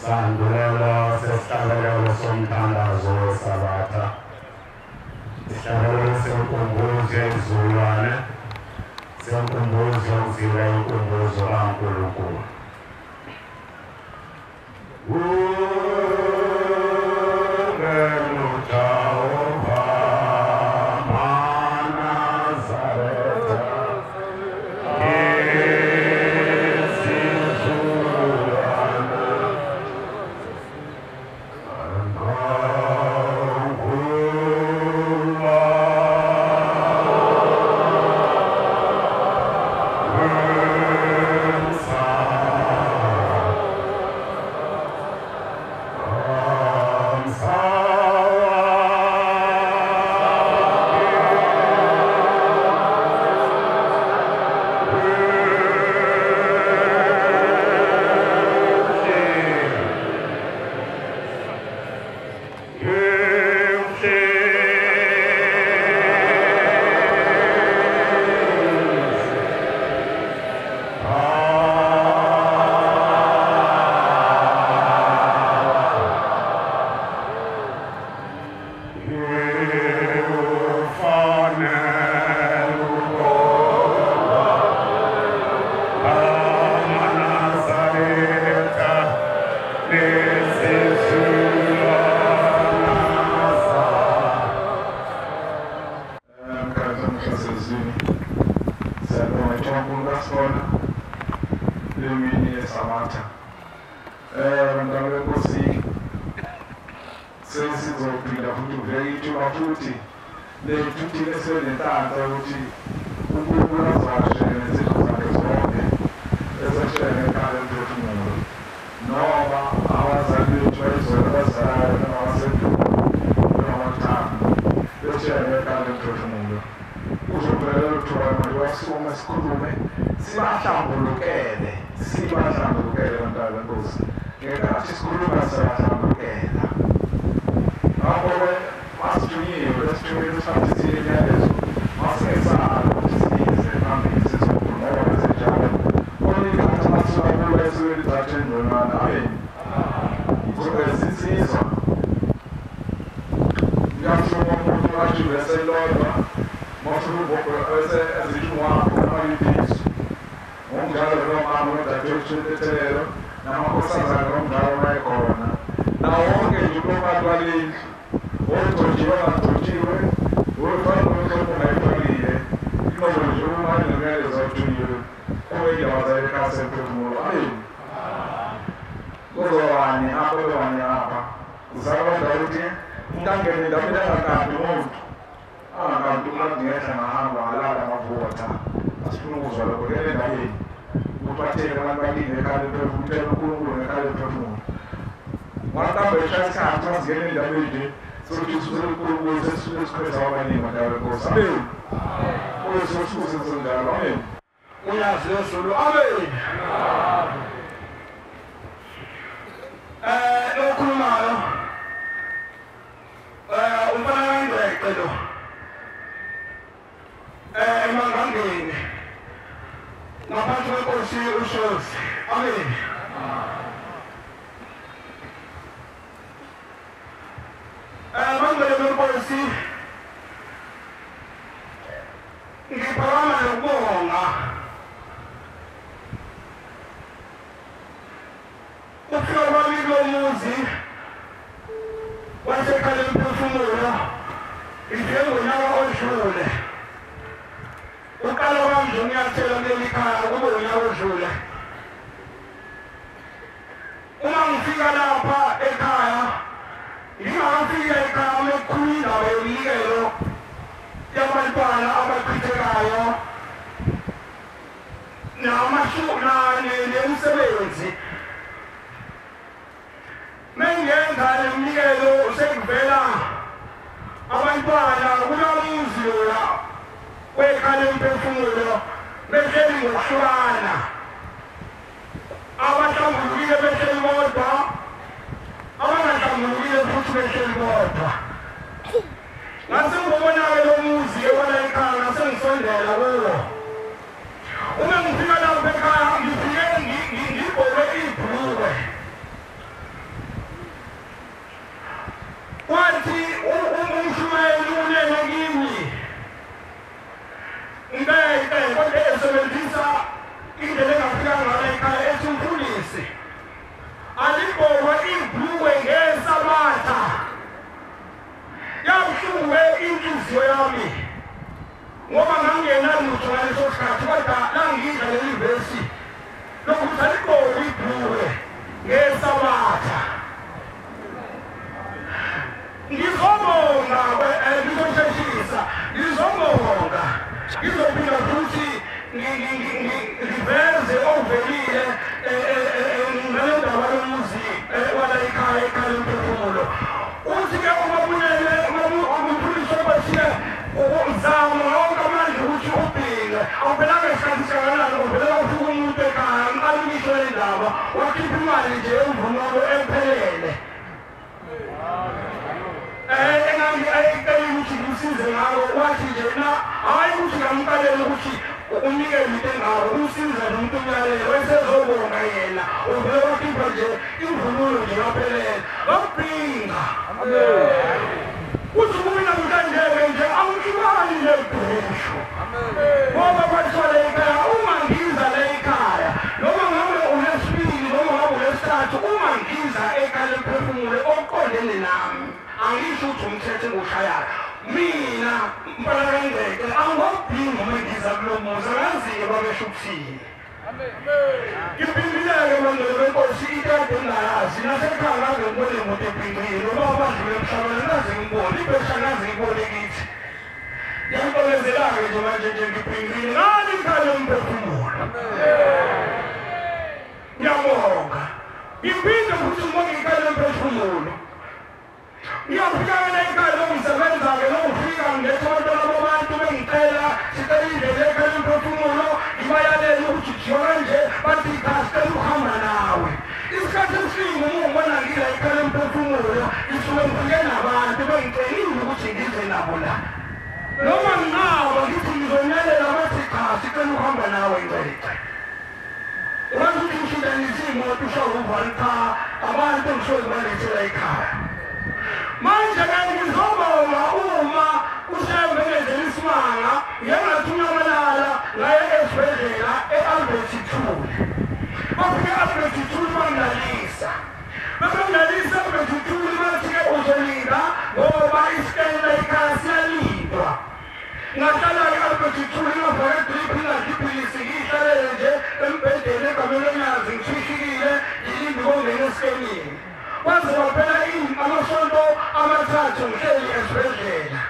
Isandulela sesihlabelelo somthandazo weSabatha. Isihlabelelo senkumbuzo yezizukulwane, senkumbuzo yomzila yenkumbuzo kaNkulunkulu. Uma ngifika lapha ekhaya ngifike ngigqoke ibhulukwe. indaba wakhipha imali nje emvunulo ephelele. Engangicela ukuthi ngimsize ngako wathi nje na hayi ukuthi ngamqalela ukuthi umnikele into engako umsize nomuntu umyalelo wesezobonga yena uvele wakhipha nje imvunulo nje yaphelele ngakubhinga. Uthi kumina mntandeke nje angikubani nje bhusho ngoba kwathiwa la ekhaya uma ngiza la ekhaya noma ngabe unesibili noma ngabe unesithathu uma ngiza ekhaya lemphefumulo oqondene nami angisho ukuthi umthetho engushayayo mina mpala kaNgceke angobhinga uma ngiza kulo muzi angazi-ke babesho ukuthini. Ngibhingileke bangcwele benkosi into kade ngingayazi nasekhaya ngaze ngibone imoto ebhinqile noma abadlule emhlabeni ngaze ngibone ibhesha ngaze ngibone kithi. Ngiyamxokozela-ke nje manje nje ngibhinqile ngani ikhaya lomphefumulo. Ngiyabonga. Ngiphinde futhi ngibonge ikhaya lomphefumulo. Ngiyafika la ekhaya lokusebenza-ke lokufika ngiletha abantwana babantu bengicela sicela indlela ekhaya lomphefumulo ngibayalele ukuthi jiwa kanje bathi cha sicela ukuhamba nawe. Isikhathi esiningi uma ngibona ngila ekhaya lomphefumulo ngisuke ngifike nabantu bengicelile ukuthi ngize nabo la. Noma nginqaba ngithi ngizonyalela bathi cha sicela ukuhamba nawe Ngceke. Wathi ukuthi ushintshanise imoto ushaye uvale cha abantu engisuke ngibalethela ekhaya. Manje ke ngizobonga uma uShembe ngenzela isimanga ngengathi unyamalala ngaye esibhedlela e-Albert Luthuli. Bafike e-Albert Luthuli bangilalisa. Bese e-Albert Luthuli bathi-ke uzolinda ngoba isikela ekhaya siyalindwa. Ngahlala-ke e-Albert Luthuli ngafaka idrip ngingadla iphilisi ngiyihlalele nje embhedeni egameni lonyazi ngishishikile ngilinde ukungena esikenini. Kwaze kwaphela amasonto amathathu ngihleli esibhedlela.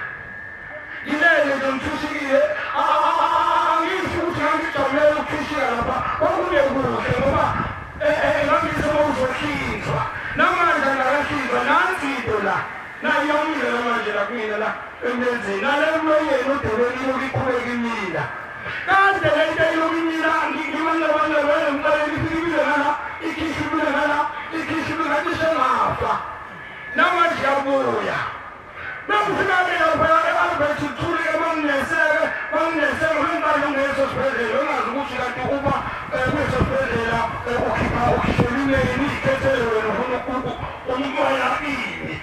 Ngilele nje ngithushikile angisho ukuthi ngangijabulela ukuthushika lapha kwakungekuhle ngoba ngangise uzohlinzwa. Namanje angakahlinzwa nansi into la. Nayi iyamila namanje la kumina la emlenzeni. Nale emlonyeni udebeni ilokhu iqhubeka imila. Kade le nto ilokhu imila ngimanqabanqabane ngiqale ifike ibile ngala ikhishwe ibile ngala ikhishwe ibile ngathi sengafa. Namanje iyabuya. Bengifika-ke lapha e-Albert Luthuli bangineseke bengiqale ungeso sibhedlela ungazi ukuthi kanti uba kuleso sibhedlela ukhipha ukhishelwa imeni iyikhethele wena ufuna umoya ini.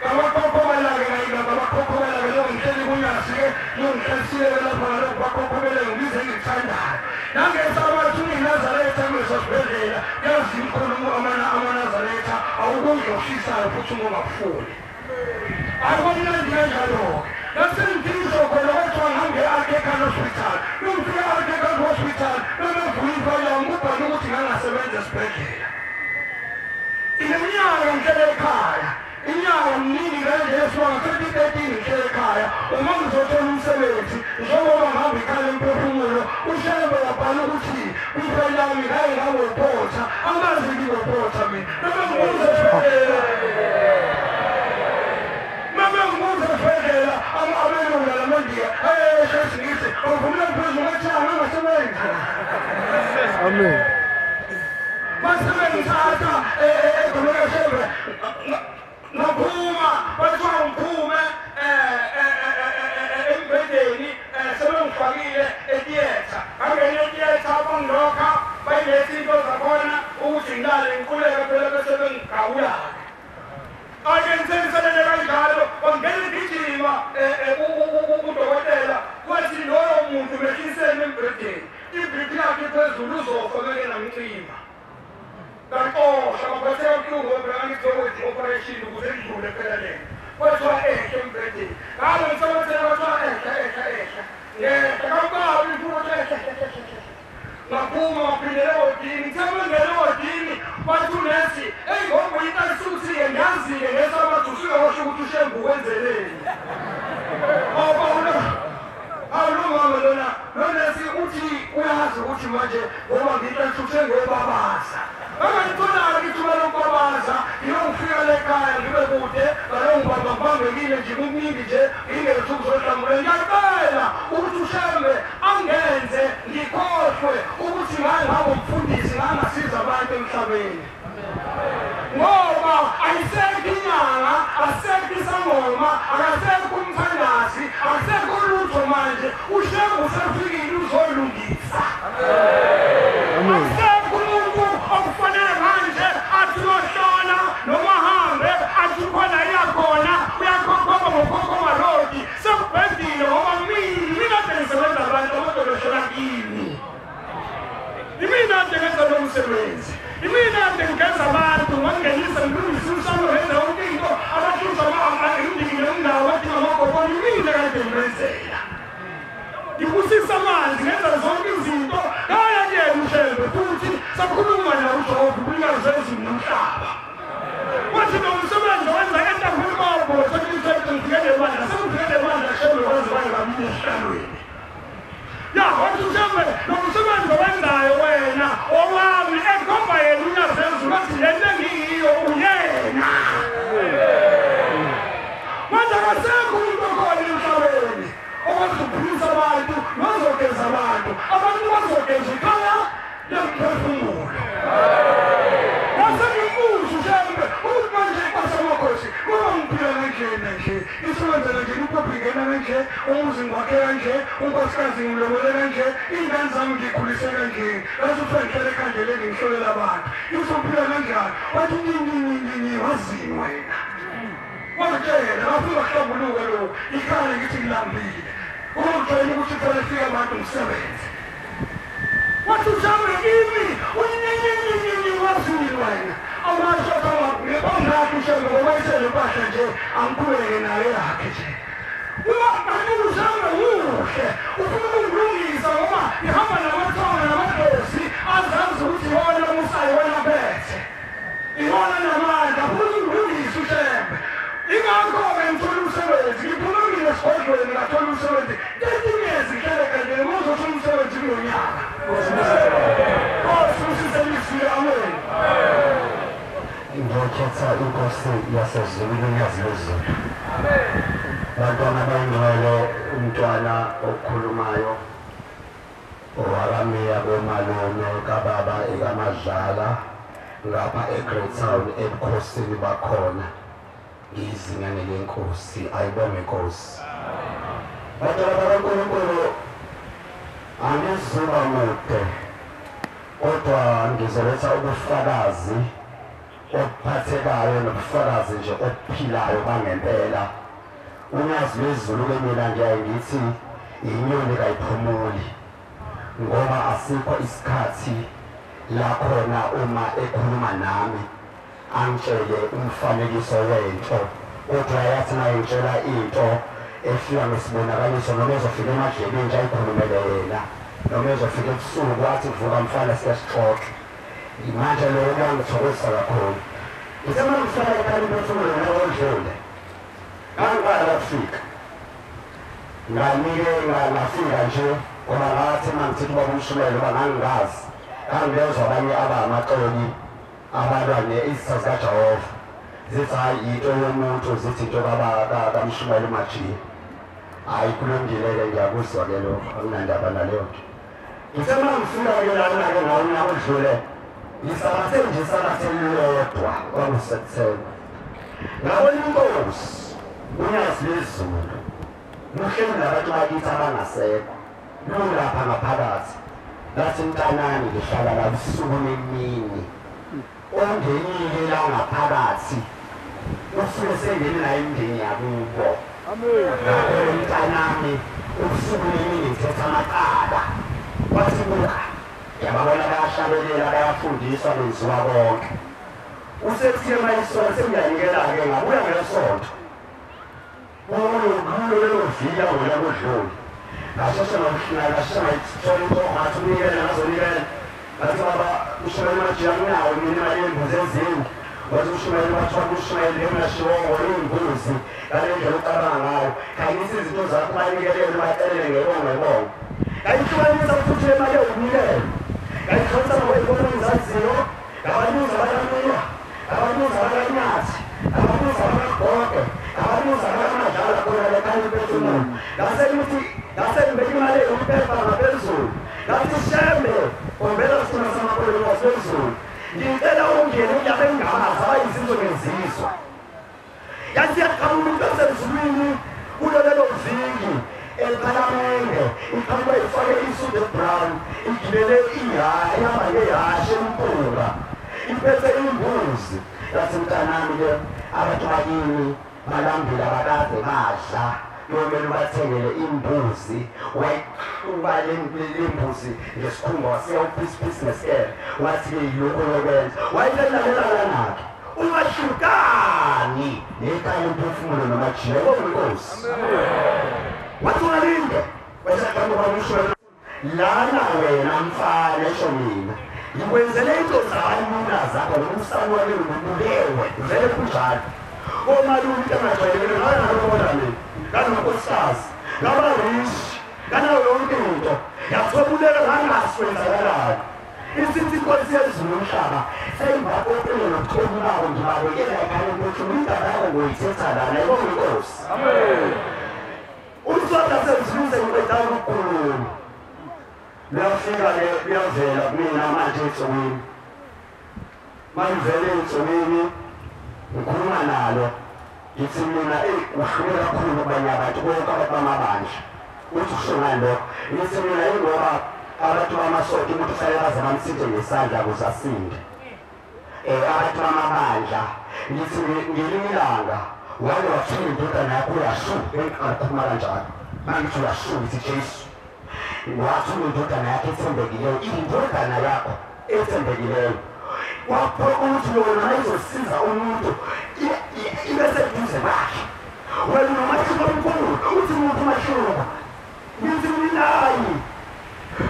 Ngabakhokhobela-ke ngabakhokhobela-ke lo ngihleli kunyasi-ke ngingihlelisile-ke lapha ngalokhu bakhokhobele ngibize engikuthandayo. Nangesabathu ngiyiNazaretha kuleso sibhedlela yazi imkhulumo amaNazaretha awukudla okushisayo futhi uma ungakufuni. Ayikomnandi kanjalo-ke. Nasengithisho khona kwathiwa ngihambe e-Artecan Hospital. Bengifika e-Artecan Hospital bebevula ifayili yami kubhalwe ukuthi ngangasebenza esibhedlela. Ineminyaka ngihlele ekhaya. Iminyaka miningi kanje esuka 2013 ngihlele ekhaya. Uma ngizothola umsebenzi njengoba ngihamba ekhaya lemphefumulo uShembe wabhala ukuthi kwifayili yami ngake ngawuphotha angazi ngingopotha mina. Bebe ngibuza esibhedlela. Bebe ngibuza esibhedlela abelungu lamandiya esho isiNgisi bavumela phezulu ngathi angangasebenza. Amen. Base bengithatha eGomeni kaShembe ngaphuma bathiwa ngiphume embhedeni sebengifakile etiyetha. Ngangena etiyetha bangilokha bayiletha into zakhona ukuthi ngilale ngiquleke phela bese bengigawula-ke. Ake ngisengiselele kanjalo wangena igijima udokotela wathi loyo muntu mehliseni embhedeni i-BP yakhe iphezulu uzofa beke namcima. Ngaxosha ngaphatheka buhlungu ngoba ngangizokwenza i-operation ukuze ngidlule phela lento. Kwathiwa ehla embhedeni. Ngabe ngisebenza kwathiwa ehla ehla ehla. Ngehla kabukabi ngifuna ukuthi ehla ehla ehla. Ngaphuma ngaphindela ewodini. Ngithe ngingena ewodini wathi unesi eyi ngoba uyintalisuthi-ke ngiyazi-ke ngesabathi usuke washo ukuthi uShembe ukwenzeleni. Awu lo mama lona lo nesi uthi uyazi ukuthi manje ngoba ngiyintalisuthi engobabaza. Angangitholanga ithuba lokubabaza ngiyongifika la ekhaya ngibe kude ngalowo ngibamba ngibambekile nje kukuningi nje ngingethi ukuzohlamula. Ngiyacela ukuthi uShembe angenze ngikhohlwe ukuthi ngake ngaba umfundisi ngangasiza abantu. ushembe emhlabeni. Ngoba ayisekho inyanga, asekho isangoma, akasekho umthandazi, akusekho lutho manje. Ushembe usefikile uzolungisa. Akusekho umuntu okufanele manje athi uyohlola noma ahambe athi khona iyakhona uyakhokhoma ngokhokhoma lodi. Sekubhedile ngoba mina kade ngisebenza abantu abadoloshela kimi. Imina kade ngenza lo msebenzi. Imina kade ngigeza abantu ngangenisa ngilungisa umsamo ngenza yonke into abahluza imindiki nomndawo badinga amagoboni imina kade ngibenzela. Ngibusisa amanzi ngenza zonke izinto ngaya kuyena uShembe futhi sakhuluma naye uJehova umnikazi wezulu nomhlaba. Wathi lo msebenzi wenza entabeni kwabo sengifike nebandla sengifike nebandla Shembe waze wangabili esihlalweni. Ya wathi uShembe lo msebenzi owenzayo wena owami ekhomba yena unyazezulu wathi lento engiyiyo uyena. Manje akasekho umuntu okhona emhlabeni ozophilisa abantu nozogeza abantu. Abantu bazogeza ikhaya lemphefumulo. Wasengibuza uShembe ukuthi manje kwasemakhosi kuba ngiphila kanjena nje, isebenza kanje, uphupho ingena kanje, umuzi ngiwakhe kanje, unkosikazi ngilobole kanje, iy'ngane zami ngiyikhulise kanje, bese kuthiwa ngihlale ekhandeleni ngihlolela abantu. Izophila kanjani? Wathi nyi wazini wena. Wazitshela ngafika kuhlambuluka lokhu, ikhaya ngithi ngilambile. Ungitshela ukuthi kufanele fike abantu ngisebenze. Wathi uShembe kimi unyinyinyinyinyi wazini wena. Amasho ongakho uShembe ngoba iselempahla nje angikhuleke nayo yakhe nje. Uma uShembe muhle ufuna ukungilungisa ngoba ngihamba namathonga namadlozi azazi ukuthi iwona omusayo iwona phethe. Iwona namandla ufuna ukungilungisa uShembe. Ingakho-ke ngithola umsebenzi, ngiphumile esigodlweni ngathola umsebenzi. 13 years ngihlele kanje ngizothola umsebenzi kulo nyaka. Nkosi usise izwi, amen. Ngiyokhetha inkosi yasezulwini unyazi lwezulu. Bantwana abayingcwele, umntwana okhulumayo owakamiya komalume kababa ekaMadlala ngapha eGreat Town ebukhosini bakhona. Ngiyizingane lenkosi, ayibonge Nkosi. Bantwana bakaNkulunkulu, angizuba mude kodwa ngizoletha ubufakazi obuphathekayo nobufakazi nje obuphilayo bangempela. Unyazi lwezulu ke mina ngiyaye ngithi inyoni kayiphumuli ngoba asikho isikhathi la khona uma ekhuluma nami angitshele umfanekiso wento kodwa yathi mayengitshela into efika ngesibonakaliso noma ezofika emadlebeni nje ayikhulumele yena noma ezofika ebusuku athi vuka mfana siyasixoxa. Manje lokho kuyangithokozisa kakhulu. Ngithe uma ngifika ekhaya umphefumulo ngawondlule ngangiqala ukufika nganike ngafika nje ngoba ngathi uma ngithi ubaba umshumelo uba ngangingazi ngangibezwa abanye abamaxoki abalwa ne-izitha zikaJehova zithi hhayi into yomuntu zithi into kaMshumayeli uMajiya. Hhayi kulungile-ke ngiyakuzwa-ke lokho akunandaba naleyo nto. Ngithe uma ngifika-ke lana-ke ngawunyaka odlule ngisabathe nje isabathe lilodwa kwakuSepthemba. Ngabona inkosi unyazi lwezulu luhleli nabantu bakithi abangasekho lulapha ngaphakathi. Lathi mntanami ngihlala la busuku nemini. Ongenile la ngaphakathi usuke sengene naye imindeni yakubo. Ngakho mntanami ubusuku nemini ngithetha amacala. Wathi buka yababona bayahlabelela bayafundiswa benziwa konke. Usethiye mayisonto sengiyanikela-ke ngabuya ngesonto. Kulo lelo viki angonyaka odlule ngasheshe ngayithola into ngathi unikele ngazonikela. Ngathi baba ushumayela uMajiya nginawo mina imali yembuzi ezine. Wathi ushumayela wathiwa ushumayela engashiwongo iy'mbuzi ngale ndlela ocabanga ngayo. Khanyisa izinto zakho bayinikelele bacelele ngebongo ngebongo. Ngayihlukanisa futhi le mali ewukunikela. Ngayihlukanisa ngokwey'nkolo engizaziyo, ngabanuza abakamiya, ngabanuza abakanyathi, ngabanuza abakagogo, ngabanuza abakamadlala khona lekhaya imphefumulo. Ngase ngibeka imali ewumpepha ngaphezulu. Ngathi Shembe, ombela sifuna samakhulu ngaphezulu. Ngicela ungene kulabo engingabazi abayizizwe ngezizwe. Yathi yaqhamuka umuntu wasezulwini kulo lelo viki ephalamende, iqhamuka ifake isudu ebrown, igibele ihamba ngehashe empunga, iphethe imbuzi. Yathi mntanami-ke abantu bakini balambile abakaze badla, kuyomele ubathengele imbuzi. Wayixuba le mbuzi ngesikhumba wasiya uphisiphisi ngesikele, wathi-ke yilokhu oyokwenza. Wayelalela nakhe ungahlukani nekhaya umphefumulo nomajika inkosi. Wathi ungalinde wesaqhamuka lana wena mfana, esho mina ngikwenzele into zalula zakho ngoba umsana wami ubulewe vele kunjalo. Omalume into engajwayelekile ngalokho mina kanonkosikazi ngaba-rich kanayo yonke into yathobuleka ngangaswenzakalayo. Isithi inkosi yezulu umhlaba seyingibaqoqile nobutholi babo ngibabekela ekhaya umphefumulo indaba yakho ngoyithetha lana ibonga inkosi. Umswada sezulu sengiqedanga ukukhuluma luyafika-ke luyavela kumina manje ensukwini. Malivele ensukwini ngikhuluma nalo ngithi mina eyi kuhluke kakhulu kubanye abantu bonke abantu bamabandla. Uthi kusho ngani lokho? Ngithi mina ingoba abantu bamasonto umuntu kufanele baze bamthinte ngesandla ukuze asinde. Abantu bamabandla ngithi ngelinye ilanga wake wathuma indodana yakho uyashu, bengiqala kanjalo mangithi uyashu ngithi Jesu wathuma indodana yakho ethembekileyo, indodana yakho ethembekileyo waphoqa ukuthi yona izosiza umuntu ibe seduze kwakhe. Wena unomahluko omkhulu, uthi umuntu umahluko ngithi minayi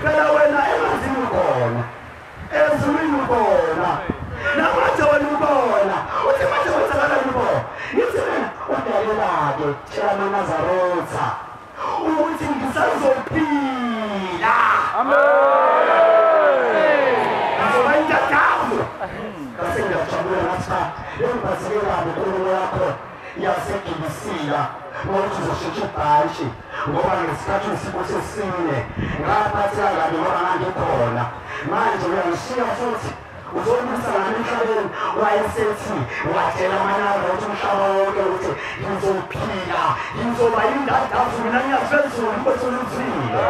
phela wena emanzini ukhona, ezulwini ukhona, namanje wena ukhona. Uthi manje kwenzakalani ukhona? Ngithi mina udalela-ke tshela amaNazaretha ukuthi ngisazophila. Ngizoba intathavu. Ngase ngiyajabula ngathi cha, engiphatheke kabi inkulumo yakho yasegibisila ngokuthi uzoshintsha ibhantshi ngoba ngesikhathi usiko sesine ngaphatheka kabi ngoba ngangikhona. Manje uyangishiya futhi uzobuyisa ngami emhlabeni. Wayesethi watshela amanaba ukuthi umhlaba wonke ukuthi ngizophila, ngizoba indadavu mina ngiyaphezulu inkosi oluthile.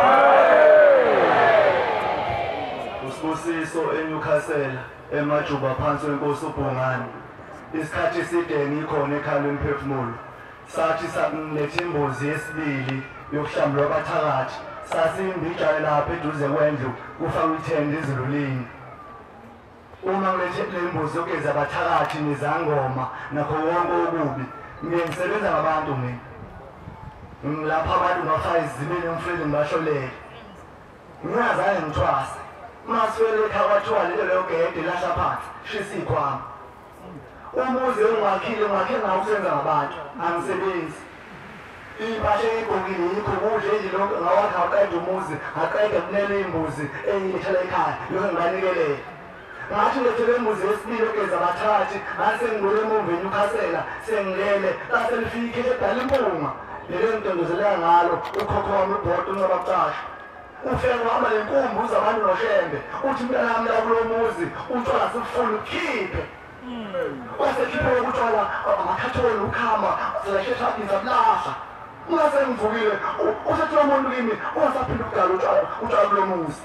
Usibusiso eNewcastle emajuba phansi wenkosi uBhungane. Isikhathi eside ngikhona ekhaya lomphefumulo. Sathi sakuletha imbuzi yesibili yokuhlambulula abathakathi. Sasimbijane lapha eduze kwendlu kufakwe ithende izulu linye. Uma ngilethe le mbuzi yokugeza abathakathi nezangoma nakho konke okubi, mina ngisebenza ngabantu mina. Ngilapha abantu ngibafaka izibini emfuleni ngibahlolele. Ngingazange ngithwase. Maswele ekhaya kwathiwa lelo gede lahla phansi, shisa ikhwama. Umuzi engiwakhile ngiwakhe ngawo ukusebenza ngabantu, angisebenzi. Impahla engiyigqokile yikho kudla nje lokho ngawakha ngaqeda umuzi, ngaqeda kunele imbuzi engiyilethela ekhaya, lokho ngibanikelele. Ngathi ngilethele imbuzi yesibili yokugeza abathathi, ngase ngibuyele emuva eNewcastle, sengilele, lase lifike edala impunga. Lelo ngidondozeleka ngalo ukhokho wami ubhodo unqaba kucasha. Ufike ngihamba nenkumbuzo abantu noShembe, uthi mntanami la kulo muzi utshwala sifuna ukhiphe. Wasekhiphe utshwala amakhatholi ukhama zilashesha zabulahla. Uma sengivukile usethi lo muntu kimi ungasaphinda ukugala utshwala kulo muzi.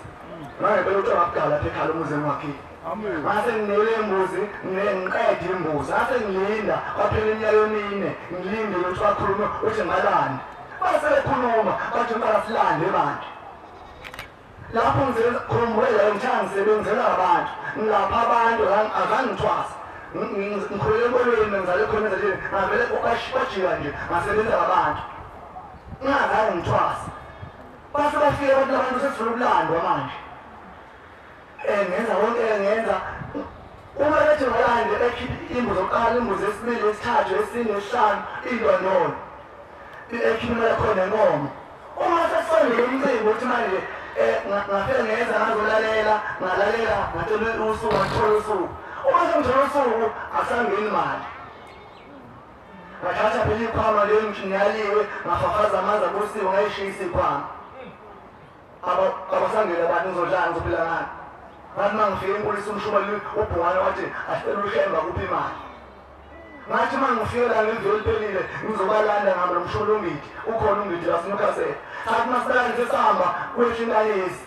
Ngangempela utshwala bugala lapha ekhaya umuzi engiwakhile. Ngase nginele imbuzi ngiqede imbuzi, ngase ngilinda kwaphela iminyaka emine ngilindile ukuthi bakhulume uthi ngalande. Base bekhuluma bathi impela silande bantu. Lapho ngikhumbula ngithanda ngisebenzela abantu, ngilapha abantu azangithwasa. Ngikhulele enkolweni ngizale khona ezatsheni ngavele kwajika nje ngasebenza ngabantu. Ngingazange ngithwase. Base bafika abantu labantu sesifuna ukulandwa manje. Ngenza konke ngenza uma bethi ngalande ekhipha imbuzi yokuqala, imbuzi yesibili, yesithathu, yesine, yesihlanu, iy'ndondolo. Ekhipha khona inkomo. Uma sesondele umcimbi ukuthi manje ngafika ngenza ngazolalela, ngalalela, ngathola usuku, ngathola usuku. Uma sengithola usuku akusangeni imali. Ngathatha phela ikhwama leyo ngiyaliwe, ngafafaza amanzi abusiwe ngayishisa ikhwama. Abasangeni abantu ngizodlala ngizophila ngani. Ngathi uma ngifike enkulisa umshumayeli uBhungane wathi asicela uShembe akuphi imali. Ngathi uma ngifike la ngeviki eliphelile ngizobalanda ngihamba nomshumayeli uNgidi, ukhona uNgidi la siNewcastle. Sathi masibalande sesihamba kwehla inkanyezi.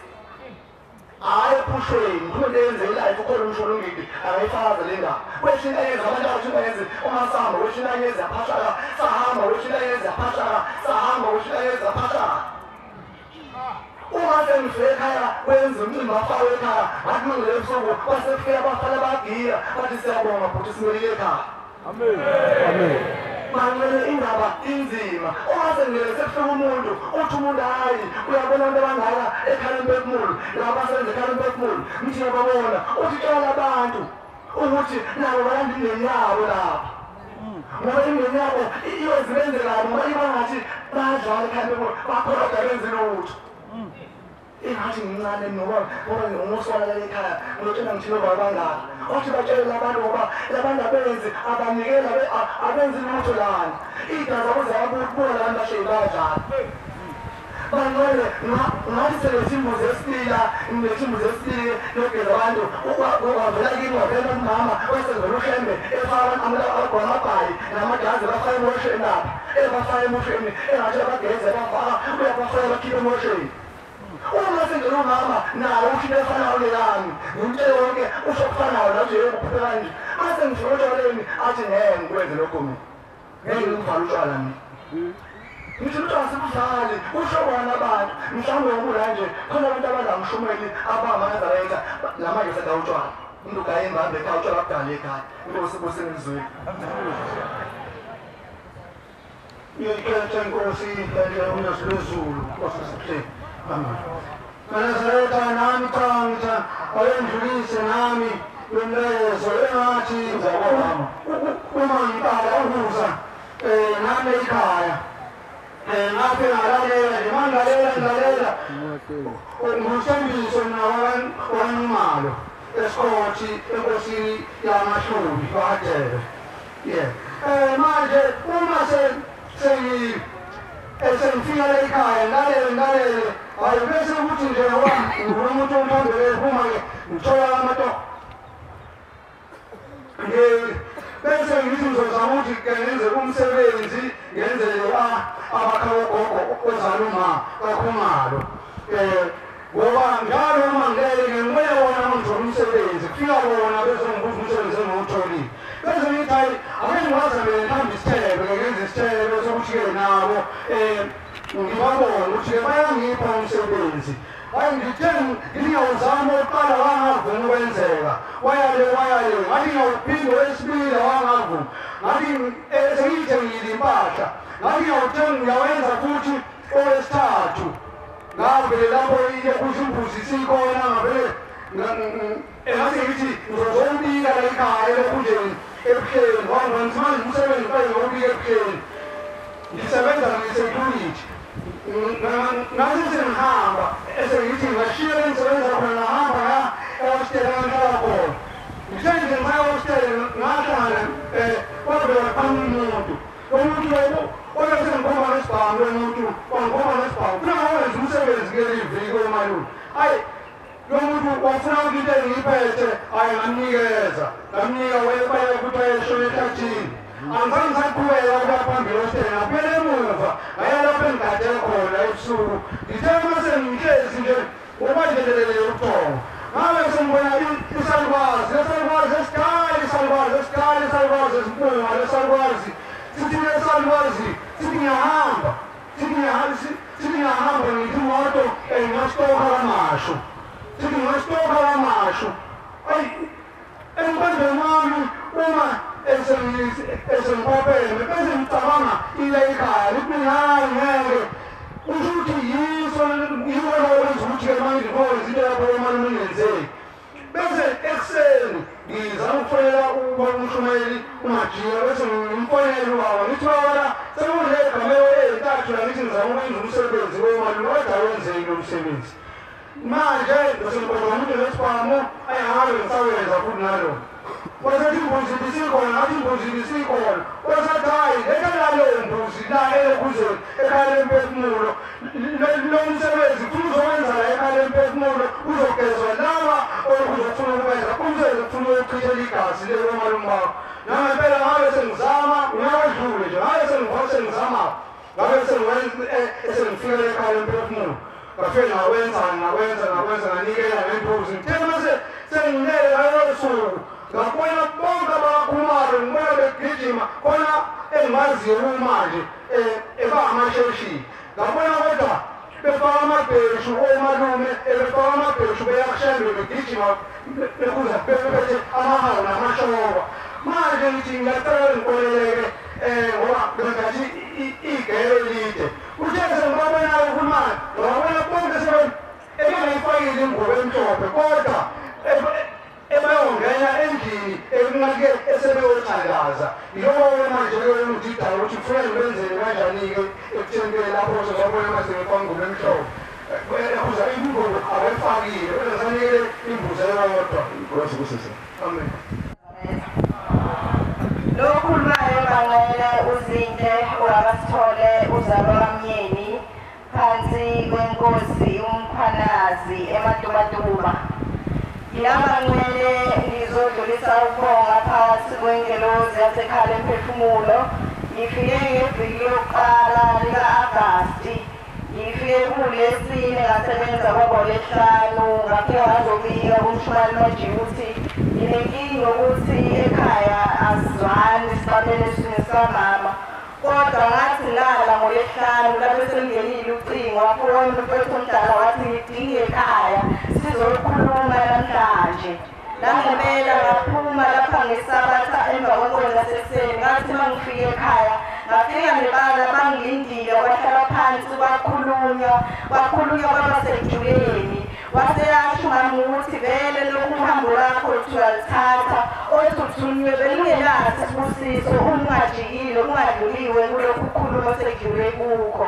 Hhayi ephushweni, khona into eyenzeka life ukhona umshumayeli uNgidi akayifakaza le ndaba. Kwehla inkanyezi abantu abathi inkanyezi uma sihamba kwehla inkanyezi yaphashaka, sahamba kwehla inkanyezi yaphashaka, sahamba kwehla inkanyezi yaphashaka. Uma sengifike ekhaya kwenza umcimbi wafakwa ekhaya, ngathi uma ngilele ebusuku kwase kufika abafana bagiya bathi siyabonga bhuti simelile ekhaya. Amen. Amen. Manqele indaba inzima. Uma sengilele sekufika umuntu, uthi umuntu hayi uyabona abantu abangaka ekhaya lomphefumulo, laba abasebenza ekhaya lomphefumulo, ngithi ngiyababona, uthi tshela abantu ukuthi nabo balanda imindeni yabo lapha. Ngoba imindeni yabo iyozibenze kabi ngoba iba ngathi bayadlala ekhaya lomphefumulo, bakhohlwa benze lutho. Ingathi ngincane ngoba nginguswala la ekhaya ngiyotshela ngithini obaba bangaka. Wathi batshele abantu ngoba labantu abenzi abanikela abenzi lutho lana. Igazi abo ziyabubona abantu bahleli bayadlala. Bangcwele ngathi seletha imbuzi esibila, ngiletha imbuzi esibili yokugeza abantu. Kwavela kimi wavela kumama wesenzela uShembe efaka amabhayi namajazi bafaka emosheni lapha. Ebafaka emosheni engathi abageze bafaka uyabafaka bakhiphe emosheni. Uma sengena umama naye usho into efanayo neyami, ngimtshele wonke usho okufanayo nathi yebo kuphuphe kanje. Mase ngifika otshwaleni athi ngeke ngikwenze lokho mina. Ngeke ngikuvale utshwala mina. Ngithi utshwala sikuvale, usho bona abantu. Mhlawumbe ngokula nje khona abantu abangangishumeli abangamaNazaretha namanje sedla utshwala. Umuntu ugaye imbambe ekhaya utshwala kudala ekhaya. Inkosi ibusise nilizwile. Ngiyikhetha inkosi enhle uNyazi lwezulu, Nkosi sihle. Nazaretha nami cha ngithi awendlulise nami lomlayezo engathi uma ngiqala ukuza nami ekhaya ngathi ngalalela nje mangilalela ngilalela nguSthembiso mina waNxumalo eSikhothi enkosini yamaHlubi kwaDebe. Yeah. Manje uma sengifika la ekhaya ngilalele hayi bese ukuthi nje ngoba ngibona umuntu omphambili ephuma-ke ngithola amatoho bese ngithi ngizozama ukuthi ke ngenze umsebenzi ngenzele abakhawogogo ozala uma kaKhumalo ngoba njalo uma ngilele ngibuye wona uma ngithola umsebenzi kufika wona bese ngibuza umsebenzi engiwutholile. Bese ngithi hayi ake ngiwazamele mhlawumbe isithebe ke ngenze isithebe sokuthi-ke nabo ngibabone ukuthi-ke bayangipha umsebenzi. Hayi ngithe ngiyawuzama oqala wangavuma ukwenzeka, wayale ngathi ngiyawuphinda owesibili wangavuma, ngathi sengiyithengile impahla, ngathi ngiyawuthenga ngiyawenza futhi owesithathu. Ngavele lapho iyephusha imbuzi isikhona ngavele engase ngithi ngizozowubika la ekhaya elokhunjeni ebuhleni ngoba manje umsebenzi kufanele ngiyowubika ebuhleni. Ngisebenza nge-security. Ngase sengihamba esengithi ngashiya la ngisebenza khona ngahamba ngaya ehostela ngihlala khona. Ngithe nje ngisaya ehostela ngahlala kwavela qhamuka umuntu. Lo muntu lo obese ngikhomba ngesibhamu lo muntu wangikhomba ngesibhamu. Funa ngawenza umsebenzi kuleli viki omalume. Ayi lo muntu wafuna ukuthi into engiyiphethe hhayi ngamnikeza. Ngamnika wayebaya ukuthi ayeshona ehlathini. Angizange ngisaqhubeka ukuya phambili hostela ngabuyela emuva ngaya lapho engigade khona ebusuku. Ngithe uma sengihlezi nje ubandlelele ubuthongo ngabe sengibona isalukwazi lesalukwazi esidala isalukwazi esidala isalukwazi esimpunga lesalukwazi sithi lesalukwazi sithi ngiyahamba sithi ngiyahamba ngithi imoto ngingasitoka kamashu sithi ngingasitoka kamashu. Ayi emqondweni wami uma esengiphapheme bese ngicabanga ile ekhaya lithi hayi ngeke kusho ukuthi yiso yiko lokwenza ukuthi-ke manje ngibone izinto lapho omalume ingenzeki. Bese ekuseni ngizama ukufonela ubaba umshumayeli uMajiya bese ngimfonela ubaba ngithi baba sekunegameko ey'ntathu la ngithi ngizama ukwenza umsebenzi komalume kodwa awenzeki lo msebenzi. Manje ngisengikhonjwa umuntu nesibhamu ayihambe ngisawenza futhi nalo. Wasethi imbuzi ibisikhona ngathi imbuzi ibisikhona. Wasethi hhayi letha naleyo mbuzi la elokhuzeni ekhaya lemphefumulo Lo msebenzi kufuna uzowenza la ekhaya lemphefumulo uzogezwa laba okuzofuna ukwenza umsebenzi kufuna ukuchithela igazi leyomalume bakho. Nangempela ngabe sengizama unyaka odlule nje ngabe sengizama ngabe sengifikele ekhaya lemphefumulo ngafike ngawenza nganikela ngembuzi. Ngithe mase senginele ngalolo suku ngabona bonke abakhulumayo ngibona begijima khona engimaziyo kumanje ebangamasheshi. Ngabona kodwa befaka amabheshu omalume befaka amabheshu beyakushembe begijima bekuza bephethe amahawu namashoba. Manje ngithi ngiyacela ngikoleleke ngoba bengathi igele elide. Uthe sengibabonayo ukhulumani ngabona bonke ebengayifakile ingubo emhlophe kodwa ebayongena endlini ekunake esebeyothandaza. Yilowo manje loyo ukuthi kufanele ngibenzele kanjani-ke ekutheni lapho sezobona mase ngifaka ingubo emhlophe. Ekuza ingubo abayifakile bengasanikele imbuzi eyodwa. Inkosi kusise. Amen. Lokhulumayo bangcwele uZinhle uRabasithole uzalwa kaMyeni phansi kwenkosi uMkhwanazi eMatubatuba. Ngilabangcwele ngizodlulisa ukubonga phakathi kwengelozi yasekhaya lemphefumulo. Ngifike ngeviki lokuqala lika-Agasti. Ngifike kulesine ngasebenza kwabolesihlanu ngafika ngazobika kumshumayeli Majiya ukuthi nginenkinga yokuthi ekhaya asizwani sixabene sikamama. Kodwa ngathi ngilala ngolesihlanu lapho sengingenile ucingo wafona umfowethu omdala wathi ngidinge ekhaya sizokhuluma namhlanje. Nangempela ngaphuma lapha ngesabatha emva kwenkonzo yasekuseni. Ngathi uma ngifika ekhaya ngafika nebala bangilindile kwahlala phansi kwakhulunywa kwabasekujuleni. Waseyasho umama ukuthi vele lokhu uhambo lwakho uyaluthatha othi uthunywe belungenaso isibusiso ungajikile ungadluliwe kulokhu kukhuluma osekujule kukho.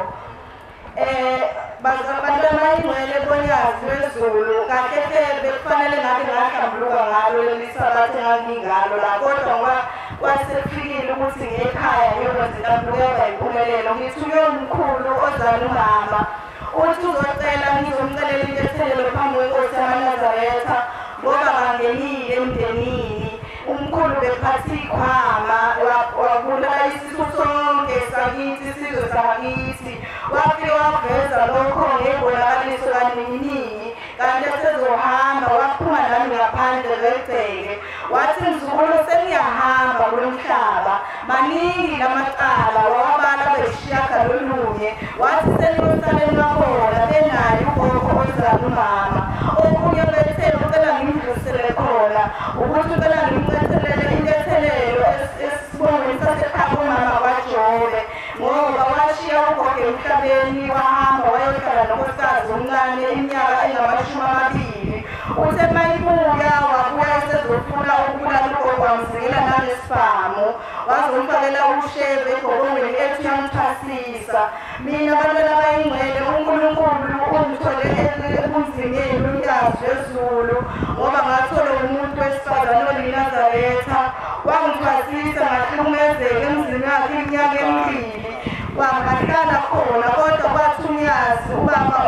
Bantu abayingcwele bonyazi lwezulu kahle hle bekufanele ngabe ngahlambuluka ngalo leli sabatha engangingalo la, kodwa ngoba kwasekufikile ukuthi ngekhaya ngiyokwenza inhlambuluko yaba yimpumelelo. Ngithi uyomkhulu ozala umama uthi uzocela ngizomcelela intethelelo phambi kwenkosi yamaNazaretha ngoba ngangenile emndenini. Umkhulu bephatha ikhwama wabulala isisu sonke sakithi isizwe sakithi. Wafika waveza lokho ngebonakaliso kaninginingi kanti esezohamba waphuma nami ngaphandle kwegceke wathi mzukulu sengiyahamba kulo mhlaba maningi lamacala wawabala besishiyagalolunye. Wathi seniyosale niwabona benaye ugogo ozala umama. Okunye bethe ucela ngimdlulisele khona ukuthi ucela ngimcethelele intethelelo esibongweni sasekhaya komama kwaJobe ngoba washiya ugogo emhlabeni wahamba wayohlala nonkosikazi omncane iminyaka engama-20. Uthe mayibuya wabuya esezofuna ukubulala ugogo wamzingela nangesibhamu wazomfakela usheve egobongweni ethi uyamthwasisa. Mina bantwana abayingcwele uNkulunkulu ungithole ebunzimeni lomnikazi wezulu ngoba ngathola umuntu wesifazane oliNazaretha wangithwasisa ngahlukumezeka emzini wakhe iminyaka emibili. Wangahlala khona kodwa kwathi unyazi ubaba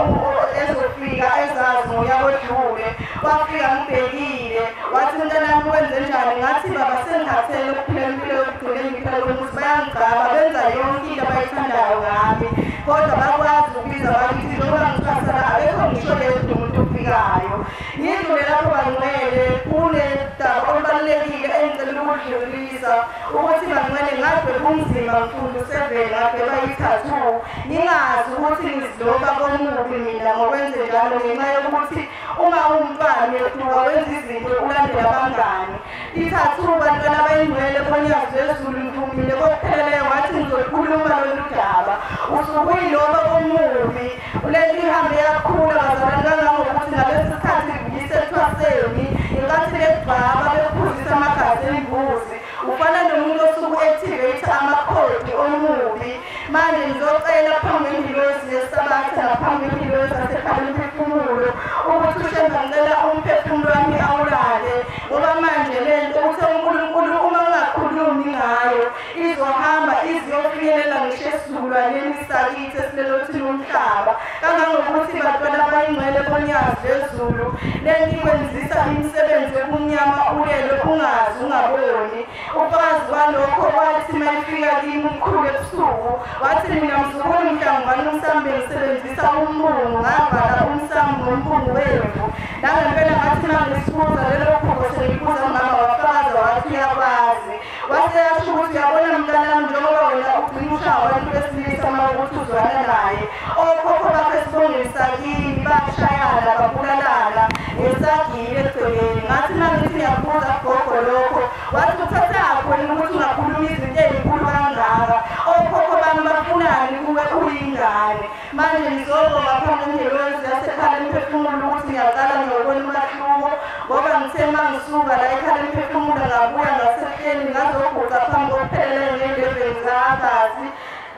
ezofika ezazi ngonyaka odlule wafika ngibhekile wathi mntanami wenze njani? Ngathi baba sengikhathele ukuphila impilo yokugcina engiphila komuzi bayangigcaba benza yonke into abayithandayo ngami kodwa bakwazi ukubiza bakithi njengoba ngithwasala abekho ngisho yedwa umuntu ofikayo. Ngidlule lapho bangcwele kunedaba olubalulekile engicela ukudlulisa ukuthi bangcwele ngadweba umzimba ngifunda u-7 ngadweba i-tattoo ngingazi ukuthi ngiziloba komubi mina ngokwenze njalo ngenxa yokuthi uma uwumntwana uyeduka wenza izinto ulandela abangani. I-tattoo bantwana abayingcwele bonyazi lwezulu ngivumile kokupheleleyo ngathi ngizolikhuluma lolu daba. Usukuyiloba komubi lento ihambe yakhula bazalwane kangangokuthi ngalesi sikhathi ngisethwaseni ngenkathi begcaba bephuzisa amagazi embuzi ufana nomuntu osuke activate amakhodi omubi. Manje ngizocela phambi kwengilosi yesabatha naphambi kwengilosi yasekhaya lemphefumulo ukuthi uShembe ngicela umphefumulo wami awulale ngoba manje lento uthe uNkulunkulu uma ungakhulumi ngayo izohamba iziyofinyelela ngisho esizukulwaneni. Esizukulwaneni sakithi esilelothini umhlaba kangangokuthi bantwana abayingcwele bonyazi lwezulu lenikwenzisa imisebenzi yokumnyama ulele ungazi ungaboni. Ubufakazi balokho wathi mayifika kimi umkhulu ebusuku wathi mina mzukulu mhlangane umsambe ngisebenzisa umbungu ngavala umsambo ngombungu wemvu. Nangempela ngathi mangisibuza lelo phupho sengibuza umama wafakaza wathi uyakwazi. Wase yasho ukuthi uyabona mntanami njengoba wena ugcina ushaya abantu besilisa uma ukuthi uzwana naye. Okhokho bakhe esibongweni sakini bashayana babulalana ngesagile egcekeni. Ngathi mangithi ngiyabuza gogo lokho wathi uthathaphi wena ukuthi ungakhuluma izinto ey'nkulu kangaka. Okhokho bami bafunani kuwe uyingane. Manje ngizobonga phambi kwengelosi yasekhala imphefumulo ukuthi ngiyaqala ngiyobona umahluko ngoba ngithe uma ngisuka la ekhala imphefumulo ngabuya ngasehleni ngazoguqa phambi kokuphelele nge-11 zakazi.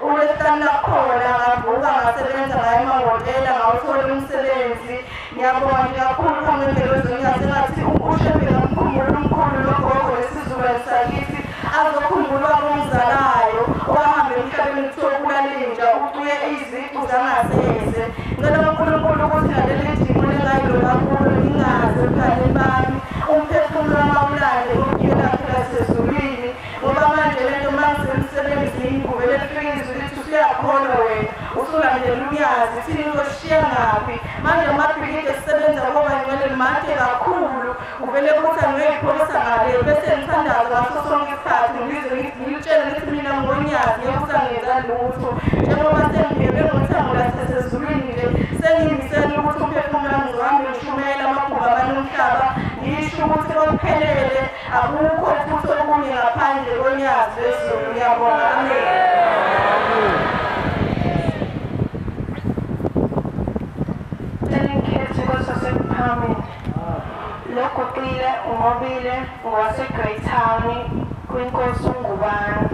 Ulwesihlanu lakhona ngavuka ngasebenza ngaye emahhotela ngawuthola umsebenzi. Ngiyabonga nje kakhulu phambi kwengelosi ngingasengathi ushembe ngamkhumbula umkhulu logogo nesizukulwane sakithi azokhumbulwa komzalayo owahamba emhlabeni kuthiwa ubulala inja ucuye iziqu zangasese. Ngicela uNkulunkulu ukuthi ngaleli dimo lengayilona kulo ngingazi ebuhlane bami umphefumulo wami ukuyela lasezulwini ngoba manje lento mangisemsebenzini kuvele kufike izwi lithi usuyakholwa wena usulandela uyazi thini ngoshiya ngaphi. Manje amabhilidi esisebenza ngoba ngcwele made kakhulu kuvele kuthi angiyipholisa ngale bese ngithandaza ngaso sonke isikhathi ngizwe ngilitshele ngithi mina ngonyazi ngeke angenza lutho njengoba sengibheke ngothango lasezulwini nje sengimisela ukuthi umphefumulo wami ngihambe ngishumayela amaphupho abantu omhlaba ngisho ukuthi okuphelele akukho futhi okunye ngaphandle konyazi lwezulu. Ngiyabonga, amen. Loguqile uNqobile ngowase-Greytown kwinkosi uNgubane.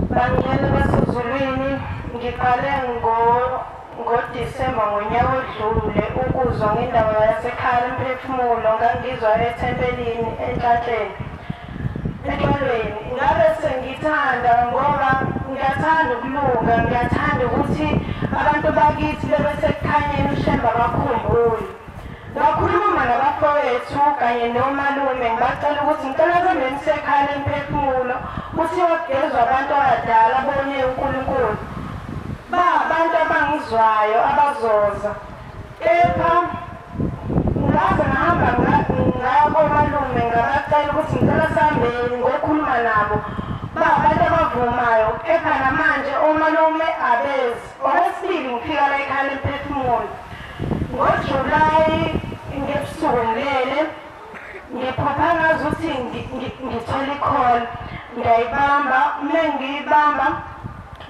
Bangcwele basezulwini, ngiqale ngoDisemba ngonyaka odlule ukuzwa ngendaba yasekhaya lemphefumulo ngangizwa ethempelini enhlanhleni eqolweni. Ngabe sengithanda ngoba ngiyathanda ukulunga, ngiyathanda ukuthi abantu bakithi bebesekukhanyeni uShembe bakhumbule. Ngakhuluma nabafowethu kanye nomalume ngibacela ukuthi ngicela sihambeni sekhaya lemphefumulo kuthiwa kugezwa abantu abadala bonye uNkulunkulu. Ba abantu abangizwayo abazoza. Kepha ngaze ngahamba ngaya komalume ngabacela ukuthi ngicela sihambeni ngokhuluma nabo. Ba abantu abavumayo kepha namanje omalume abezi. Okwesibili ngifika la ekhaya lemphefumulo. NgoJulayi ngebusuku ngilele ngiphupha ngazuthi ngithola i-call ngiyayibamba. Uma ngiyibamba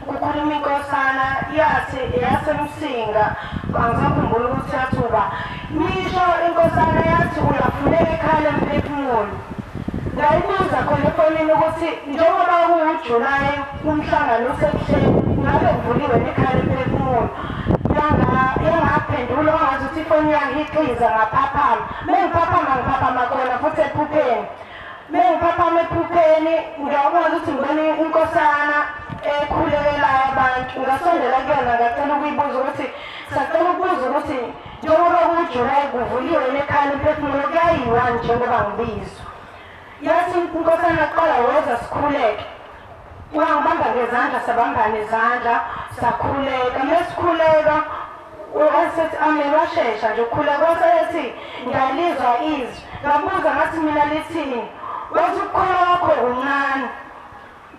kukhuluma inkosana yathi yasemsinga angisakhumbula ukuthi yathuba nisho inkosana yathi uyafuneka ekhaya lemphefumulo. Ngayibuza khona efonini ukuthi njengoba kuwuJulayi umhlangano usebuhleni ngabe kuvuliwe nekhaya lemphefumulo. Yangaphendula wangazuthi ifoni yangixiza ngaphaphama. Mengiphaphama ngiphaphama khona futhi ephupheni. Mengiphaphama ephupheni ngiyakwazi ukuthi ngibone inkosana ekhulekelayo abantu. Ngasondela kuyona ngacela ukuyibuza ukuthi sacela ukubuza ukuthi njengoba kuwuJulayi kuvuliwe nekhaya lemphefumulo kuyayiwa njengoba ngibizwa. Yathi inkosana kuqala woza sikhuleke. Wangibamba ngezandla sabambana izandla sakhuleka. Mesikhuleka wasethi amen washesha nje ukukhuleka wasethi ngiyalizwa izwi. Ngabuza ngathi mina lithini? Wathi ukukholwa kwakho kuncane.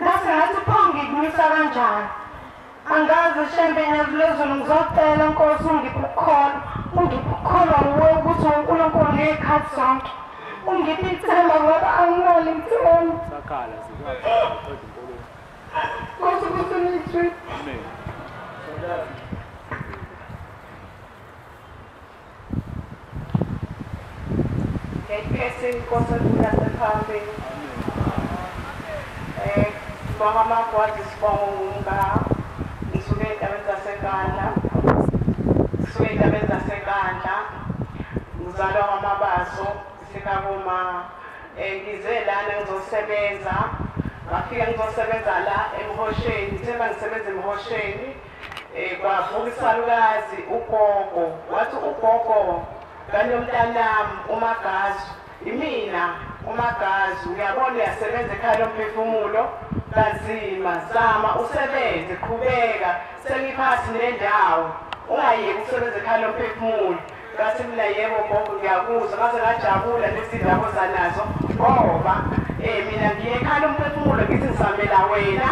Ngase ngathi pho ngikumisa kanjani? Angazi Shembe nyazi lwezulu ngizocela Nkosi ungiphe ukukholwa. Ungiphe ukukholwa nguwe ukuthi uNkulunkulu ngey'khathi zonke. Ungiphe ithemba ngoba anginalo ithemba. Nkosi kusunithwe. Amen. Ngiyiphethe inkosi yasephambili. Sibonga amagwazi, sibonga ngumka. Ngisuke ey'ntabeni zaseNkandla. Ngisuke ey'ntabeni zaseNkandla. Ngizalwa kwaMabaso, sifika kuma. Ngize lana ngizosebenza. Ngafika ngizosebenza la emhosheni, njengoba ngisebenza emhosheni kwavuka isalukazi ugogo, wathi ugogo kanye umntanami uMagazu, imina uMagazu uyabona uyasebenza ekhaya lomphefumulo kanzima, zama usebenze, qhubeka, sengiphathi nendawo, ungayeki ukusebenza ekhaya lomphefumulo. Ngathi mina yebo gogo ngiyakuzwa, ngaze ngajabula nezindaba ozanazo ngoba mina ngiye ekhaya lomphefumulo ngithi ngizamela wena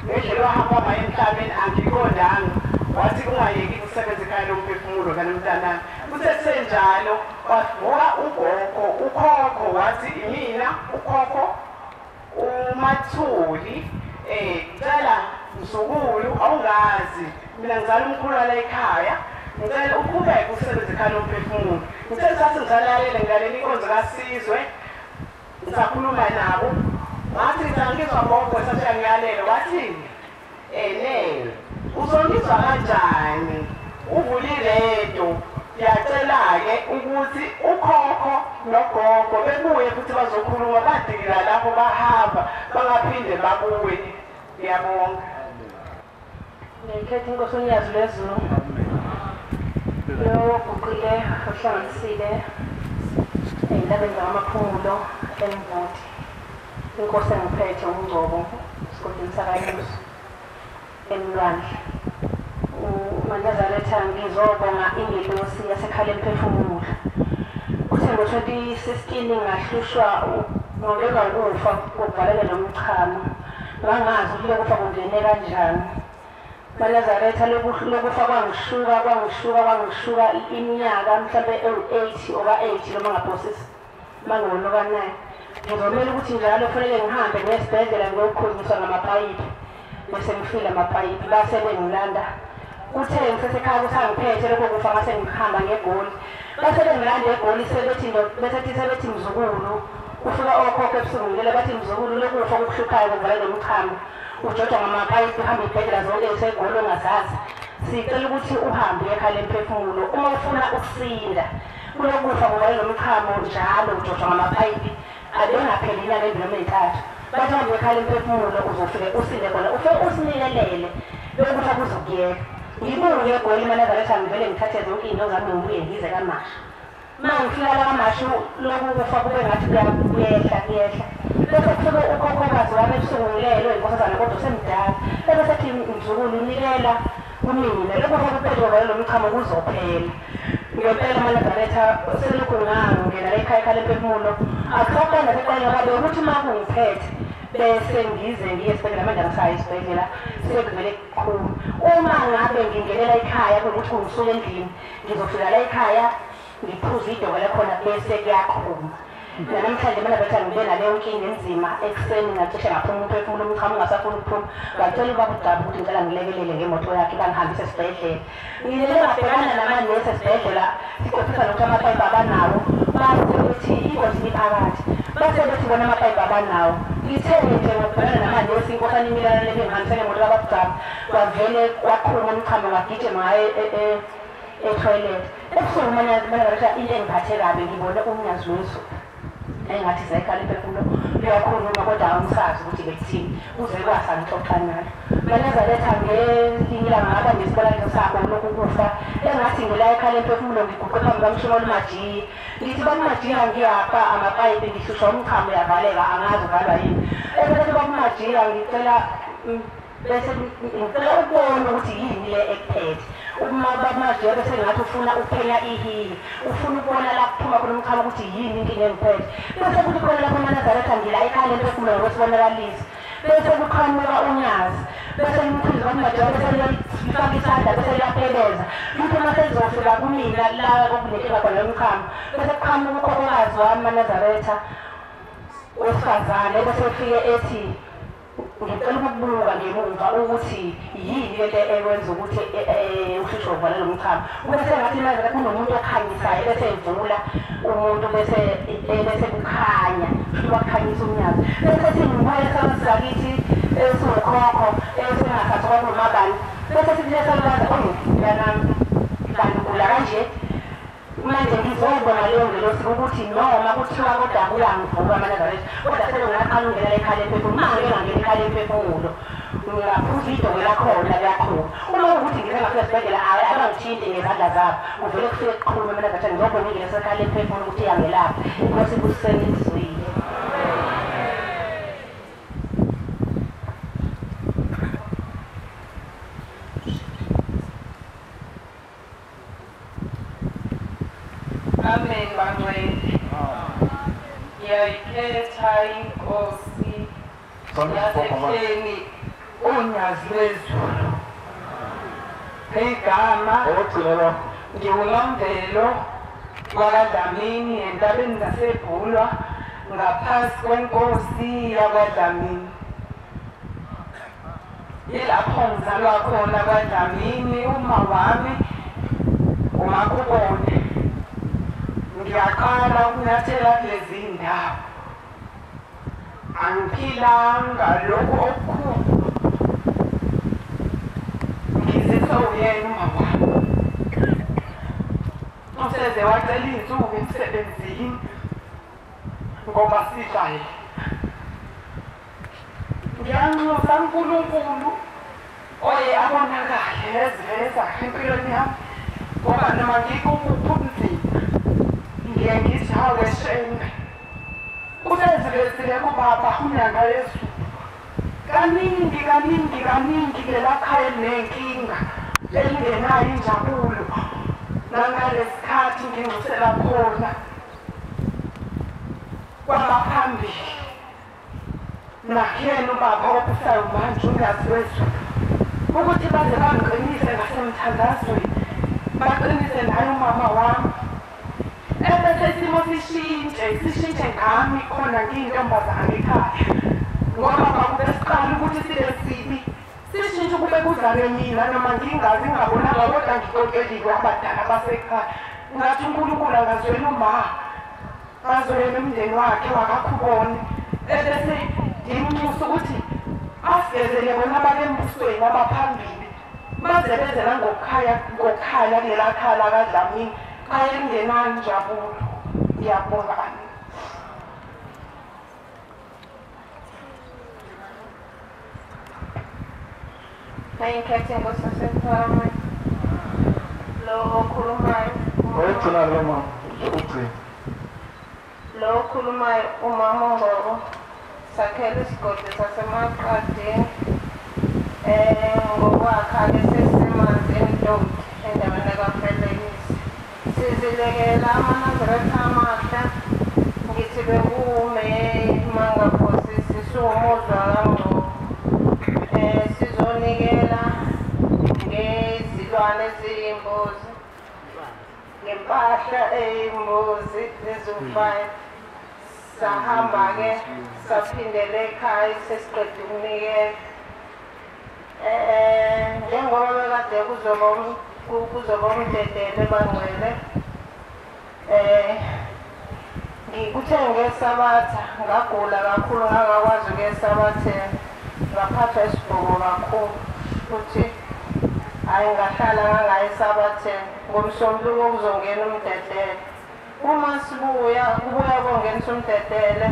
ngendlela ohamba ngayo emhlabeni angiqondanga. Wathi ungayeki ukusebenza ekhaya lomphefumulo kanye mntanami. Kusesenjalo wavuka ugogo, ukhokho wathi imina ukhokho uMathuli, ngicela mzukulu awungazi mina ngizala umkhulu wala ekhaya, ngicela uqhubeke usebenze ekhaya lomphefumulo. Ngithe sathi ngisalalela ngilalela inkonzo kaSizwe ngisakhuluma nabo, ngathi ngizwa gogo sathi ngiyalela, wathi ene uzongizwa kanjani uvula iredo. Ngiyacela-ke ukuthi ukhokho nogogo bebuye futhi bazokhuluma, badikila lapho bahamba bangaphinde babuye. Ngiyabonga. Ngikhetha inkosi uNyazi lwezulu loguqile ohlanganisile ey'ndabeni zakamaphumulo emvoti. Inkosi engiphethe uNgcobo esigodini sakaYusu emlwandle. MaNazaretha ngizobonga ingelosi yasekhala emphefumulo. Kuthe ngo-2016 ngahlushwa ngongelwa ukufa kokuvalelwa nomchamo, ngangazi ukuthi lokufa kungene kanjani. MaNazaretha lokufa kwangishuka kwangishuka kwangishuka iminyaka mhlampe ewu-8 oka-8 noma ngaphosisi mangiwonoka-9. Ngizomela ukuthi njalo kufanele ngihambe ngiye esibhedlela ngiyokhuziswa ngamapayipi, bese ngifile amapayipi base bengilanda. Kuthe ngisesekhaya kusangiphethe lokho kufa ngase ngihamba ngeGoli, base bengilanda eGoli sebethi mzukulu, kufika okhokho ebusuku ngilele bathi mzukulu lokufa okukuhluphayo kuvalelwa nomchamo, ujojwa ngamapayipi uhambe iy'bhedlela zonke useGoli ongazazi. Sicela ukuthi uhambe ekhaya lemphefumulo uma ufuna ukusinda kulokufa kuvalelwa nomchamo njalo ujojwa ngamapayipi abengapheli inyanga embili noma ey'ntathu. Bathi uhambe ekhaya lemphefumulo uzofike usinde khona, ufike usinikelele lokufa kuzokuyeka. Ngibuye eGoli MaNazaretha ngivele ngithathe zonke iy'nto zami ngibuye ngize kaMashu. Uma ngifika la kaMashu lokhu kufa kube ngathi kuyehla kuyehla. Bese kufike ukhokhokazi wami ebusuku ngilelwe inkosazana kodwa usemdala. Bese sethi mzukulu nikela kumina lokufa kuphele ngoba lo mchamo kuzophela. Ngempela MaNazaretha selokhu ngangena la ekhaya ekhaya lemphefumulo akusaqonda seqale ngoba bekuthi uma kungiphethe bese ngize ngiye esibhedlela, manje angisayi esibhedlela sekuvele kuqhuma. Uma ngabe ngingenela ekhaya kuwukuthi ngisuke endlini ngizofika la ekhaya ngiphuze idoko lakhona bese kuyaqhuma. Namhlanje MaNazaretha ngibe naleyo nkinga enzima ekuseni ngacishe ngaphuma umphefumulo umchamo ungasafuni ukuphuma. Ngacela ubaba uDabu ukuthi ngicela ngilekelele ngemoto yakhe bangihambise esibhedlela. Ngilele ngabhekana namanesi esibhedlela sixoxisana nokuthi amapayipi abanawo, base bethi ingozi iphakathi, base bethi bona amapayipi abanawo. Ngithe nje ngokubhekana namanesi inkosana imilana lebengihambise ngemoto kababa uDabu, kwavele kwaqhuma umchamo ngagijima ngaye etoilet. Ebusuku MaNazaretha into engiphathe kabi ngibone uNyazi lwezulu engathi zekhala imphefumulo luyakhuluma kodwa angisazi ukuthi bekuthini kuze kwasa ngixoxa nalo. MaNazaretha ngelinye ilanga ngaba nesibonakaliso sakho lokhu kufa engathi ngila ekhala emphefumulo ngiguqe phambi kamshumolo uMajiya, ngithi baMajiya ngiyafa amapayipi ngihlushwa umchamo uyavaleka angazi uvalwa yini. Ebese baMajiya ngicela bese ngicela ukubona ukuthi yini le ekuphethe. Uma baMajiya bese ngathi ufuna ukuphenya ihili, ufuna ukubona la kuphuma khona umchamo ukuthi yini inkinga engiphethe. Bese kuthi khona lapho MaNazaretha ngila ekhaya lemphefumulo ngokwesibonakaliso, bese kuqhamuka uNyazi, bese limkhizo baMajiya bese lifaka isandla bese liyaphebeza. Luthi uma selizofika kumina la okunenkinga khona yomchamo, bese kuqhamuka ukhokhokazi wami MaNazaretha wesifazane, bese efike ethi ngicela ukubuka ngemuva ukuthi yini lento ekwenza ukuthi ushusho uvalele umchamo. Kube sengathi manje kunomuntu okhanyisayo bese evula umuntu bese kukhanya, futhi wakhanyisa uNyazi. Bese singibuyela sakithi esiwukhokho esingasathi kwakumabani, bese sithi lesalukazi oh mntanami kanti ugula kanje. Manje ngizobona leyo ngelosi ukuthi noma kuthiwa kodwa kuyangivuka amaNazaretha, kodwa selongaqala ungenela ekhaya lemphefumulo. Uma ngike ngangena ekhaya lemphefumulo ngaphuza idongo lakhona liyaqhuma. Uma kuwukuthi ngize ngafika esibhedlela abangithinti ngezandla zabo, kuvele kufike kuqhume amaNazaretha. Ngizobona ingelosi ekhaya lemphefumulo ukuthi iyangelapha. Inkosi ibusiseni izwile. Amen bangcwele. Ngiyayikhetha inkosi yasehleni uNyazi lwezulu. Igama ngiwuNomvelo wakwaDlamini entabeni zaseBhulwa ngaphansi kwenkosi yakwaDlamini. Yilapho ngizalwa khona kwaDlamini, uma wami uMakubone. Ngiyaqala ukunyathela kulezi ndawo. Angiphilanga lokhu okukhulu. Ngiziswa uyena uma wami. Useze wacela iy'nsuku emsebenzini ngoba sidla yena. Ngiyanxusa uNkulunkulu oye abonakale eziveza empilweni yami, ngoba noma ngikuphi ubunzima ngiye ngithi hawe shembe. Usezivezile kubaba uNyanga yezulu kaningi kaningi kaningi lela khaya elinenkinga elingenayo injabulo. Nangalesikhathi nginxusela khona kwabaphambili nakuyena ubaba obusayo manje uNyazi lwezulu ukuthi baze bangiqinise ngasemthandazweni, baqinise naye umama wami. Ebese isimo sishintshe ngami khona ngiyintombazane ekhaya, ngoba bakube siqala ukuthi sibe sibi sishintshe kube kuzalwe mina noma ngingazi ngingabonanga, kodwa ngixoxeliwe abadala basekhaya. Ngathi uNkulunkulu angazwela uma azwele umndeni wakhe wakaKhubone, ebese ngimnxusa ukuthi asivezele bona ababembusweni abaphambili, baze beze nangokukhaya ngokukhanya kulela khaya lakaDlamini, khaya elingenayo injabulo. Ngiyabonga. Ngiyikhethe inkosi yaseMphakamweni. Lo okhulumayo owugcina lo mama ugcina lo okhulumayo umama uNgcobo, sakhela isigodi saseMaqadini ngokwakha-ke sesisemanzini doti endaweni kaFelekisi. Sizilekela amaNazaretha amahle. Ngithi bekuwuMeyi mangaphosisi siwumuzi wakaNgcobo. Sizonikela ngezilwane eziyimbuzi, ngempahla eyimbuzi eziwu-5. Sahamba-ke saphindela ekhaya sesiqeda ukunikela. Njengoba bekade kuzoba umdedele bangcwele, ngikuthe ngesabatha ngagula kakhulu ngangakwazi ukuya esabatheni, ngaphathwa isibhobo kakhulu futhi hhayi ngahlala ngangayi esabatheni. Ngomsombuluko kuzongena umdedele. Uma sibuya kubuya kongenisa umdedele,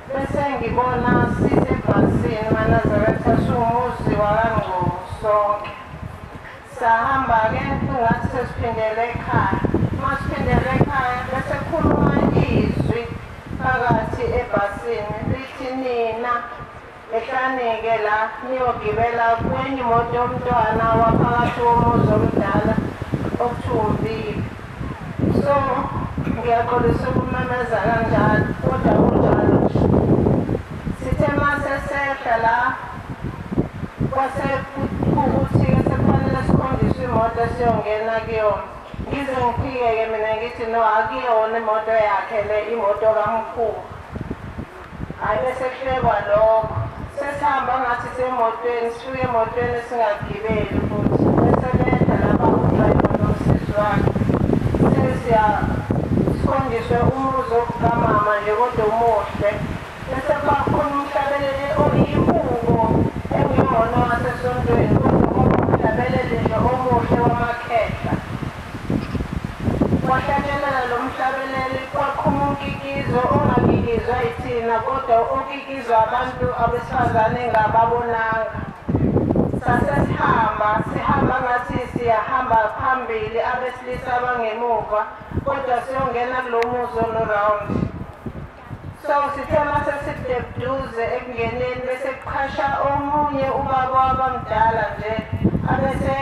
bese ngibona sisebhasini maNazaretha siwumuzi wakaNgcobo sonke. Sahamba-ke ngathi sesiphindele ekhaya. Uma siphindele ekhaya bese khuluma izwi phakathi ebhasini lithi, nina ehlanike la niyogibela kwenye imoto yomntwana waphakathi womuzi omdala okuthiwa uMbili. So ngiyaxolisa ukumemeza kanjalo, kodwa kunjalo nje. Sithe masesehla la kwase kuwukuthi-ke sekufanele sikhonjiswe imoto siyongena kuyona. Ngize ngiphike-ke mina ngithi no, akuyona imoto yakhe le, imoto kamkhulu. Hhayi bese kuhlekwa lokho. Sesihamba ngathi semotweni, sifike emotweni singagibeli futhi. Bese behla lapha udrayiva nomsizi wakhe. Sesiya sikhonjiswe umuzi kamama nje kodwa umuhle. Bese kuba khona umhlabeleli oyihubo engiyona wasesontweni, kodwa kwaba umhlabeleli nje omuhle wamakhehla. Wahlabelela umkikizo ongakikizwa yithina kodwa okikizwa abantu abesifazane engababonanga. Sasesihamba sihamba ngathi siyahamba phambili abesilisa abangemuva kodwa siyongena kulo muzi ono-round. So sithe mase sideduze ekungeneni bese kuqhasha omunye ubaba wabamdala nje abese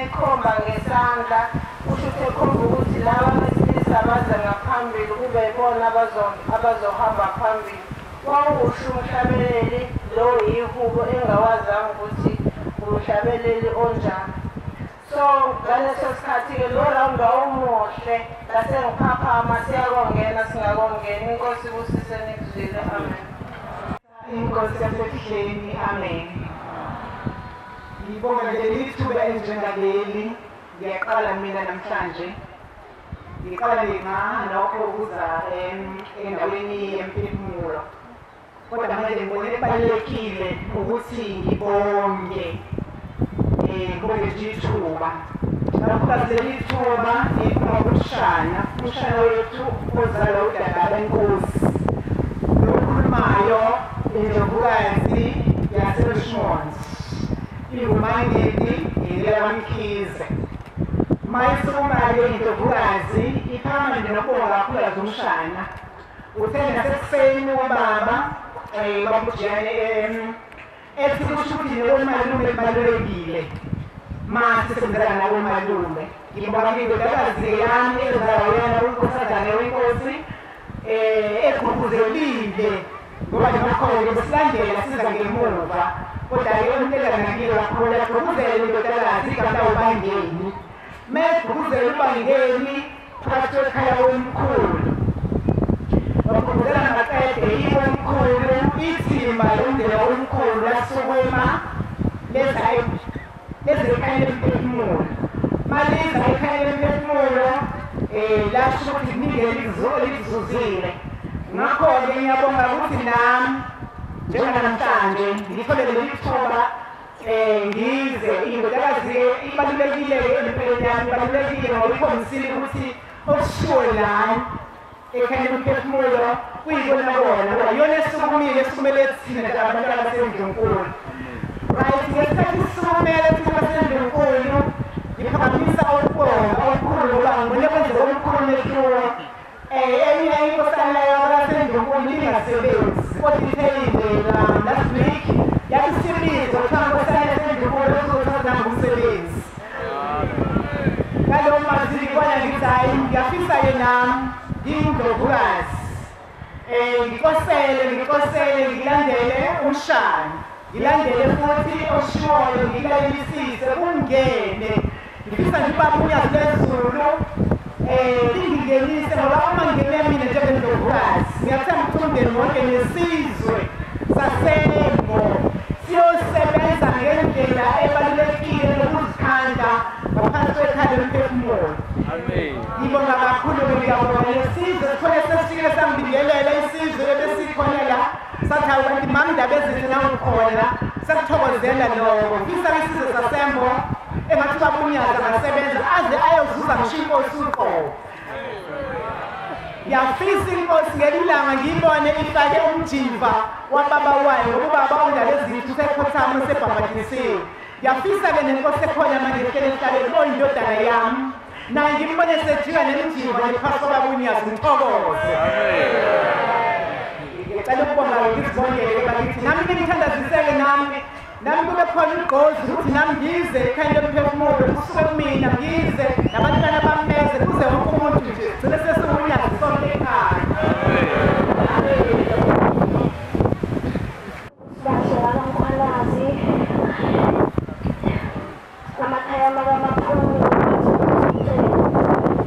ekhomba ngesandla kusho ukuthi ekhomba ukuthi laba besilisa baze ngaphambili kube yibona abazohamba phambili. Wawusho umhlabeleli lo yihubo engawazanga ukuthi umhlabeleli onjani. So ngaleso sikhathi-ke lo round wawumuhle ngase ngiphaphama siyakongena singakongena. Inkosi ibusise nikuzwile. Amen. Inkosi yasebuhleni. Amen. Ngibonga leli thuba elinjengaleli. Ngiyaqala mina namhlanje. Ngiqala ngalokho ukuza endaweni yemphefumulo. Kodwa manje ngibone kubalulekile ukuthi ngibonge ngibonge nje ithuba. Ngakho leli thuba ngiphuma kumshana, umshana wethu ozalwa udaba lenkosi. Lokhulumayo indlovukazi yaseRichmond. Ingumangeni ngeyakaMkhize. Mayisukuma-ke indlovukazi iphakama nje nokubonga kakhulukazi umshana. Uthe nasekuseni ubaba babujiyane ethi kusho ukuthi nomalume kubalulekile masisebenzela nakomalume. Ngibonga indodakazi yami ezalwa unkosazane wenkosi egqugquzelile ngoba njengokhona besilandela siza ngemuva kodwa-ke umntela ngakile kakhulu yagqugquzela indodakazi igama lawo Bangeni. Mayegqugquzela uBangeni phakathi kwekhaya womkhulu wagqugquzela ngaqede iwomkhulu ithimba lomndeni womkhulu lasukuma leza ekhaya lemphefumulo. Maliza ekhaya lemphefumulo lasho ukuthi kuningi elikuzuzile. Ngakho-ke ngiyabonga ukuthi nami njenganamhlanje ngithole leli thuba ngize. Indodakazi ibalulekile-ke empilweni yami, ibalulekile ngoba ikhombisile ukuthi okushiwo lana ekhaya lomphefumulo kuyikona kona ngoba iyona esukumile esukumele thina abantwana basendlunkulu. Right, ngesikhathi sisukumele thina basendlunkulu ngiphakamisa ukubonga okukhulu ngoba ngibone kwenzeka omkhulu umehluko. Enye inkosana yabasendlunkulu ibingasebenzi kodwa ithe last week yathi sibizo kuthiwa inkosana yasendlunkulu uzothatha ngumsebenzi. Ngalowo mazwi ngibona ngithi hhayi ngiyafisa-ke nami ngiyindlovukazi ngikosele ngilandele umshana ngilandele futhi oshiwoyo ngilalelisise kungene. Ngifisa nje ubaba uNyazi lwezulu lingingenise ngoba uma ngingene mina njengendlovukazi ngiyathemba ukuthi umndeni wonke nesizwe sasembo siyosebenza ngendlela ebalulekile nokuzikhandla ngaphansi kwekhaya lomphefumulo. Ngibonga kakhulu-ke ngiyabonga nesizwe sithole sesifike sangibingelela isizwe ebesikhona la sathi hawu kanti mama indaba ezinhle nangikhona sakuthokozela lokho. Ngifisa isizwe sasembo engathi ubaba uNyazi angasebenza aze ayozuza ngisho inkosi uqobo. Ngiyafisa inkosi ngelinye ilanga ngiyibone ifake umjiva wababa wayo ngoba ubaba undaba ezinhle usekhothama usebhabhadisiwe. Ngiyafisa-ke nenkosi ekhona manje ehleli emhlabeni oyindodana yami naye ngimbone sejika nemjiva nje phakathi kwababa uNyazi ngithokoze. Ngicela ukubonga ngizibongele bakithi nami ngithandaziseke nami kube khona ugqozi ukuthi nami ngize ekhaya lomphefumulo kusuke kumina ngize nabantwana bameze kuze wonke umuntu nje gcine sesiwunyazi sonke ekhaya. Sibahle bakaMkhwanazi amakhaya makamaphumi.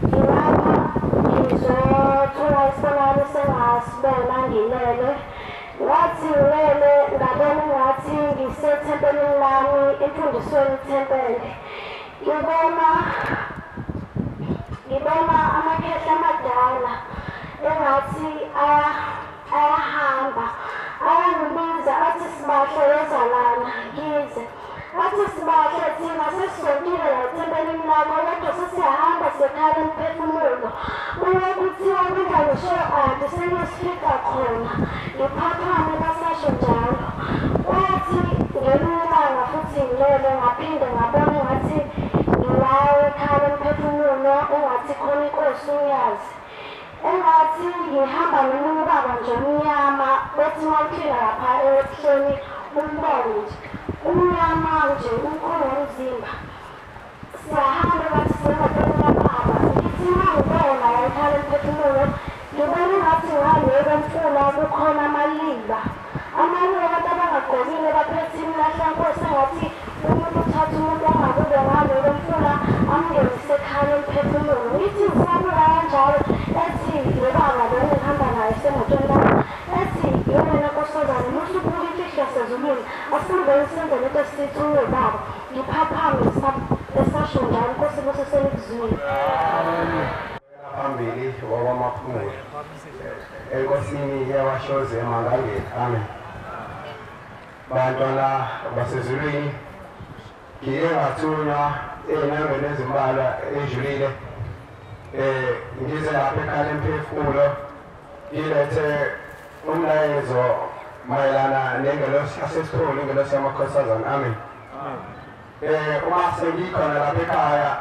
Ngilapha ngizothola isibonakalo sengasibona ngilele. Ngathi ngilele ngabona ngathi ngisethempelini lami emfundisweni ithempeli. Ngibona amakhehla amadala engathi ayahamba ayangibiza athi sibahle woza lana ngize. Athi sibahle thina sesisontile la ethempelini lakho kodwa sesiyahamba sekhala umphefumulo. Kuye kuthiwa kudla ngisho anti Ngisengiyosifika khona ngiphaphame basasho njalo. Kwathi ngelinye ilanga futhi ngilele ngaphinde ngabona engathi ngilawe ekhaya lomphefumulo, engathi khona inkosi uyazi. Engathi ngihamba nomunye ubaba nje omnyama, bethi uma ufika lapha ebuhleni umbone nje umnyama nje umkhulu womzimba. Siyahamba bathi siyahamba kababa, ngithi uma ngibona la ekhaya lomphefumulo ngibona engathi ngale komfula kukhona amaliba. Amanye abantu abangagqokile baphethe imilahlankosi, engathi umuntu uthatha umuntu angakubo ngale komfula amngenise ekhaya lomphefumulo. Ngithi ngisabuka kanjalo ethi lo baba lo engihamba naye esemotweni lapha ethi yewena nkosazane musubuka imfihlo yasezulwini, asihambeni senze lento esithi baba. Ngiphaphame esasho njalo, Nkosi ibusiseni kuzwile. Phambili wakwamaphumulo enkosini yabashozi eMangangeni. Amen. Bantwana basezulwini, ngike ngathunywa ey'nyangeni ezimbalwa edlulile ngize lapha ekhaya lemphefumulo ngilethe umlayezo mayelana nengelosi yasesikhulu, ingelosi yamakhosazane. Amen. Uma sengikhona lapha ekhaya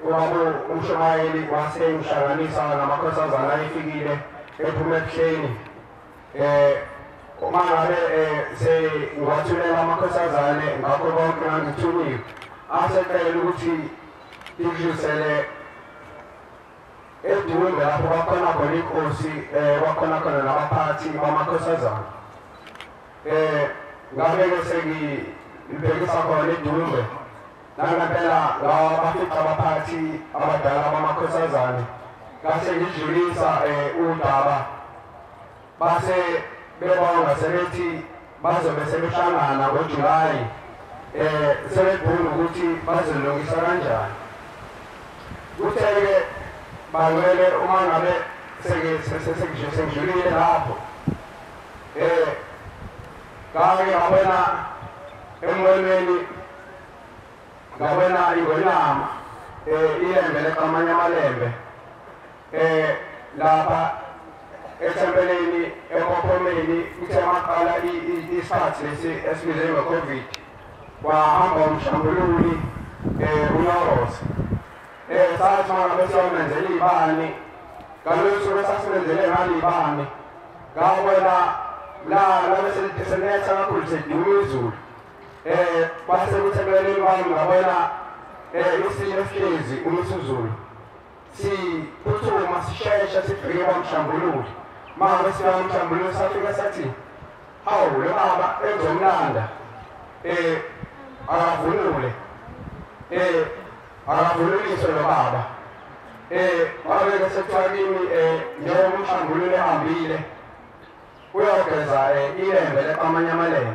ubaba umshumayeli wasengihlanganisa namakhosazana ayefikile ephuma ebuhleni. Uma ngabe sengiwathulela amakhosazane ngakho konke ngangithunyiwe, asecela ukuthi ngidlulisele edumbe lapho kwakhona khona inkosi, kwakhona khona nabaphathi bamakhosazane. Ngabe-ke sengibhekisa khona edumbe, nangempela ngabafica abaphathi abadala bamakhosazane, ngase ngidlulisa udaba. Base bebonga sebethi bazobe sebehlangana ngoJulayi, sebebhuna ukuthi bazolungisa kanjani. Kuthe-ke bangcwele uma ngabe sengidlulile lapho, ngake ngabona embonweni, ngabona ingonyama ilembe leqamanye amalembe lapha ethempeleni empophomeni. Kuthe maqala isikhathi lesi esibizwe nge-COVID, kwahamba umshambululi uNoros. Sathi uma ngabe siyomenzela iy'bani, ngalolu suku esasimenzele ngalo iy'bani, ngabona la labe selinetha kakhulu seduma izulu. Kwase kuthi eceleni kwami ngabona isilo esihlezi uMisuzulu siphuthuma sishesha sifike kwamshambululi. Uma ngabe sifika kwamshambululi safika sathi, hawu lo baba engizomlanda akavunule, akavunuliswe lo baba. Wabe-ke sekuthiwa kimi njengoba umshambululi ehambile uyogeza ilembe leqamanye amalembe,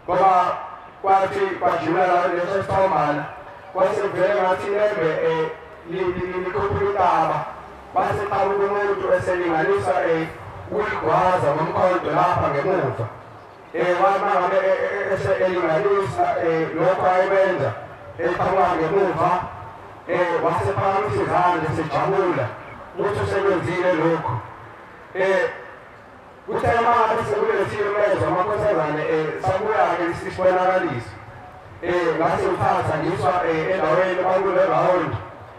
ngoba kwathi kwajula leso sithombana kwase kuvele ngathi ilembe likhuphuka intaba, base qhamuka umuntu eselinganisa ukuligwaza ngomkhonto lapha ngemuva. Wathi uma ngabe elinganisa lokho ayebenza eqhamuka ngemuva, wasephakamisa izandla sejabula ukuthi usekwenzile lokho. Kuthe uma ngabe sekulethile umlayezo wamakhosazane, sabuya-ke isibonakaliso. Ngase ngithatha ngiswa endaweni kwakule round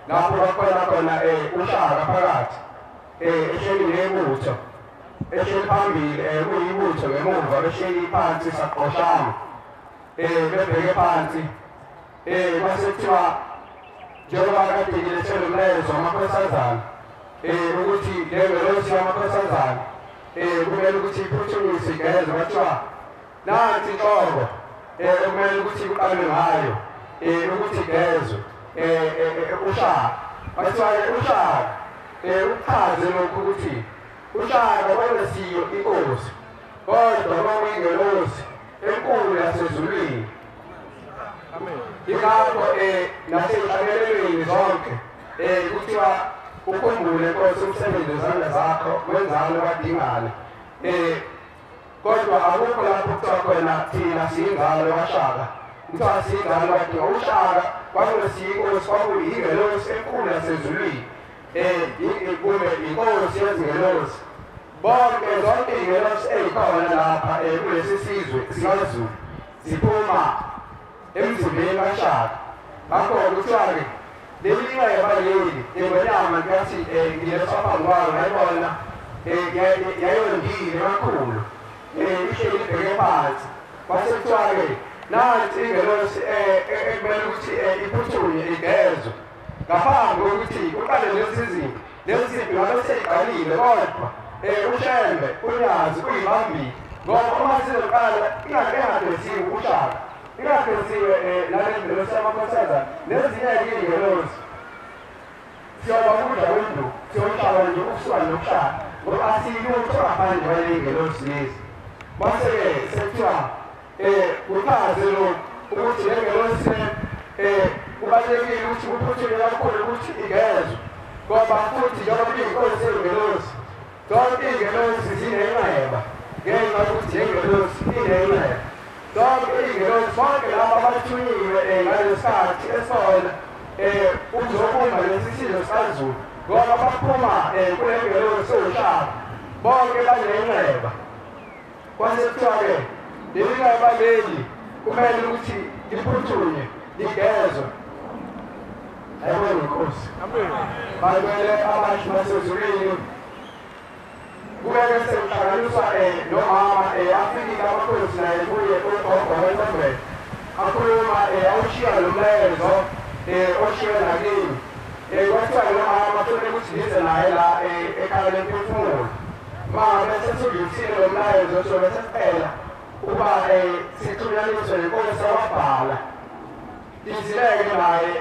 lapho kwakhona khona uShaka phakathi, ehleli nebutho, ehleli phambili kuyibutho ngemuva, behleli phansi saqoshama bebheke phansi. Kwase kuthiwa njengoba kade ngilethe lo mlayezo wamakhosazane ukuthi le ngelosi yamakhosazane kumele ukuthi iphuthumise igeze, kwathiwa nansi inhloko okumele ukuthi kuqalwe ngayo ukuthi igezwe uShaka. Kwathiwa-ke uShaka uchaze lokhu ukuthi uShaka kwakungesiyo inkosi, kodwa kwakuyingelosi enkulu yasezulwini. Yingakho nasey'hlabelelweni zonke kuthiwa ukhumbule Nkosi umsebenzi wezandla zakho wenzalo kwadingane. Kodwa akukho lapho kuthiwa khona thina siyinzalo kaShaka, kuthiwa siyinzalo kadinga. UShaka kwakungesiyo inkosi, kwakuyingelosi enkulu yasezulwini. Kube inkosi yezingelosi. Bonke zonke izingelosi ezikhona lapha kulesi sizwe sikaZulu ziphuma emzimbeni kaShaka. Ngakho kuthiwa-ke leli nxeba leli lengonyama nkathi ngilethwa phambi kwayo ngayibona yayondile kakhulu, ihleli ibheke phansi. Kwase kuthiwa-ke nansi ingelosi ekumele ukuthi iphuthunywe igezwe ngaphambi kokuthi kuqale lezi zimpi. Lezi zimpi ngabe seyiqalile, kodwa uShembe uNyazi uyibambile, ngoba uma sizoqala ingageziwe uShaka, ingageziwe nale ngelosi yamakhosazana nezinye-ke iy'ngelosi, siyoba ukudla kwendlu, siyohlaba nje ukusuka nokushaka, ngoba asiyilutho ngaphandle kwale ngelosi lezi. Kwase-ke sekuthiwa kuchaze lokhu ukuthi le ngelosi kubalulekile ukuthi kuphuthunywe kakhulu ukuthi igezwe, ngoba futhi njengoba iyinkosi yezingelosi, zonke iy'ngelosi zinenxeba ngenxa yokuthi lengelosi inenxeba. Zonke iy'ngelosi, bonke laba abathunyiwe ngalesikhathi esona ukuzobumba lesi sizwe sikaZulu, ngoba baphuma kule ngelosi ewuShaka, bonke banenxeba. Kwase kuthiwa-ke leli nxeba leli kumele ukuthi liphuthunywe ligezwe. Ayibonge inkosi. Balwele abantu basezulwini. Kubeke sekuhlanganiswa nomama afikile amakhosi naye kuye ugogo wentombela, akhuluma awushiya lo mlayezo oshiwe nakimi. Kwathiwa lo mama kufanele ukuthi ngize naye la ekhaya lemphefumulo. Ma bese sudlulisile lo mlayezo, sobe sesicela ukuba sixhunyaniswe nenkosi wabhala. Izileke naye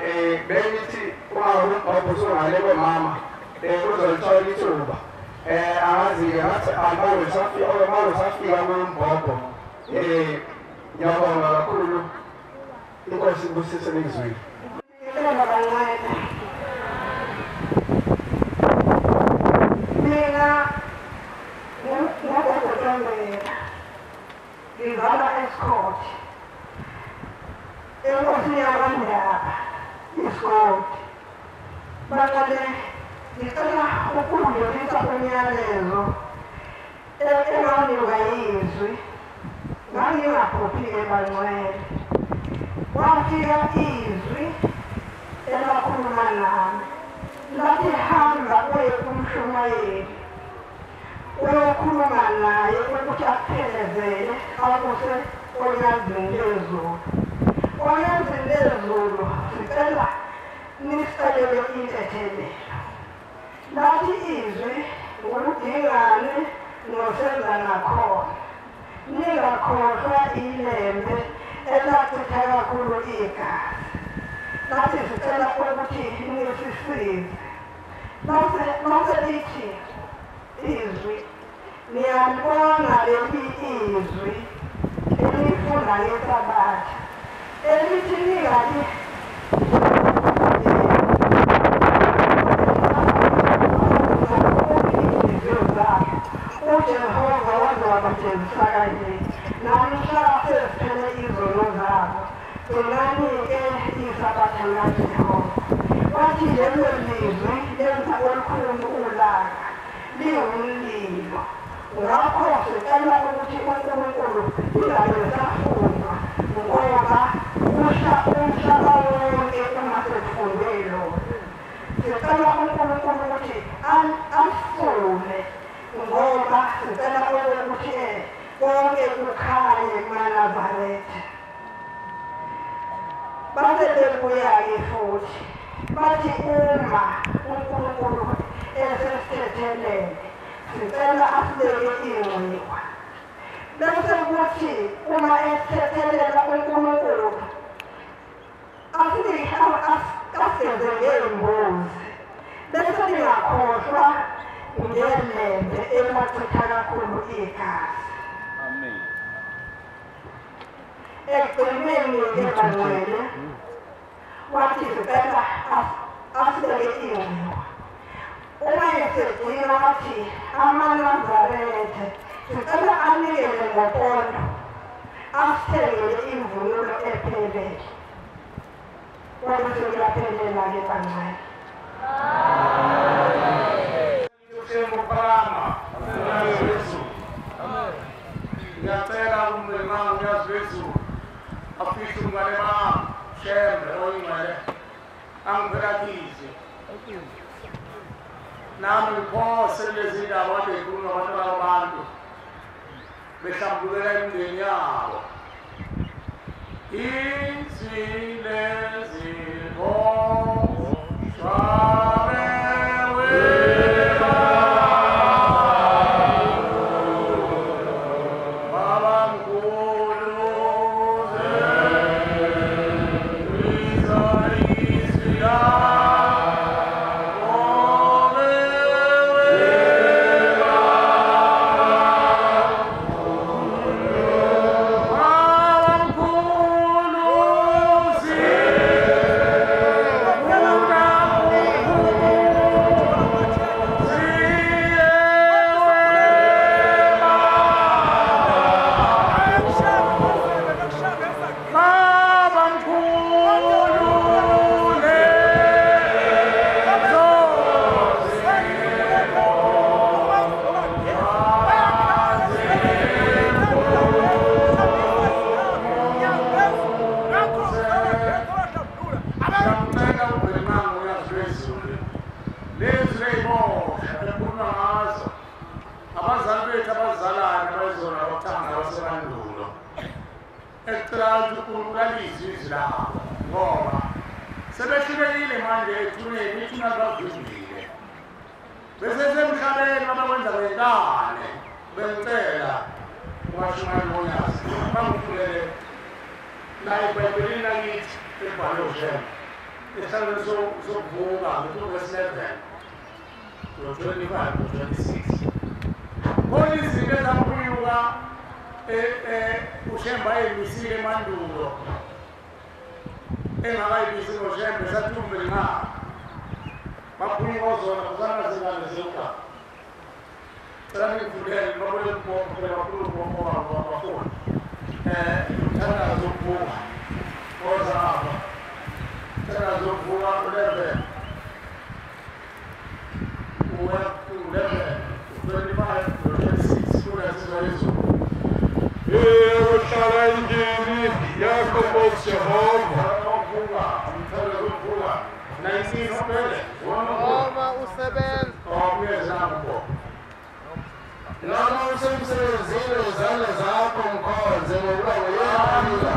bengithi uma umbhobho usungale komama uzolithola ithuba. Angazi-ke ngathi angisafika kumbhobho. Ngiyabonga kakhulu, inkosi ibusise ningizwile. Mina ngugogo ngizalwa eScott, enkosini yakwaNdaba iScott. Bangale ngicela ukudlulisa umyalezo engawunikwa yizwi. Ngangingaphuphi-ke bangcwele, kwafika izwi elakhuluma nami lathi hamba uye kumshumayeli uyokhuluma naye ukuthi akuphelezele akuse onyazini lezulu. Onyazini lezulu sicela nisicelele intethelelo. Lathi izwi ngokudingane nosenza ngakhona, ningakhohlwa ilembe elachitha kakhulu igazi. Lathi sicela ukuthi nisisize. Lase lithi izwi, niyalibona leli izwi elifunda ngesabatha elithi ningabi uJehova waze wabajezisa kanje namhla sesiphele izono zabo, gcinani-ke isabatha likaJehova. Wathi lelo lizwi lenza olukhulu ulaka, liwumlilo. Ngakho sicela ukuthi uNkulunkulu ingabe safundwa, ngoba usha umhlaba wonke uma sesifunde lona. Sicela uNkulunkulu ukuthi asifune, ngoba sicela ukuthi konke kukhanye kumaNazaretha. Base bebuya-ke futhi bathi uma uNkulunkulu esesithethelele sicela asibeke ingcikwa, bese kuthi uma esithethelela uNkulunkulu asenze ngey'mbuzi, bese ningakhohlwa ngelembe elachitha kakhulu igazi. Ekugcineni-ke bangcwele wathi sicela asibeke ingcikwa. Uma esegcina wathi amaNazaretha sicela anikele ngopondo asithengele imvunulo ephelele. Kwabe sekuyaphelela-ke bangcwele. Ngiyacela umlingani uyaziwezulu afise umngane bami Shembe oyingcwele angiphelakise nami ngiphose kulezi ndaba kade ngikhuluma nabantwana babantu behlambulukela imindeni yabo. Izwi lezipho sebehlulekile manje ethuneni ithuna bavimbile besesemhlabeni abakwenza bengane bengicela washumayela ngonyazi bangikhulele la eBhayibhelini lakithi ebhalwe uShembe esihlalweni sokuvuka ngo-verse 11 no-25 no-26 khona izinto ezaphunyuka uShembe ayemisile emandulo engakayibisi ngoShembe sathi uMvelinqangi baphunyuka ozona kusana zingane zewuka cela ningivulele babone umbopho phela bakhulu umbopho wabo wabafundi umthandazo wokuvuka oza apha umthandazo wokuvuka 11 11 25 26 kunasizwa izulu. Uhlala endlini yakho Nkosi Jehova. Noma usebenza noma usemsebenzini wezandla zakho mkhonze ngokuba nguyena.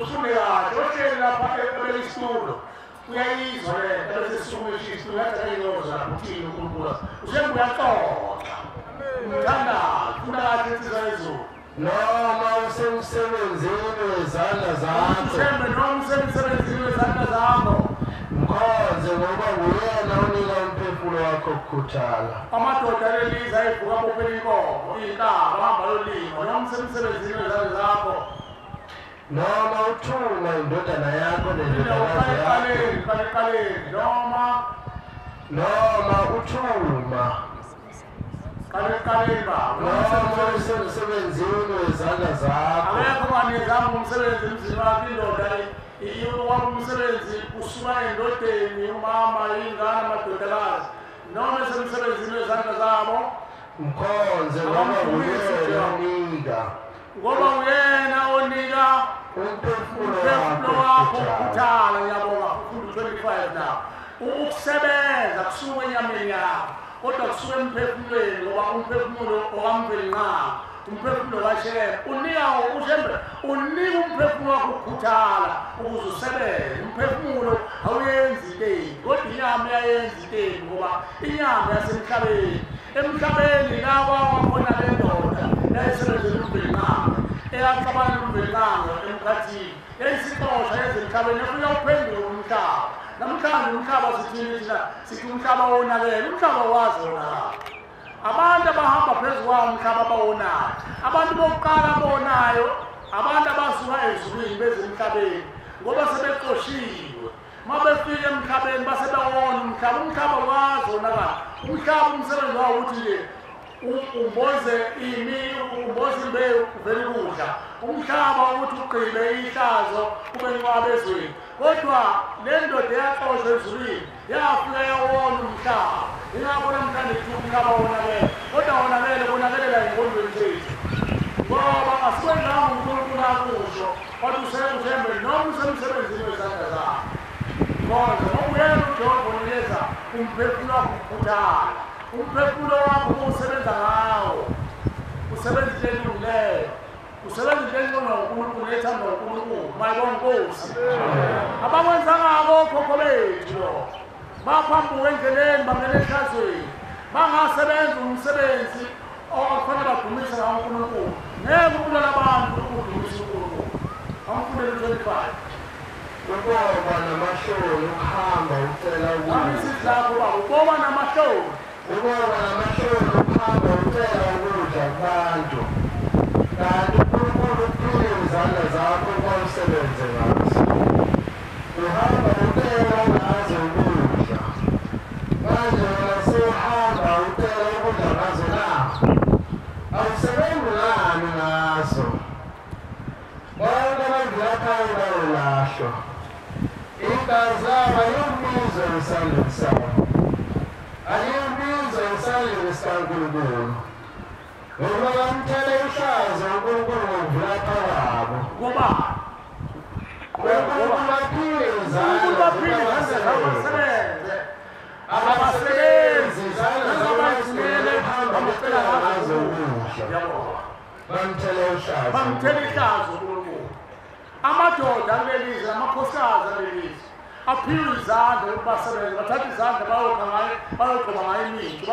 Ufunde kahle ohleli lapha ebele uyayizwa lento bese sisuke isitulo yathi ayingoza lapho uthini uNkulunkulu uShembe uyaxoxa umthandazo funda kahle insizwa yezulu. Noma usemsebenzini wezandla zakho Shembe noma usemsebenzini wezandla zakho mkhonze ngoba nguyena onika umphefumulo wakho ukukhuthala. Amadoda leliza ayivuka bophela inkomo iy'nkaba hamba yolima noma usemsebenzini wezandla zakho noma uthuma indodana yakho nendodakazi yakho noma uthuma noma usemsebenzini wezandla zakho. Akekho banezanga umsebenzi emzini wakho indoda wami umsebenzi usuka endodeni umama ingane amadodakazi noma esemsebenzini wezandla zabo mkhonze ngoba nguyena onika ngoba uyena onika umphefumulo wakho ukukhuthala. Ngiyabonga ufunda 25 now. Ukusebenza kusuka enyameni yakho kodwa kusuka emphefumulweni ngoba umphefumulo okaMvelinqangi umphefumulo kaShembe unika uShembe unika umphefumulo wakho ukukhuthala ukuze usebenze. Umphefumulo awuyenzi into embi kodwa inyama iyayenza into embi ngoba inyama yasemhlabeni emhlabeni la kwakhona le ndoda yayisebenzela uMvelinqangi eyaxabana noMvelinqangi emkhathini yayisixosha yezemhlabeni yafika uphenduka umhlaba. Namhlanje umhlaba sithini thina? Sithi umhlaba wonakele. Umhlaba wazi wonakala. Abantu abahamba phezu kwawo umhlaba bawonayo. Abantu bokuqala bonayo abantu abasuka ezulwini beze emhlabeni ngoba sebexoshiwe. Uma befika emhlabeni base bewona umhlaba. Umhlaba wazi wonakala. Umhlaba umsebenzi wawo ukuthi nje Umboze imi umboze imbewu uvele ukudla. Umhlaba ukuthi ugqibe ihlazo ube nqwaba ezweni. Kodwa le ndoda yaxoshwa ezulwini yafika yawona umhlaba. Ingakho namhlanje kuthiwa umhlaba wonakele. Kodwa wonakele bonakelela engqondweni zethu. Ngoba asikwenzanga uNkulunkulu akusho kodwa usembe noma usemsebenzini wezandla zakho. Kodwa ngokuyena uJehova unikeza umphefumulo wakho ukukhuthala. Umphefumulo wakho usebenza ngawo. Usebenza into elungileyo. Usebenza into elungileyo uNkulunkulu ethandwa uNkulunkulu. Mayibonge Nkosi. Abakwenzanga okhokho bethu. Baphambuka endleleni bangena ehlazweni. Bangasebenza umsebenzi okufanele badumise ngawo uNkulunkulu. Ngeke ubulala abantu ukudumise uNkulunkulu. Awufundele 25. Ukuba namahloni ukuhamba ucela ukudla. Angisithi lapho baba, ukuba namahloni. Ukuba namahloni ukuhamba ucela ukudla kubantu. Kanti uNkulunkulu uphile izandla zakho ukuba usebenze ngazo. Uhamba ucela ngazo ukudla. Manje wena sewuhamba ucela ukudla ngazo na? Awusebenzi ngani ngazo? Bonke abadlaphayo bayolahlwa. Igazi labo aliyubizwa esandleni sabo. Aliyubizwa esandleni sikaNkulunkulu. Ngoba bamthele ihlazo uNkulunkulu ngokuvilapha kwabo. Ngoba uNkulunkulu baphile izandla abasebenze. Abasebenzi izandla zabathumele bamcela ngazo ukudla. Bamthele ihlazo. Bamthele ihlazo uNkulunkulu. Amadoda kulelizwe, amakhosikazi kulelizwe aphiwe izandla ukuthi basebenze, bathathe izandla bayokha ngayo, bayogqoba ngayo imithi,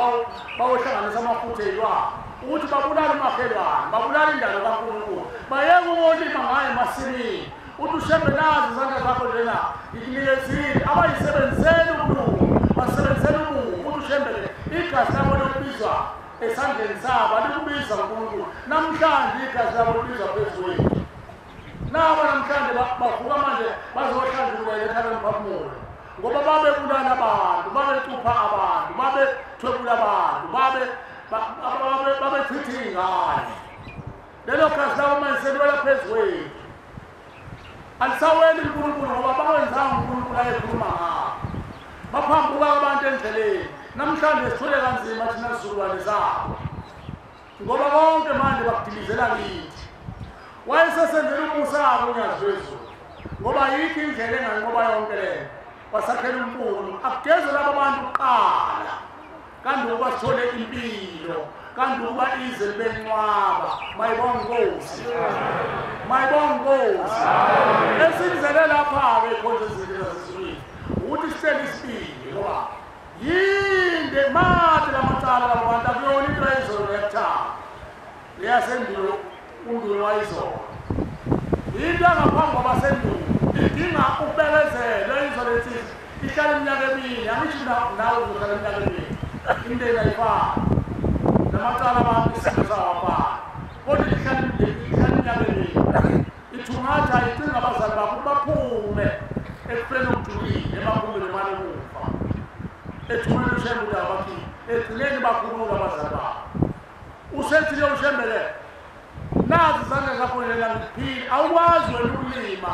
bayohlanganisa amafutha ey'lwane ukuthi babulale umakhelwane, babulale indalo kaNkulunkulu. Bayeke ukulima ngayo emasimini. Uthi ushembe nazi izandla zakho njena ngikunikezile, abayisebenziseli ukulunga, basebenzisele ububi. Uthi ushembe igazi labo lokubizwa esandleni sabo alikubiza uNkulunkulu. Namhlanje igazi labo libizwa phezu kwethu. Nabo namhlanje bavuka manje bazohlanjulula ekhaya lomphefumulo. Ngoba babebulala abantu, babecupha abantu, babethwebula abantu, babechitha iy'ngane. Lelo gazi labo manje seliwela phezu kwethu. Alisaweli uNkulunkulu ngoba bawenzanga uNkulunkulu ayekhuluma ngabo. Baphambuka abantu endleleni. Namhlanje sithwele kanzima thina sizukulwane zabo. Ngoba konke manje bakudilizela kithi. Wayesesenzela umusa uNyazi lwezulu. Ngoba yikho indlela enganqoba yonke le. Wasakhela uNkulunkulu akugeze laba bantu kuqala. Kanti ukuba sithole impilo, kanti ukuba ize libe nqwaba. Mayibonge Nkosi. Mayibonge Nkosi. Esindlele lapha-ke khonze izinto zasezulwini ukuthi sihlele isibili ngoba yinde made lamacala labo bantu akuyona into yayizolo yakuthanda. Leyasendulo undulo wayizolo. Into yangaphambi kwabasendulo idinga ukubekezela izolo ethize ihlala iminyaka emine. Angisho nawe uzohlala iminyaka emine. Imindeni ayifani. Namacala abantu isimo sawo afani. Kodwa ihlala iminyaka emine. Ithungatha icinga abazali bakho ukuthi baphume ekufeni okujulile emagumbini omane okufa. Ethumela uShembe ukuthi abakhiphe. Ekugcineni bakhulula abazali bakho. Usethile uShembe le. Nazi izandla zakho lena ngikuphile. Awukwazi wena ukulima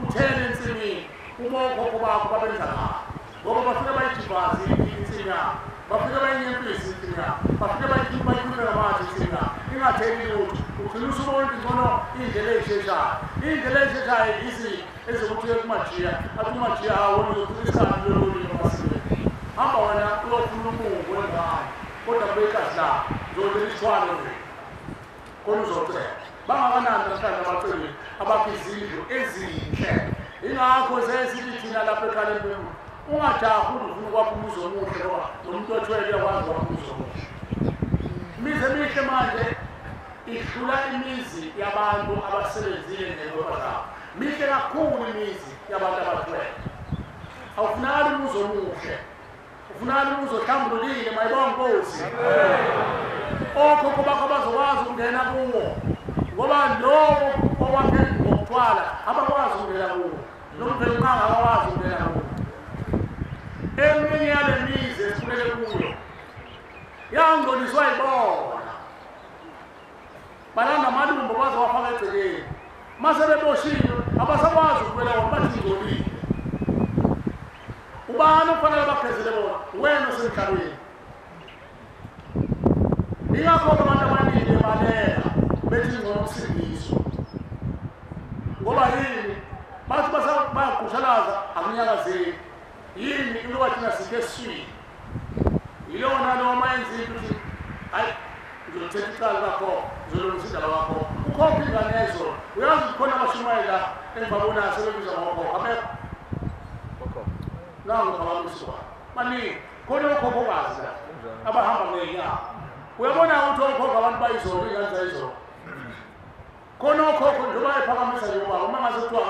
uthele ensimini uma okhokho bakho babenza ngakho. Ngoba bafike bayijivaze insimi yakho. Bafike bayinyempise insimi yakho. Bafike bayikhiphe ngamatshe insimi yakho. Ingatheli lutho. Ugcina usubona ukuthi ngcono indlela eyisheshayo. Indlela eyisheshayo ezokuthi uye kumajiya. Athi umajiya awona uzochitha isikhathi uyolima emasimini. Hamba wena uyofuna umungu wengane. Kodwa kube igazi lakho. Uzolela isithwalo nje. Khona uzocela. Bangakanani namhlanje abaceli abakha izindlu ezinhle. Ingakho sesithi thina lapha ekhaya lempilo ungajahi ukuthi ufuna ukwakha umuzi omuhle ngoba nomuntu othwele uyakwazi ukwakha umuzi omuhle. Imizi emihle manje idlula imizi yabantu abasebenzile ngey'ngoba zabo. Mihle kakhulu imizi yabantu abathwele. Awufunakali umuzi omuhle. Ufunakali umuzi ohlambulukile. Mayibonge Nkosi. Okhokho bakho bazokwazi ukungena kuwo. Ngoba lowo owakhe ngokuthwala abakwazi ukungena kuwo. Nomvelqanga abakwazi ukungena kuwo. Eminye yale mizi esikhulele kuyo yangcoliswa yibona. Balanda amalumbo baze wafaka egcekeni. Mase beboshiwe abasakwazi ukubela bona bathi ngcolile. Ubani okufanele bagezele bona? Wena osemhlabeni. Ingakho abantu abaningi bebaleka bethi ngcono ukusindiswa. Ngoba yini? Bathi bayagushalaza akunyakazeki. Yini into thina sike eswini. Yilona noma yenza into ukuthi hayi ngizothetha icala lakho, ngizolungisa indaba yakho. Ukhokha ingane yezolo. Uyazi ukuthi khona abashumayeli la engibabonayo sebebiza ngokhokho. Abekho. Nangu phakamiswa. Baningi. Khona okhokhokazi la abahamba ngeenyawo. Uyabona ukuthi okhokho abantu bayizolo ingane zayizolo. Khona okhokho njengoba ephakamisa nje ubaba uma ngase kuthiwa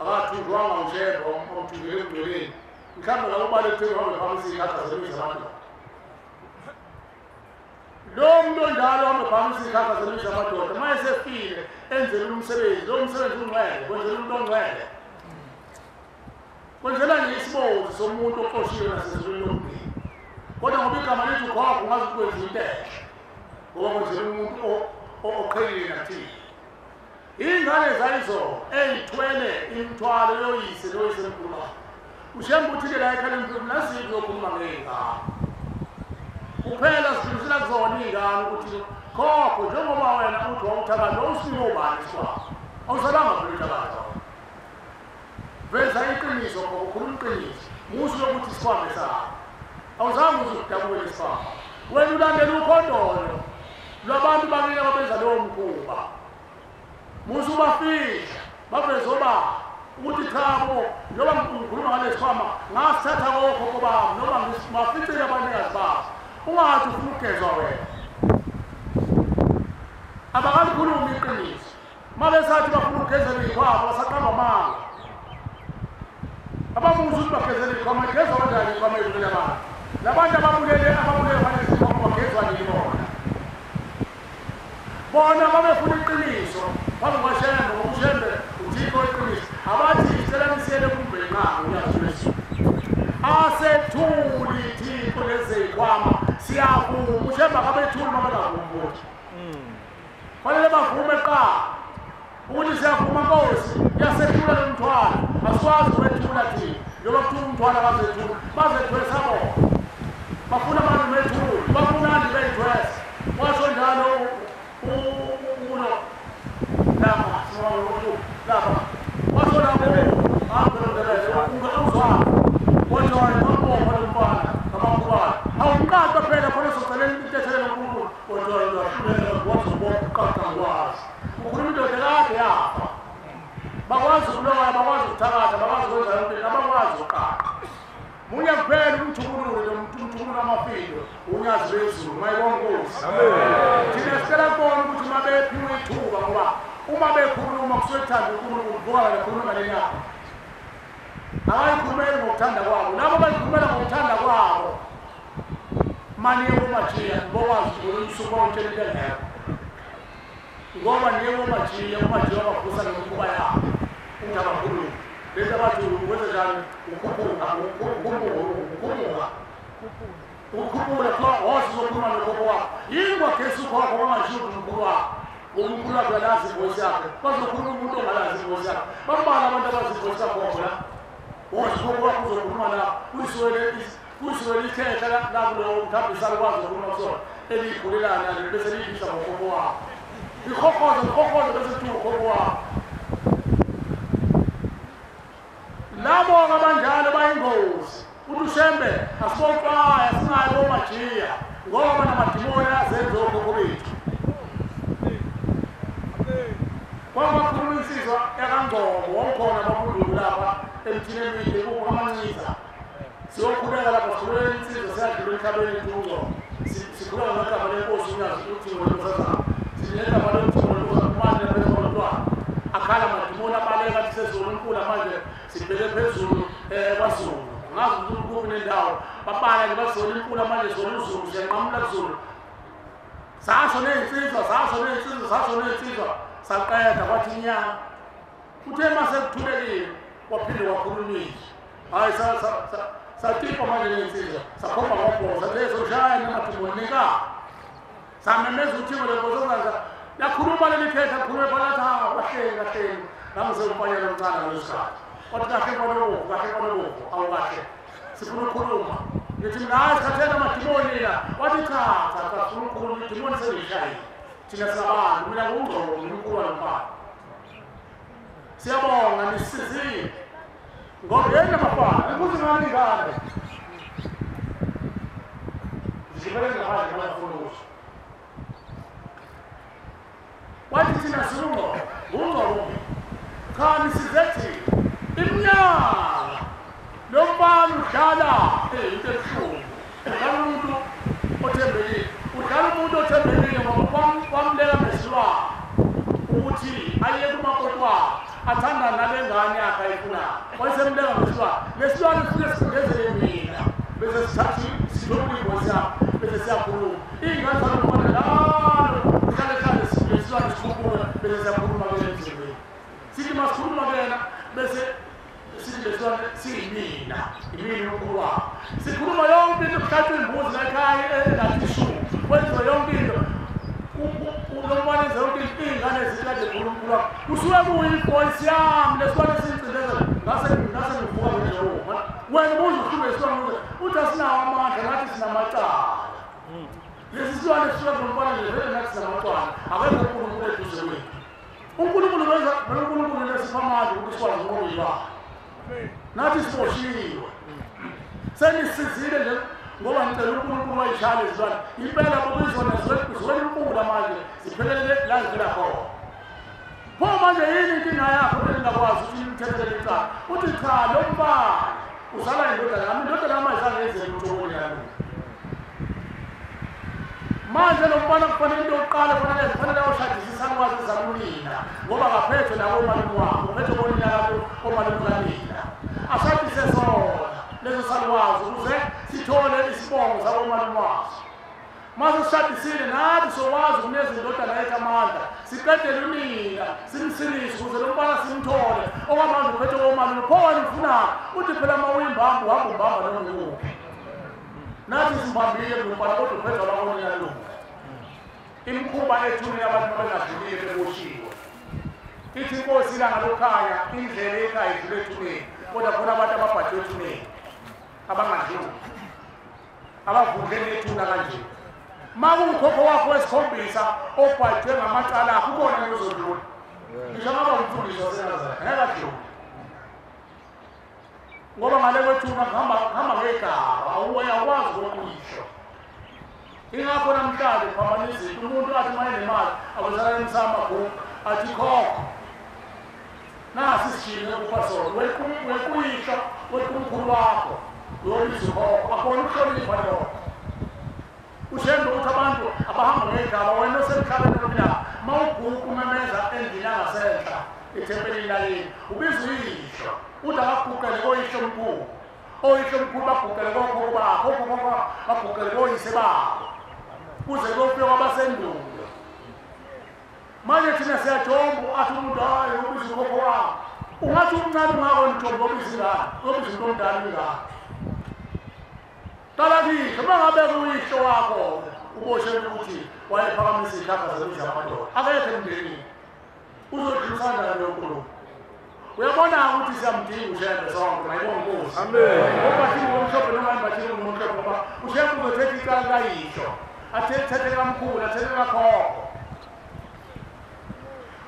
akathunjwanga uShembe omthunjele emngcweleni. Mhlawumbe labo balethe baphakamisa iy'khathi zemizi amadoda. Lo muntu onjalo wamephakamisa iy'khathi zemizi amadoda uma esefile enzele umsebenzi, lo msebenzi ungcwele, kwenzela umuntu ongcwele. Kwenzela nje isibozi somuntu oxoshiwe nasezulwini lomndeni. Kodwa ngoba igama lithi ukhokho ungaze ukwenza into enhle. Ngoba kwenzela umuntu oqhelile nathile. Iy'ngane zayizolo ey'thwele imithwalo yoyise noyisemkhulu wakhe. uShembe uthi-ke la ekhaya lemphefumulo nasiphi yokhuluma ngey'ngane. Kuphela sidlulisela kuzona iy'ngane ukuthi khokho njengoba wena uthi wawuthakatha wawusinike ubani isikhwama. Awusalanga phela uthakatha. Veza iqiniso khokho, khuluma iqiniso. Musu lokuthi isikhwama esakho. Awuzange uze udabukele isikhwama. Wena ulandela ukhondolo lwabantu bakini ababenza lowo mkhuba. Musu ubafihla, baveze obaba ukuthi chabo njengoba ngikhuluma ngalesi sikhwama ngasithatha kokhokho bami noma ngibaficile abanikazi babo. Ungathi ufuna ukugezwa wena. Abakalikhulumi iqiniso. Uma besathi bafuna ukugezela iy'khwama basaqamba amanga. Ababuza ukuthi bagezela iy'khwama, igezwa kanjani iy'khwama ey'bulele abantu? Labantu ababulele balesi sikhwama bagezwa nini bona? Bona babefuna iqiniso phambi kwaShembe, ngoba uShembe uthixo iqiniso. Abathi sicela nisiyele kuMvelinqangi uNyazi lwezulu. Asethuli ithixo lezikhwama, siyavuma. uShembe akabethuli uma bengavumi futhi. Fanele bavume kuqala ukuthi siyavuma Nkosi, yasethula lo mthwalo. Asikwazi ukwethula thina njengoba kuthiwa umthwalo akazethula, bazethwesa bona. Bafuna abantu bethule, bafunani beyithwesa. Washo njalo uno lapha lapha washo lapho uzwa wajona wabopha lo mfana ngamakhubalo. Awumqaqa phela khona soceleni intethelelo uNkulunkulu. Wajona wazobopha uqaqa ngikwazi. Ukhuluma indoda kade yafa. Bakwazi ukuloya, bakwazi ukuthakatha, bakwazi ukwenza yonke into, abakwazi ukuqaqa. Munye kuphela umthukululu, umthukululu amafindo, uNyazi lwezulu, mayibonge Nkosi. Thina sicela kubona ukuthi uma bephiwe ithuba ngoba uma bekhuluma kusuke kuthanda uNkulunkulu ngoba bekhuluma lenyama. Abayikhulumeli ngokuthanda kwabo. Labo abayikhulumela ngokuthanda kwabo maniye komajiya bokwazi ukuthi usuku bawutshela into engekho. Ngoba niye komajiya, umajiya wabavusa ngemikhuba yabo ukuthi abakhulume. Lento abathi wenze njani ukhuphuka, ukhuphuka. Ukhuphula kuthiwa woza uzokhuluma nokhokho wakho. Yini kwagesi ukhokho wangashiwo ukuthi umkhulu wakho? Ngoba umkhulu wakhe uyalazi ivoice yakhe. Bazokhuluma umuntu ongalazi ivoice yakhe. Bambala abantu abazi ivoice kakhokho la. Woza ukhokho wakho uzokhuluma la. Kuyisuwele ikhehla lakulowo mhlawumbe isalukwazi uzokhuluma kusona. Eliyikhulelana nalo bese liyibiza ngokhokho wakho. Ikhokhoza, ikhokhoza bese kuthiwa ukhokho wakho. Labo abanjalo bayingozi. Uthi uShembe asiboxwaya singayi komajiya ngoba namadimoni azenza okhokho bethu. Kwabakhuluma insizwa yakaNgcobo, wawukhona abamundulu lapha emthini emide kukaManciza. Siyokhuleka lapha sikhuleka insizwa siyadlula emhlabeni uNgcobo. Sikhuleka ngegama lenkosi uNyazi uThingo lweNkosazana. Sinegama loThingo lweNkosazana manje lapha umntwana. Akhala amadimoni abaleka athi sezulu umfula manje sibheke phezulu kwaZulu. Ngazi ukuthi kuphi nendawo. Babala nje basona imfula manje sona uZulu siyanqamula kuZulu. Sasho nezinsizwa, sasho nezinsizwa, sasho nezinsizwa. Saqeda kwathi inyanga. Uthe mase kuthulekile waphinde wakhuluma izwi. Hayi satipa manje nezinsizwa. Sakhomba ngobhoza sathi soshaya namadimoni nika. Samemeza uThingo lweNkosazana Lakhuluma leli khehla khulume phakathi kahle kahle ngangisemfanyana omncane ngaleso sikhathi. Wathi kahle mfana obovu, kahle mfana obovu, awukahle. Sifuna ukukhuluma. Ngithi mina hayi sithatheni amadimoni la. Wathi cha cha cha sifuna ukukhuluma idimoni selishayile. Thina singabantu, mina ngungcobo ngimkhulu walo mfana. Siyabonga nisizile. Ngoba yena bafana, nikuthi ngani ingane. Zishibele ngaphandle ngafuna ukusho. Wathi thina silungo, ngungcobo. Cha nisize thina. Iminyaka lo mfana udlala into ebuhlungu. Udlala umuntu othembekile. Udlala umuntu othembekile ngoba wamleka ngesilwane ukuthi aye kumakoti wakhe athanda nale ngane yakhe ayifunayo. Wayesemleka ngesilwane. Lesilwane sifike sicindezele mina bese sithatha sidobula ingozi yakhe bese siyakhuluma. Iy'ngane zalomfana lalo kuhlale hlale lesilwane sikhuphuka bese siyakhuluma ke emzimbeni. Sithi masikhuluma kena bese sithi lesilwane siyimina, imina umkhulu wakhe. Sikhuluma yonke into kuhlatshwa imbuzi ekhaya engathi ishumi. Kwenziwa yonke into. Lo mfana enza yonke into iy'ngane zithi kade khuluma umkhulu wakhe. Kusuke kuyivoice yami lesilwane siyicindezela ngase ngivuka njengoba. Wena ubuze ukhulume lesilwane uthi asinawo amandla nathi sinamacala. Lesi silwane sisuka kulomfana nje vele nathi sinamacala. Akekho uNkulunkulu eduze kwethu. uNkulunkulu wenza vele uNkulunkulu lesipha amandla ukuthi sikwazi ukuyilwa. Nathi siboshiwe. Senisizile nje ngoba ngicela uNkulunkulu wayishaya lezilwane. Impela bokuyizona ziwela impula manje ziphelele la zivela khona. Pho manje yini inkinga yakho engingakwazi ukuthi imthethelele icala? Uthi cha lo mfana uzala indodana yami, indodana yami ayizange yenze lutho yami. Manje lo mfana kufanele into yokuqala kufanele ayoshadisa isalukazi ezalunina ngoba akaphethwe nakomalume wakhe, uphethwe konina komalume kanina. Ashadise sona leso salukazi ukuze sithole isibongo sakomalume wakhe. Mase sishadisile nathi sokwazi ukunikeza indodana yethu amandla, siqedele unina, simsilise ukuze lo mfana simthole. Okwamanje uphethe komalume, pho wena ufunani? Uthi phela uma uyimbamba uhamba umbamba noma ngikuphi. Nathi simbambile lo mfana kodwa uphethe abakonina lo. Imikhuba ethuneni abantu babengadlulile beboshiwe. Ithi inkosi ilanga lokukhanya indlela ekhaya idlule ethuneni, kodwa khona abantu ababhajwe ethuneni abangadluli, abavundle nethuna kanje. Ma kuwukhokho wakho wesikhombisa obhajwe ngamacala akho ubona ngeke uzodlula. Ngisho ngaba umfundisi waseNazaretha ngeke adlule. Ngoba ngale kwethuna kuhamba ngegaba, awukwazi ukuyisho. Ingakho namhlanje kuphambana izinto, umuntu athi uma enemali akwenzakala emsamo athi khokho. Nasi isishini ekupha sona, wekuyisho, wekumkhulu wakho, uyobiza ukhokho, akhona ukuhlonipha lokho. Ushembe ukuthi abantu abahamba ngegaba wena osemhlabeni lomnyaka, uma uguqa umemeza endlini yangasenhla ethempelini lakini, ubiza uyihlo, uthi akaguqele koyihlo omkhulu. Oyihlo omkhulu baguqele kokhokho bakho, okhokho baguqele koyise babo, kuze kuyofika kwabasendulo. Manje thina siyajomba athi umuntu hayi ubiza ukhokho wakho. Ungathi umncane ungako njomba obiza ingane, obiza umuntu omdala ingane. Qala kihle, uma ngabe kuyihlo wakho uboshelwe ukuthi wayephakamisa iy'hlahla zemizi yamadoda, akekho emndenini. Uzodlula usandla noNkulunkulu. Uyabona ukuthi siyamdinga uShembe sonke, mayibonge inkosi. Amen. Ngoba ngomhlophe noma imbathile ngomhlophe ngoba uShembe uzothetha icala kayihlo, athethe kamkhulu, athethe kakhokho.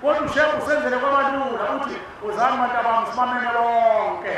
Kodwa uShembe usenzele kwabalula uthi uzani bantu abami simameme lonke.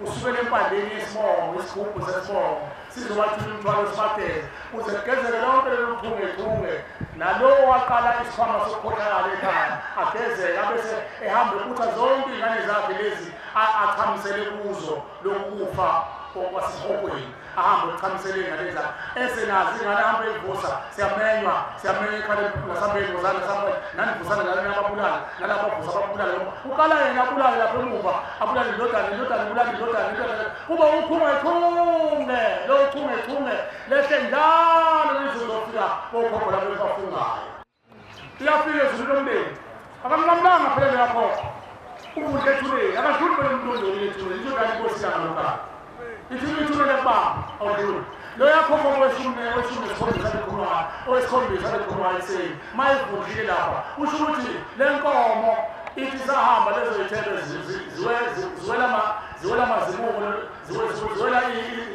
Usukele empandeni yesibongo, isigubhu sesibongo, sizobathula umthwalo sibageze, kuze kugezeke lonke lolu chungechunge. Nalowo waqala isikhwama sokukhohlakala ekhaya agezeke abese ehamba ebutha zonke iy'ngane zakhe lezi achamisele kuzo lokufa kwasesihogweni, ahambe ekuchamisele iy'ngane zakhe esenazo iy'ngane ahambe eyivusa. Siyamenywa, siyamenywa ekhaya nasambeni wozana sambeni nanivusana nalani ababulala nalabo abavusa ababulala. Uqala yena abulale lapha emuva, abulale indodana, indodana ibulale indodana, indodana kuba uchungechunge lo chungechunge lehle njalo lizozofika kokhokho lapho ebafungayo. Iyafika ezulwini lomndeni, akamlamlanga phela leyakhokho, uvundle ethuneni, akadluli phela umuntu ondlulile ethuneni, indodana inkosi ilanga lokuqala. Ithi ithuna lekubaba awudluli. Lo yakhokho weshumi nesikhombisa lekhuluma owesikhombisa lekhuluma ekuseni mayivundlile lapha usho ukuthi le nkomo ithi sahamba lezo zithebe ziwela amazimuko ziwela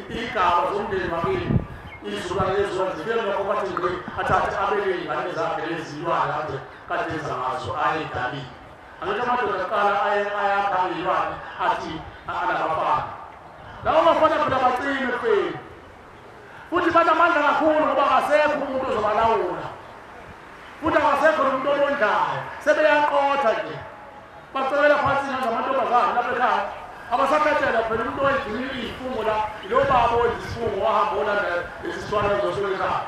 igaba zomndeni wakini izuba lezwa zifike lokho bathi nje athathe abeke ingane zakhe lezilwane kade kade zangazo ayidalile. Angithi amadoda aqala ayakha izilwane athi anabafana lawo bafana phela bacime ekufeni futhi banamandla kakhulu ngoba akasekho umuntu ozobalawula futhi akasekho nomuntu obondlayo sebeyaqotha nje bacekela phansi njengamantombazane lapha ekhaya abasakhathela phela umuntu owayegcina iy'fungo la lo baba owenza isifungo wahamba olanda lesi sithwalo ezosuke ekhaya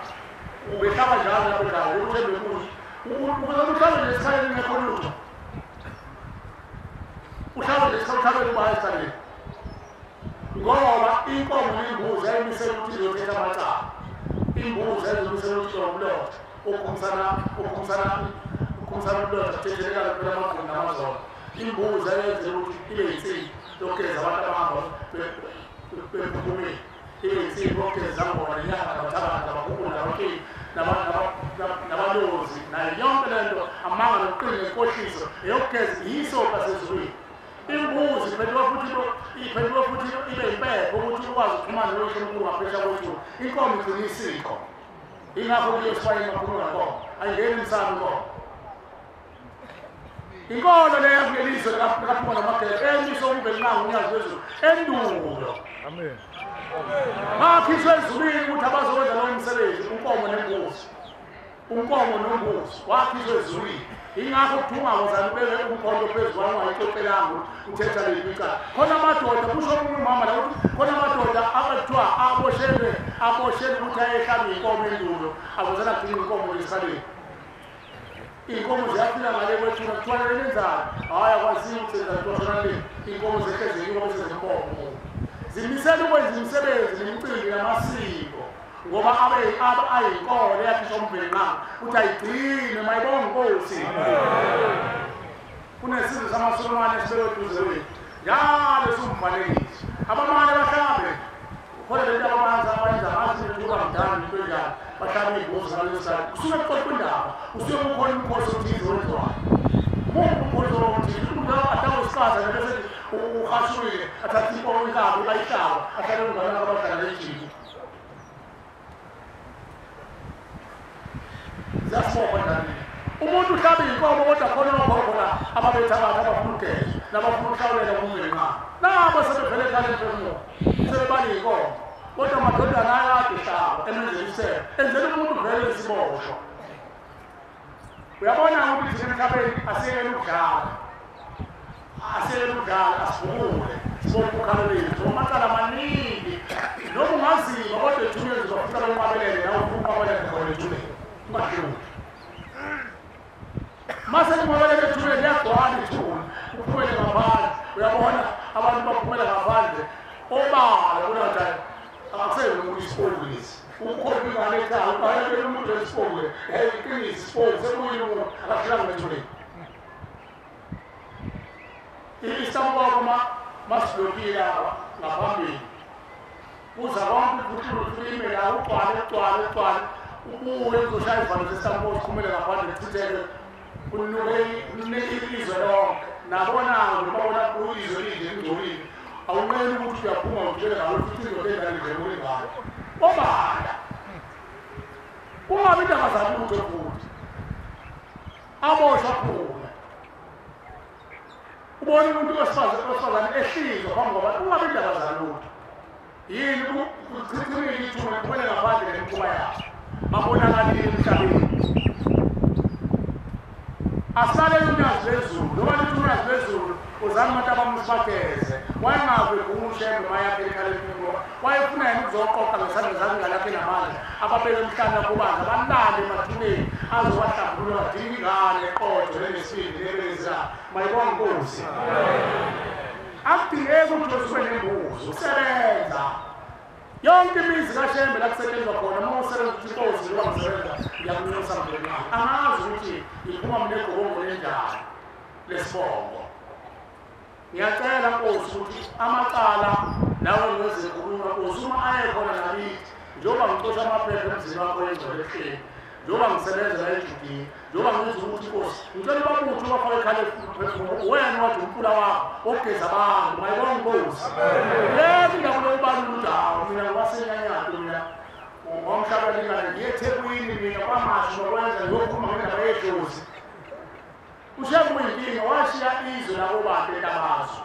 ubehlaba njalo lapha ekhaya uthembe kuthi ukuze uhlabe nje esikhaleni ngekho lutho uhlabe nje uhlabele ubaya esikhaleni ngoba inkomo nembuzi ayimisela ukuthi izothetha amacala imbuzi ayizomisela ukuthi izomlotha ukhumsana umlotha kuthethelekana phela amagumbi namazolo imbuzi ayenzela ukuthi ibe yinsimbi yokugeza abantu abahamba bephumile ibe yinsimbi yokugeza ngona nenyanga nabathakathi nabakhukulu nabakini nabalozi nayo yonke le nto amanga nokuqina nenkohliso eyokugeza yisoka sezulwini. Imbuzi iphenduka futhi ibe impepho ukuthi ukwazi ukuxhumana noyise omkhulu ngaphesheya kwethuna. Inkomo igcina isiko ingakho kuye esibayeni kakhulu ngenkomo ayingeni emsamo inkomo. Inkolo leyo kulelizwe likaphuma namagebe emiso uMvelinqangi uNyazi lwezulu endulo. Amen. Bakhishwe ezulwini ukuthi abazokwenza lowo msebenzi unkomo nembuzi. Unkomo nombuzi wakhishwe ezulwini. Ingakho kuthiwa ungawuzani ubeke umkhonto phezu kwawo ungayixoxelanga ukuthi uthetha leli icala. Khona amadoda kusho omunye umama la ukuthi khona amadoda akuthiwa aboshelwe ukuthi ayehlaba inkomo endulo akuzana kugcina inkomo esikhaleni. Inkomo ziyafika ngale kwethuna kuthiwa lenzani hhayi akwaziyo ukuthi senzani le inkomo zehlezi inkomo sezempompo zimisela ukwenza imisebenzi nemicimbi namasiko ngoba ayinkolo eyakhishwa uMvelinqangi ukuthi ayigcine mayibonge inkosi. Kunesizwe samaSulumane esibekwe eduze kwethu njalo siwumfanekiso abamane bahlabe khona lento abamanzi abayenza ngathi ukuba mdala into enjalo bahlabe iy'mbuzi ngaleso sikhathi kusuke kuxoxwa indaba usuke kukhona umkhosi othize owenziwayo muphi umkhosi othize umuntu ahlaba isiqatha nje bese uhashulile athathe inkomo inkabi ayihlaba ahlale umngane abahlala lejiki ziyasibopha njani umuntu uhlabe inkomo kodwa khona okhokho la ababethakathi abafuna ukugeza nabafuna ukuhlawulela kuMvelinqangi nabo sebevele ekhaya emphefumulo sebebala iy'nkomo kodwa amadodana ayakade ehlaba emenzela isebe enzela umuntu vele isiboshwa. Uyabona ukuthi thina emhlabeni asiyekele ukudlala asivumule sibophe ukhalo lwethu amacala amaningi noma ungaziba kodwa ethuneni uzofika benqabelele nawe ufuna ukunqabelele khona ethuneni ungahluli. Mase kunqabelele ethuneni liyagcwala ithuna uphumele ngaphandle uyabona abantu baphumela ngaphandle obala kunathi akuseyona isipoki lesi ukhomba ingane ekhaya ubalekele umuntu wesipoki iqinise isipoki sekuyini umuntu akahlanga ethuneni. Isambobo masilokile ngaphambili kuza konke ukuthi ime la ugcwale ugcwale ubuye uzoshaya izivalo zesambobo sikhumele ngaphandle kuchitheke kunuke ilizwe lonke nabona-ke babona izwe linje lingcolile awunqeni ukuthi uyaphuma utshele ngawo futhi indoda endala idlengule ngayo obala kungabi indaba zalutho futhi aboshwa aphume ubona umuntu wesifazane ehlizwa phambi kwabantu kungabi indaba zalutho yini kuchithimile ithuna kuphumele ngaphandle nemikhuba yakhe babonakalile emhlabeni. Asalele uNyazi lwezulu noma lithi uNyazi lwezulu uzame abantu abamusibageze wayengavi uShembe mayakhe ekhala emphefumulo wayefuna yena ukuzoqoqa ngesandla zakhe ngalakhe namandla ababeke emhlane kubanzi abalale emathuneni azobahlambulula badinga ingane eqotho nenesibindi nebeza mayibonge inkosi. Akudingeki ukuthi usuke nembuzi usebenza yonke imizi kaShembe la kusetshenzwa khona uma usebenza ukuthi inkosi njengoba ngisebenza ngiyakunxusa Mvelinqangi angazi ukuthi iphuma mina egobongo lenjani lesibongo. Ngiyacela Nkosi ukuthi amacala nawe ngizekhuluma Nkosi uma ayekhona nakithi Njengoba ngixosha amaphepha emzini wakho engcwele ehleni, njengoba ngisebenza la eJudiya, njengoba ngizwa ukuthi Nkosi, ngicela ubabuthe ubafake ekhaya lemphefumulo, wena wathi umfula wakho wokugeza abantu, mayibonge Nkosi. Lezi indaba lokubalula ukuthi hawu mina ngwaseNyanyato mina ngomhlaba lingane ngiye eThekwini mina kwaMashu ngokwenza ngiyokhuluma ngendaba yedlozi. Ushembe uyinkinga washiya izwe lakobantu entabazwe.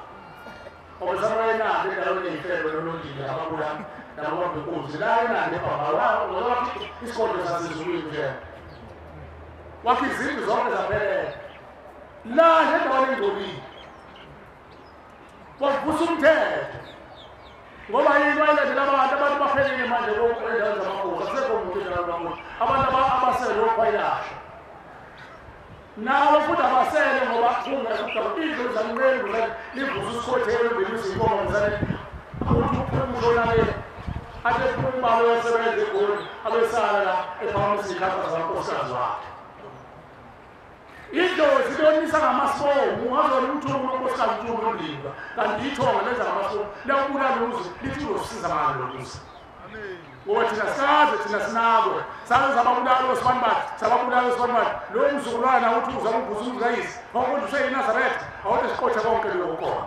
Ngoba sabayenabo endaweni eyifebe nolondile ababulala nababamba inkunzi la enande baba wakhe isigodlo sasezulwini nje. Wakhe izindlu zonke zaphelela. La nje endaweni engcolile. Wavusa umthetho. Ngoba yini wayilandela abantu, abantu baphelile manje endaweni zamakhosi, akusekho muntu endaweni zamakhosi. Abantu abasele okhwayilahla. Nawe futhi abasele ngoba kungekho indlu zamnqembu livusa usikhothelo mbili izinkomo mzane uthi uphumshonakele ade phuma uyosebenza eGoli abesala la ephakamisa iy'khapha zamankosikazi wakhe. Idlozi liyonisa ngamasomu, ungazona umthungo unkosikazi uthungo lomlindwa kanti ithonga lenza ngamasomu liyawubulala umuzi lithi uzosiza ngalo lo muzi. Ngoba thina saze thina sinakwe saze sababulala osibani sababulala osibani lo mzukulwana uthi uzama ukuvusa umuzi kayise ngoba useyiNazaretha awuthi siqothe konke lokho khona.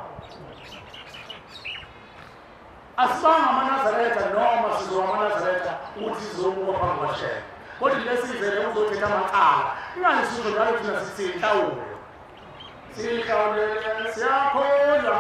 Asibanga amaNazaretha noma sizoba amaNazaretha ukuthi sizobuka phambi kwaShembe, kodwa lesizele uzothetha amacala ingani sisho njalo thina sithi inhlawulo sihlawulele siyakholwa.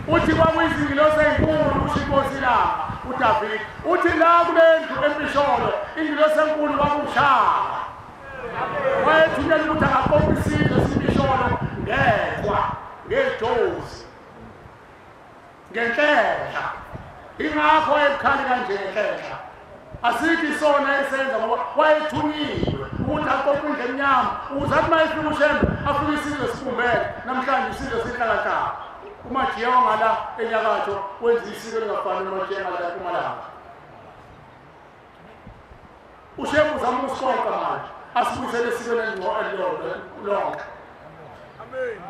Uthi kwakuyizingilosi ezinkulu kusho inkosi la uDavid. Uthi la kule ndlu empisholo ingilosi enkulu kwakushaka. Wayethunyelwe ukuthi akaqoqe isizwe simpisholo ngekwa ngejozi ngenhlenhla. Ingakho wayebukhali kanje ngenhlenhla. Asikho isona esenza ngoba wayethunyiwe ukuthi aqoqe indlu emnyama ukuze athi uma efika uShembe afike isizwe sibumbene. Namhlanje isizwe sihlakahlaka. UMajiya wangala enyakatho wenza isiko elingafani noMajiya ngala eMpumalanga. uShembe uzama ukusiqoqa manje asibuyisele esikweni elilodwa lonke.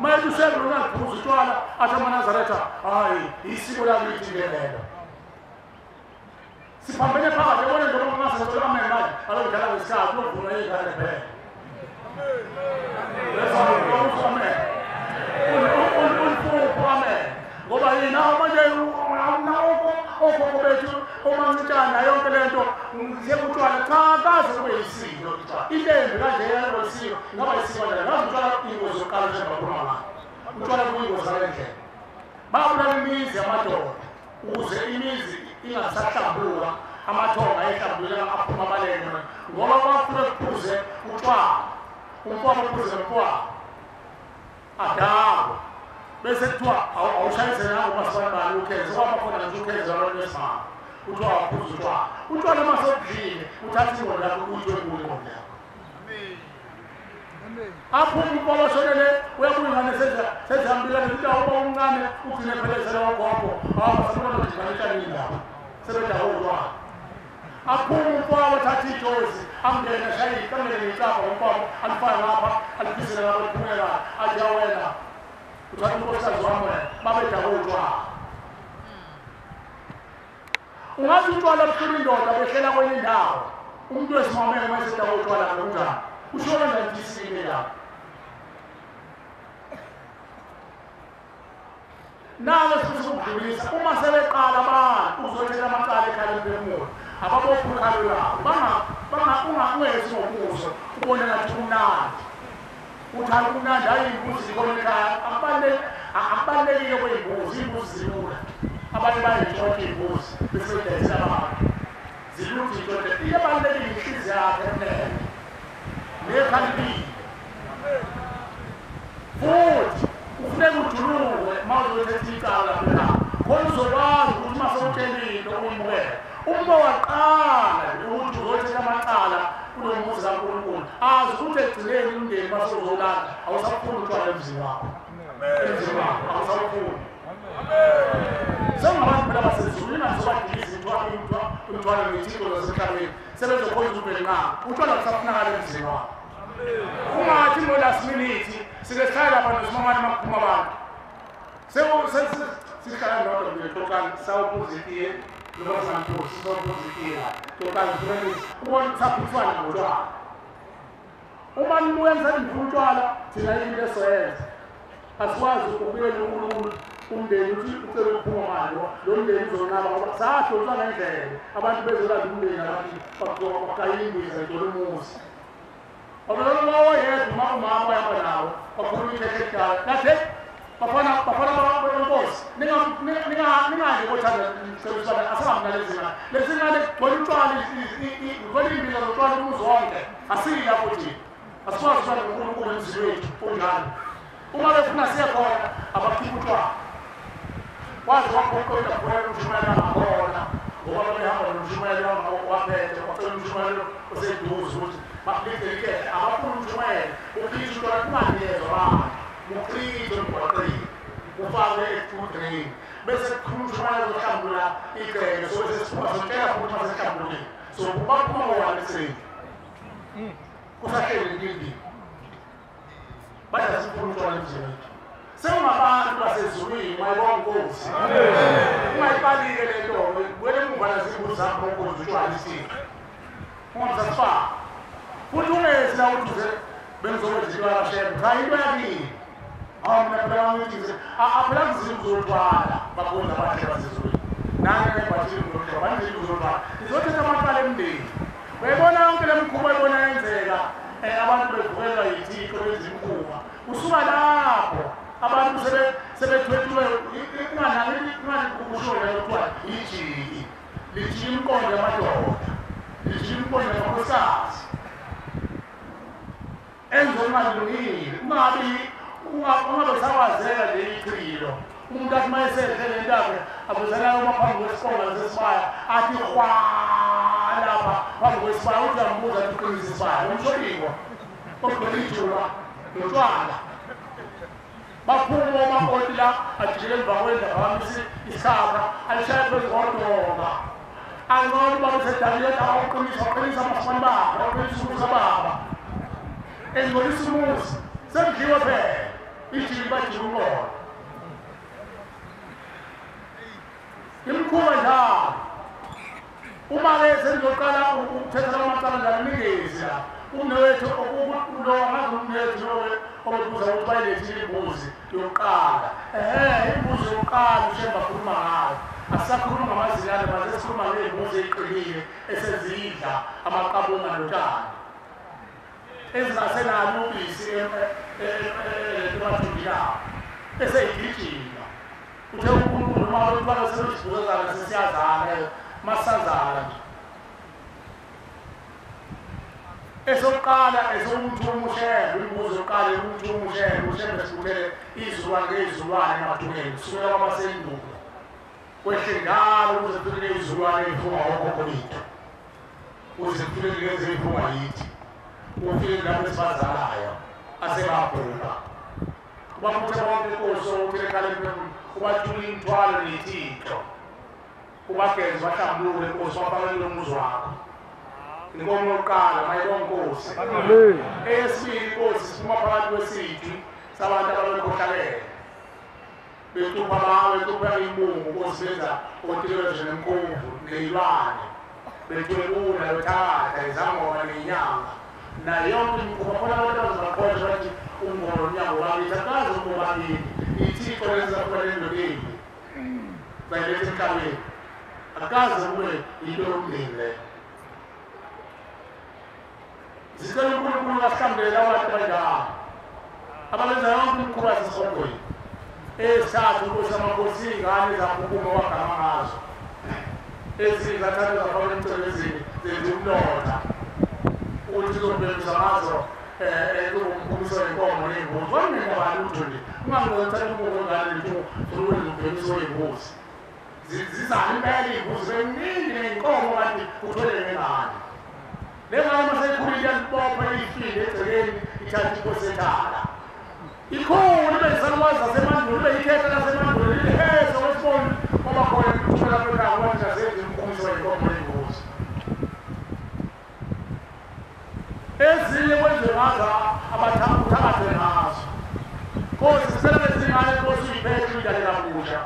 Manje uShembe ungaphuza utshwala athi amaNazaretha hayi isiko lakithi lelo. Siphambene phakathi yabona njengoba ungasenza amen manje alokudlala ngesikhathi uyovuna izingane phela. Amen. Amen. Ngoba yina manje okhokho bethu omancitshana yonke lento ngiyekutshwala cha kaze kube yisiko. Into embi kanje yalosiko ngaba isiko kanjani? Ngazi utshwala ingozi yokuqala nje bakhuluma ngayo. Utshwala kuyingozi ngale ndlela. Babulala imizi yamadoda ukuze imizi ingasahlambuka, amathonga ayehlambuleka aphuma abaleke ngoba kwafuna kuphuze utshwala. Umfowabo uphuze umfowabo adakwe bese kuthiwa awushayise nango masibani ukheze kwaba khona nje ukheze abantu besimame kuthiwa awuphuze utshwala. Utshwala uma sewudlile uthatha ingqondo yakho uyithwe kuyo ingqondo yakho. Aphuma umfowabo oshonele uyabuya ingane sezihambile ukuthi awuba umncane ugcine phelezela wagogo awasabona ukuthi itshanini lapha sebedakwe utshwala. Aphuma umfowabo athathe ijozi angene ashaye angene ngecapha umfowabo alifake ngapha aliphisele ngapha liphumela athi awena uthatha unkosikazi wami wena babedakwe utshwala. Ungathi utshwala buhlula indoda behlela kwenye indawo umuntu wesimame uma esedakwe utshwala kunjani? Usho kanjani ukuthi isile lapho? Nalo sifisa ukudlulisa uma sebeqala abantu uzothela amacala ekhaya lemphefumulo ababopha ukhalo lwabo ungezi ngobuso ubone ngathi kumnandi uthi hayi kumnandi hayi iy'mbuzi zikhona ekhaya. Akubalulekile kwey'mbuzi, iy'mbuzi zilula abanye bayay'ntshontsha iy'mbuzi bese bedayisela abantu zilula ukuthi iy'ntshontshe. Iyabalulekile inhliziyo yakho emnene nekhaliphile futhi kufuneka ujuluke uma uzothetha icala lapha ekhaya khona uzokwazi ukuthi uma sewutshela into uyimukele. Uma waqala ukuthi uzothetha amacala kulo muzi kaNkulunkulu azi ukuthi ekugcineni umndeni uma sewuzolanda awusafuni utshwala emzini wakho. Emzini wakho awusawufuni. Sengabantu phela basezulwini ingazobadiliza imithwalo nethixo zasemhlabeni sebezokhonza ubhele nqa utshwala busafunakala emzini wakho. Ungathi ngo-last minute sike sihlale lapha nosimamane uma kuphuma abantu sihlala nodwa nje xoxani sawuphuza itiye noma singaphuzi sawuphuza itiye xoxani furanisi ubona ukuthi saphutshwana ngotshwala. Uma nibuya nisadifuna utshwala thina into esoyenza asikwazi ukubuyela uNkulunkulu umndeni uthi ucela ukuphuma manje lo mndeni uzonaba ngoba sahlonzwa ngendlela abantu bezolanda umndeni abantu bakayimbiza ithola umuzi. Abantwana bawoyedwa umama wahamba nawo bakhuluma ithethe ekudala kahle bafana benkosi ningahambi kothanda cebisana asingabi nalezi ngane lezi ngane kugcwele utshwala kugcwele iy'mbiza zotshwala umuzi wonke. Asiyi lapho thina asikwazi utshwala ngoNkulunkulu emzini wethu unjalo. Uma befuna siye khona abakhiphe utshwala waze waphoqela khona umshumayeli angakhona ngoba babehamba nomshumayeli waphethe wacela umshumayeli oseduze ukuthi bakulinde abafuna umshumayeli ukhishwe utshwala kunganikezwa abantu kuchithwe emgwaqeni kufakwe efudrain bese kukhuluma umshumayeli ozohlambulula igceke so bese siphuma sotshela futhi uma sesihlambululile so baphuma ngo-1 ekuseni kusahleli empilini bathi asifuna utshwala emzini wethu. Sewungabantu basezulwini mayibonga inkosi ungayibalile le nto buyele emuva nazimbuzi zakho nkonzo utshwala isiko ungamsasifaka futhi ungezi la ukuthi uze bengizokwenza into yakashembe cha into yakini. Awu mina phela ngithi aphela kuzimbuzi zotshwala bakhonza abahle basezulwini nani nebhathile ngotshwala banezimbuzi zotshwala izothetha amacala emndeni. Uyayibona yonke le mikhuba ebona yenzeka abantu bevukelwa yithixo benza imikhuba usuka lapho abantu sebethwethuwe inganikusho leyo kuthiwa ijiki lijika imiqondo yamadoda lijika imiqondo yamakhosikazi. Enze okungalungile ungabi ungabe sawazeka nje ichilo. Umuntu athi uma esedle le nto yakhe abuzela uma phambi kwesiqonga sesibaya athi hwa lapha phambi kwesibaya uthi uyambuza athi uqinisa isibaya umshobiko ogcwele ijuba notshwala. Baphuma omakoti la ajikele emva kwendlu aphakamisa isikhakha alishaye phezu kodonga. Angcono uba usedalile awuqinisa waqinisa abafana bakhe waqinisa umuzi baba. Engcolisa umuzi sekudliwe phela ijiki bajika umlomo. Imikhuba njalo. Uma-ke senizoqala ukuthetha amacala njalo ningezi la. Umnewethu lo angazi umnewethu lo obebuza ukuthi bayilethile imbuzi yokuqala. Ehhe, imbuzi yokuqala uShembe akhuluma ngayo. Asisakhuluma ngamazinyane manje sesikhuluma ngey'mbuzi ey'qinile esezidla amaqabunga notshani. Ezingasenalo ubisi emathunjini abo, eseyigijima. Uthe uNkulunkulu uma abantwana sebezibuzazana sesiyazana masazana nje. Esokuqala esomthuma uShembe, imbuzi yokuqala yokumthuma uShembe, uShembe sikuthele izizukulwane ngezizukulwane emathuneni kusukela kwabasendulo. Kwehle njalo ukuze kufike izizukulwane ey'funga okhokho bethu, ukuze kufike lezi ey'funga yithi, kufike labo esibazalayo asebabhubha. Ubabuthe bonke inkosi okuthele ekhaya ubathula imithwalo nethixo, ubageze bahlambuluke inkosi wabafakele umuzi wakho. Inkomo yokuqala mayibonge inkosi. Eyesibili inkosi siphuma phakathi kwesithu sabantu ababekhohlakele becupha bawe becupha imbungu inkosi benza otikelezwe nemkhumvu neyilwane bethwebula bethakatha izangoma ney'nyanga nayo yonke imikhuba. Khona abantu abazibaqosha bathi umngoma umnyango bakithi akazi umngoma bakini ithixo lezizakhona lendodeni bayiletha emhlabeni akaze kube yinto yomndeni leyo. Zicela uNkulunkulu asihlambulele abantu abanjalo ababenza yonke imikhuba yasesihogweni. Eyesithathu inkosi yamakhosi iy'ngane zaphukuma wagama ngazo ezinye zathathwa zafakwa emsebenzini zenza umlotha ukuthi uzobhemisa ngazo umkhumiso wenkomo ney'mbuzi. Wanginendaba lutho nje ungangizothatha umbuko wengane nje ufuna ubhemiso wey'mbuzi. Zizana impela iy'mbuzi beningi ney'nkomo kanti uthole ngengane. Le ngane uma seyikhulile iyalibopha iyifinde egcekeni ithathe inkosi ethala. Ikhulu ibe yisalukazi zasemandulo ibe yikhehla lasemandulo liliheza okwesiboni ngoba khona ukuthula lapho ekhaya ngoba nje azenzi umkhumiso wey'nkomo ney'mbuzi. Ezinye kwenziwe ngazo abathakathwe ngazo. Nkosi sicela lezi ngane inkosi uyiphethe uyidale kabusha.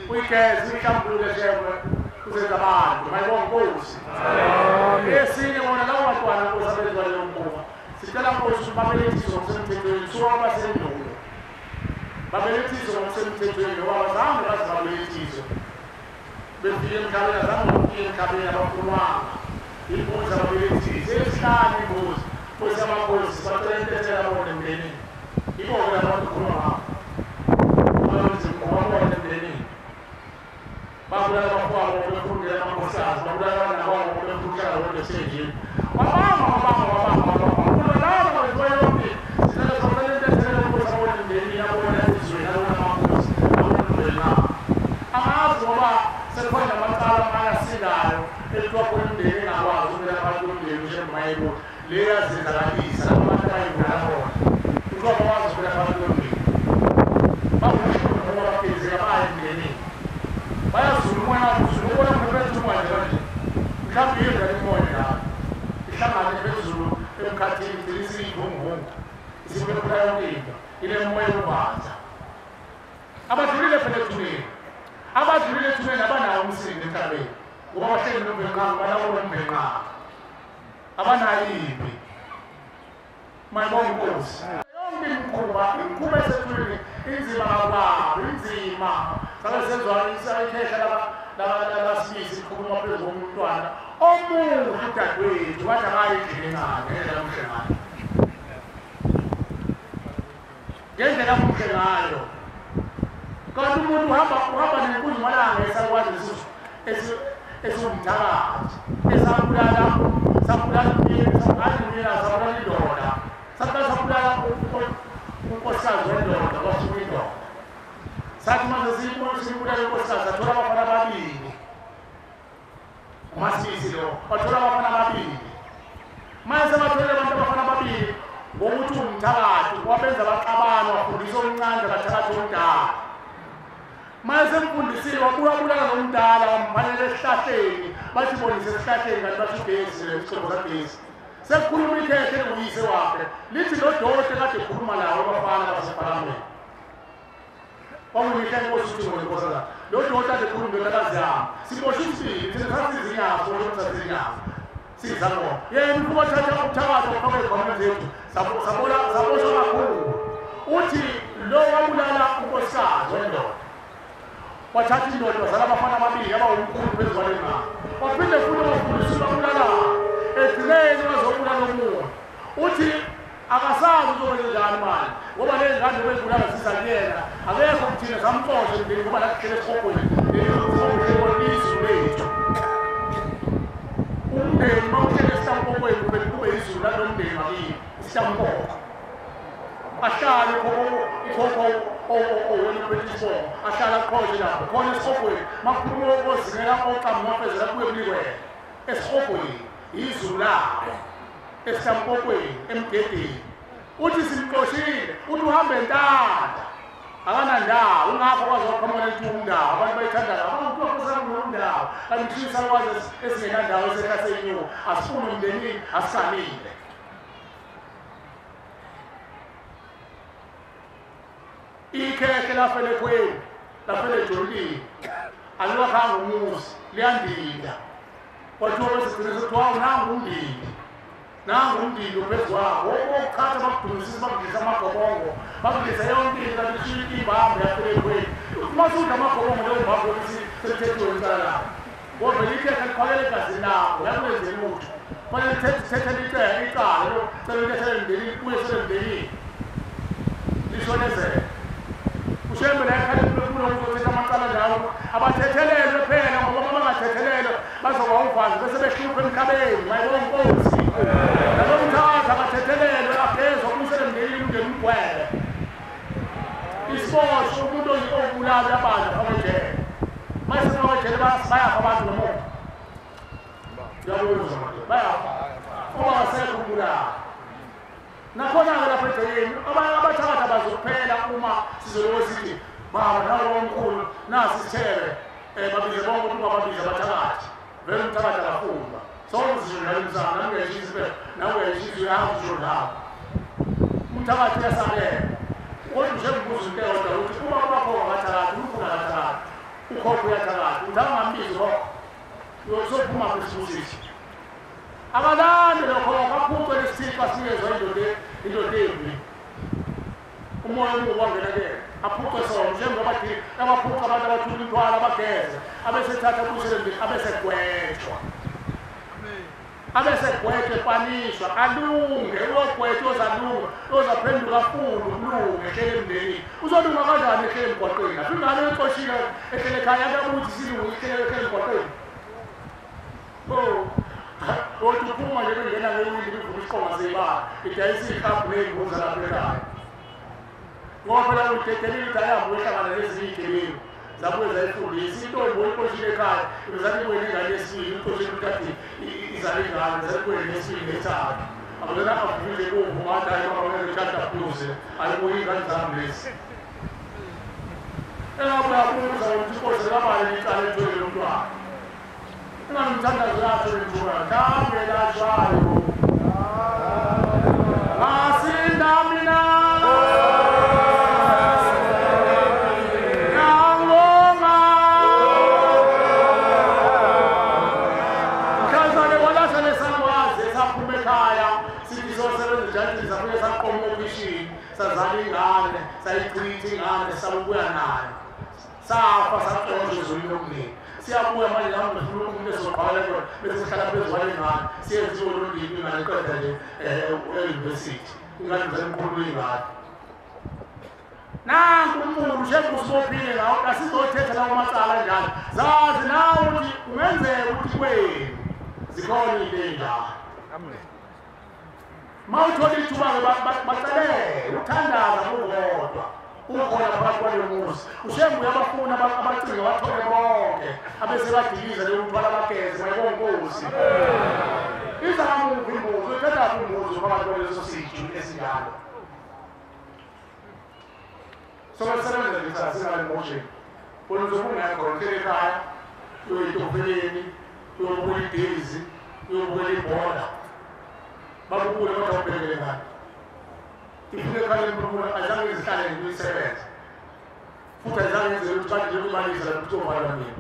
Uyigeze uyihlambulule Shembe uzenza abantu mayibonge inkosi. Esinye bona labo bantwana inkosi abenziwa leyo mkhuba. Sicela inkosi ukuthi babelethiswe ngokusemthethweni suka kwabasendulo. Babelethiswe ngokusemthethweni ngoba abazange baze babelethiswe. Befike emhlabeni azange bafike emhlabeni abakhulumanga. Imbuzi ababelethiswe esihlanu imbuzi. Nkosi yamakhosi sibacela intethela bona emndenini. Ibona abantu khuluma ngabo. Abawenza imikhuba bona emndenini. Babulala abafowabo befundela amakhosikazi, babulala abanawabo befuna ukuhlala bodwa esithenjini. Wabanga wabanga wabanga wabanga. Kulolaba kwenziwa yonke. Sicela sibacela intethela inkosi abona emndenini abona ezweni abona amakhosi abona umndeni wabo. Angazi ngoba sekukhona amacala amanye asindayo ekuthiwa khona umndeni engakwazi ukumela phakathi komndeni uShembe mayebuthi. Le yazenzakalisa abantu abayibulala bona. Kuthiwa bakwazi ukumela phakathi komndeni. Babuhlungu ngoba bagezeka baya emndenini. Bayazula umoya uzulu ubona umuntu umoya nje kanje. Mhlawumbe yedwa imoya lapho. Ihlangane phezulu emkhathini igcina isiyivunguvungu. Isibekula yonke into. Ile moya yobanza. Abadlulile phela ethuneni. Abadlulile ethuneni abanawo umsindo emhlabeni. Ngoba bahleli nombenqanga balawula umbenqanga. Abanayo impi. Mayibonge inkosi. Yonke imikhuba, imikhuba esethuneni inzima kakhulu, inzima. Sabe senzwa ikhehla lasibisi likhuluma phezu komntwana omuhle udadewethu wathi akaye endlini encane ngendlela omuhle ngayo. Ngendlela omuhle ngayo. Kanti umuntu uhamba nenkunzi malanga esakwazi esiwumthakathi esabulala sabulala umyeni sabulala indoda Wathola abafana ababili. Manje sebathole abantu abafana ababili ngokuthi umthakathi wabenza baxabana wafundisa omncane kathakathi omdala. Manje semfundisile wabuya bulala nomdala wamfanele esihlahleni bathi bonise esihlahleni kanti bathi ugesi lesicebo sagesi. Sekukhuluma ikhethe nguyise wakhe lithi lo dote kade ekhuluma nawo abafana basePhalamende. Kwakuyimihla inkosi uthi ngonkosazana lo dote kade ekhuluma indodakazi yami siboshwe isibili thina sathi izinyawo siboshe izinyawo. Sizangoma yena ufuna uthatha umthakathi wafaka ezikhwameni zethu saboshwa kakhulu. Uthi lo wabulala unkosikazi wendoda wathatha indoda wazala abafana ababili abawumkhulu phezu kwale ngane waphinde futhi wafundisa ubulala egcineni wazobulala omunye. Uthi akasazi uzokwenza njani manje ngoba le ngane obeyibulala siza kuyena akekho kuthina samxosha emndenini ngoba la kuhlele esihogweni lelizwe lethu. Umndeni mawuhlele esitampokweni kumele kube izulu lalo mndeni wakini isitampoko ahlale ukhokho owena uphethe isibongo ahlale aqhoshe lapho khona esihogweni makukhuluma ozingela oqamba mafezela kuye kulikwena esihogweni izulu labo esitampokweni emgedeni. Uthi simxoshile uthi uhambe ntanda akanandawo ungakho kwazi waqhamuka lento umndawo abantu bayithanda kakhulu umndawo kanti thina sakwazi esingenandawo esehlasenyuka asifuni umndenini asisamile. Ikhekhe lafele ekhweni lafele ejolini aliwakhanga umuzi liyandida kwathiwa besigcine sekuthiwa nangu umndindi nangu umndindi uphezu kwakho okuqhatha bakudumisisa bakudlisa amagobongo bakudlisa yonke into kanti kushiya ibhambe yafele ekhweni. Uma sudla amagobongo leyo mbambe yokuthi selithethiwe icala lakho ngoba likhekhe liqhwakele egazini lakho lakulenze lutho fanele lithethele icala cela ulethele emndenini ubuyisele emndenini lishonezele. Ushembe la ekhaya kulokuthetha amacala njalo abathethelelwe phela ngoba uma bangathethelelwe bazoba uvazi bese behlupha emkhabeni mayibona inkosi nalo mthatha abathethelelwe agezwa ubuyisele emndenini umndeni umgwele isiboshwa umuntu obulala abantu afake ejele mase sefake ejele bayafa abantu nomuntu uyabuza manje bayafa uma kasekho ukubulala. Nakhona-ke lapha egcekeni abathakathi abazokuphela uma sizoloku sithi baba nawe omkhulu nasi isithebe babize bonke ukuthi ungababizi abathakathi vele umthakathi akafundwa sonke sizodlala umsana nami uyayishisa impela nawe uyayishisa uyahamba uzodlala umthakathi uyasabela. Kodwa nje ngibuza into eyodwa ukuthi uma kubakhona abathakathi umkhulu akathakathi ukhokho uyathakathi uthi angambizi khokho uyosophuma kwisibusiso akalande lokho aphuce lesithixo asinikezwa indoda embi umoya omubi wangena kuyena aphuce sona njengoba abaphuca abantu abathula imithwalo abageza abesethatha abuyisele emndeni abesegwetshwa abesegwetshwa epanishwa alunge uyogwetshwa ozalunga ozaphenduka afune ukulunga ehlele emndenini. Uzolunga kanjani ehlele emgwaqeni? Apho ingane exoshile ehlele ekhaya akabuthi isilungu ihlele ehlele emgwaqeni. Othi uphuma nje bengena ngewindi bevuma isiqonga seyibala idayisa iklabhu ney'mbuzi lapha ekhaya ngoba phela udedelile ukuthi ayihambe uyohlangana nezinye iy'gebengu zabuye zayifundisa intombi oyixoshile ekhaya ibizale ibuye nengane yesibili ixoshile ukuthi kade izale ingane izale ibuye nesibili nethathu akuzona avumile kuvuma athi hayi mama ngeke abuse ayibuye iy'ngane zami lezi engabe uyabuza ukuthi inkosi kabani icala ethwele lo mntwana ingamthandazo yakho lentuna ngangelashwayo ngasinda mina ngangibonga mhlazane kwalahla lesalwazi esaphuma ekhaya sithi siyosebenza ejantini safike saqoma okhishini sazala ingane sayichitha ingane sabuya nayo safa saxoshwa ezulwini lomndeni. Siyabuya manje nami ngifuna umuntu esizobhala khona bese sihlala phezu kwale ngane siyenziwe lolimi ingane iqeda nje e-university ingane zemkhulu ingane. Nanku umuntu njengoba usibophile ngawo asizothetha lawo macala njalo zazi nawe ukuthi kungenzeka ukuthi kwenu zikhona into ey'njalo. Uma uthola ithuba-ke bacelele uthandaza kukodwa Ukhona phakathi kwale muzi. Ushembe uyabafuna abacingo bathole bonke. Abese badiliza leyo mthwalo abageze bayibonkosi. Iza kamuva imbuzi, uthatha umuzi phakathi kwaleso siju esinjalo. Sobasebenza nje singale motion. Wena uzobungekho uhleli ekhaya, uyoyitofeleni, uyobukela idezi, uyobukela ibhola. Babukule kodwa ubhekele ngani. Ifike ekhaya lemphefumulo azange izihlale nje uyisebenze. Futhi azange yenze ukuthi bathi nje kubalisa lapho kuzovalwa nini.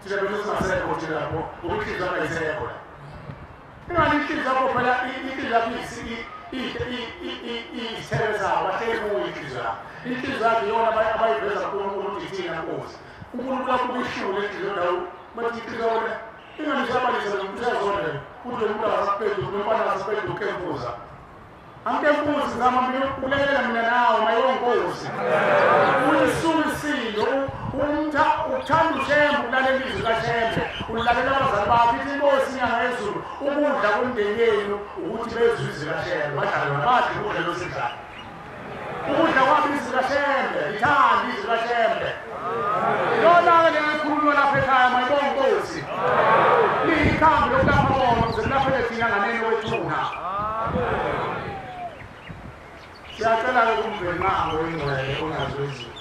Thina bese singasekho thina lapho, ngoba inhliziyo yakho ayisekho la. Ingani inhliziyo yakho phela inhliziyo yakho iyisithelo sabo, bahleli kuyo inhliziyo yakho. Inhliziyo yakho iyona abayiveza kuNkulunkulu ukuthi ithina Nkosi. uNkulunkulu akho uyishule inhliziyo ndawo, bathi inhliziyo wena ingani uyabalisa lo muntu uyazonda ukuthi lo muntu akasaphenduki, lo mfana akasaphenduki ukemfuza. Angikemfuzi zama mina ukulekelela mina nawe mayonkosi. Uyisumisile uthanda uShembe ukulalela izwi kaShembe, ulalela abazali bakho ithi inkosi inyanga yezulu ukudla komndeni yenu ukuthi bezwe izwi kaShembe badlale wona badle ukudla losidlayo. Ukudla kwabo izwi kaShembe, ithanda izwi kaShembe. Lona-ke lelikhulunywa lapha ekhaya mayibonkosi. Liyikhambi lokulapha bona ukuze kulaphele thina nganeno wethuna. Siyacela-ke kumvelinqango oyingcwele onazo izulu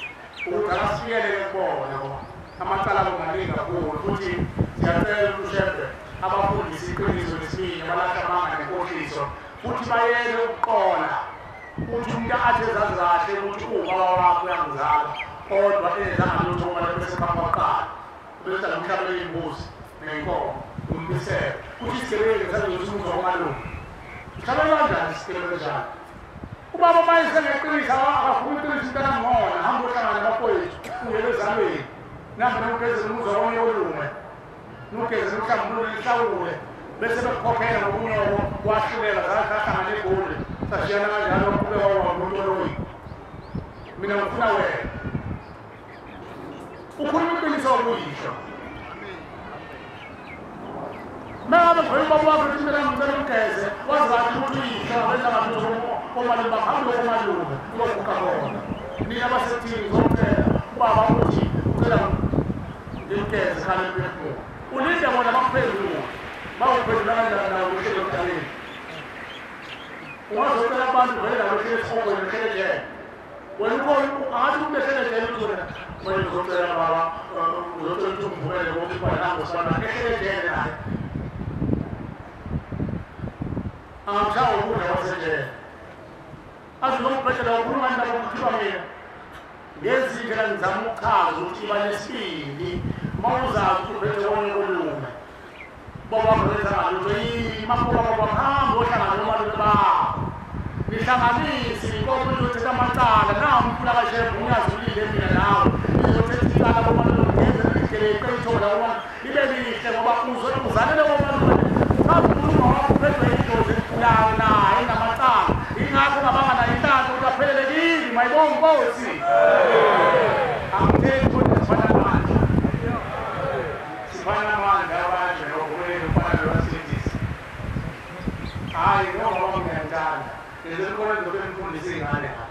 ukuthi akasifikelele kubona ngoba amacala abo maningi kakhulu futhi siyacela ukuthi uShembe abafundise iqiniso nesibindi balahla amanga nenkohliso futhi bayeke ukuqola ukuthi umuntu athi ezazi kahle ukuthi uwubaba wakho uyangizala kodwa enzanga lutho ngoba lapho eseqhamuka kuqala bese lamhlabele iy'mbuzi ney'nkomo umbisele kuthi isigebengu sazokuthi umuzi wakomalume mhlabele kanjani isigebengu kanjani. Ubaba mayise ngeqiniso akafuni iqiniso into angihona hamba ohlangana nabafowethu ungele ezalweni nambe nokugezela umuzi wakonye olume nogezela uhlambululo lihlawule bese bekukhokhela ngokunyoko wahluleka zahlangana egoli sashiyana kanjalo waqhubeka waba umuntu oloyi. Mina ngifuna wena ukhuluma iqiniso okuyisho. Mangabe ngivela ubaba wakho ukuthi mina ngicela umgeze wazi kahle ukuthi uyihlo wenza ngalutho komalume bahambe komalume uyoguqa khona. Nina abasethini ngizomcela ubaba uthi ucela ngimgeze khale emphefumulo. Ulinde bona bakuphendule. Bawuphendula kanjani nawe uhleli emdaleni? Ungazocela abantu vele nabo uhleli esihogweni uhleli ejele. Wena ukhona angathi umuntu ehleli ejele uthi wena wena uzocela baba uzocela ukuthi ungivumele ngokukhipha nango sibana ehleli ejele naye. Angishawa ukudla kwasejele. Athi nokubhedlela ukhuluma indaba yokukhipha mina. Ngezindlela ngizama ukuchaza ukuthi iba nesibindi uma uzazi ukuthi uphethe konke kolume. Baba wenza ngalutho yini mafuna baba hamba ohlangana nomalume bakho. Nihlanganise inkomo izothetha amacala nawu umfula kaShembe unyazi ulinde mina nawe. Izothetha icala komalume ngenze indlela eqeyithola uma ibe lihle ngoba uzalele komalume. Ukhuluma wakho uphethwe idlozi elikhulayo naye enamacala. Ingakho ungabanga nayo inhlanhla ukuthi aphelele kini mayibonkosi. Angitheni ukuthi sifana namandla. Sifana namandla abanje nokumeleni ufana noSindisi. Hayi ngoba ngiyangithanda. Lezi khona ngizobe ngifundisa iy'ngane la.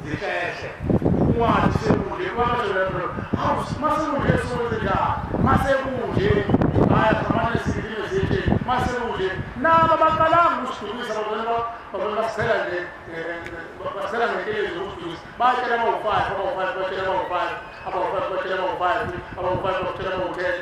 Zihlehle. Ungathi sekunje kwasho lapho. Hawu masekunje sokwenze njani? Masekunje. Hayi samane silile sithi masekunje. Nabo baqalanga ukusidukisa babona basicela nje basicela ngentelezi yokusidukisa. Batshela abawu-5, abawu-5 batshela abawu-5, abawu-5 batshela abawu-5, abawu-5 batshela abawu-10.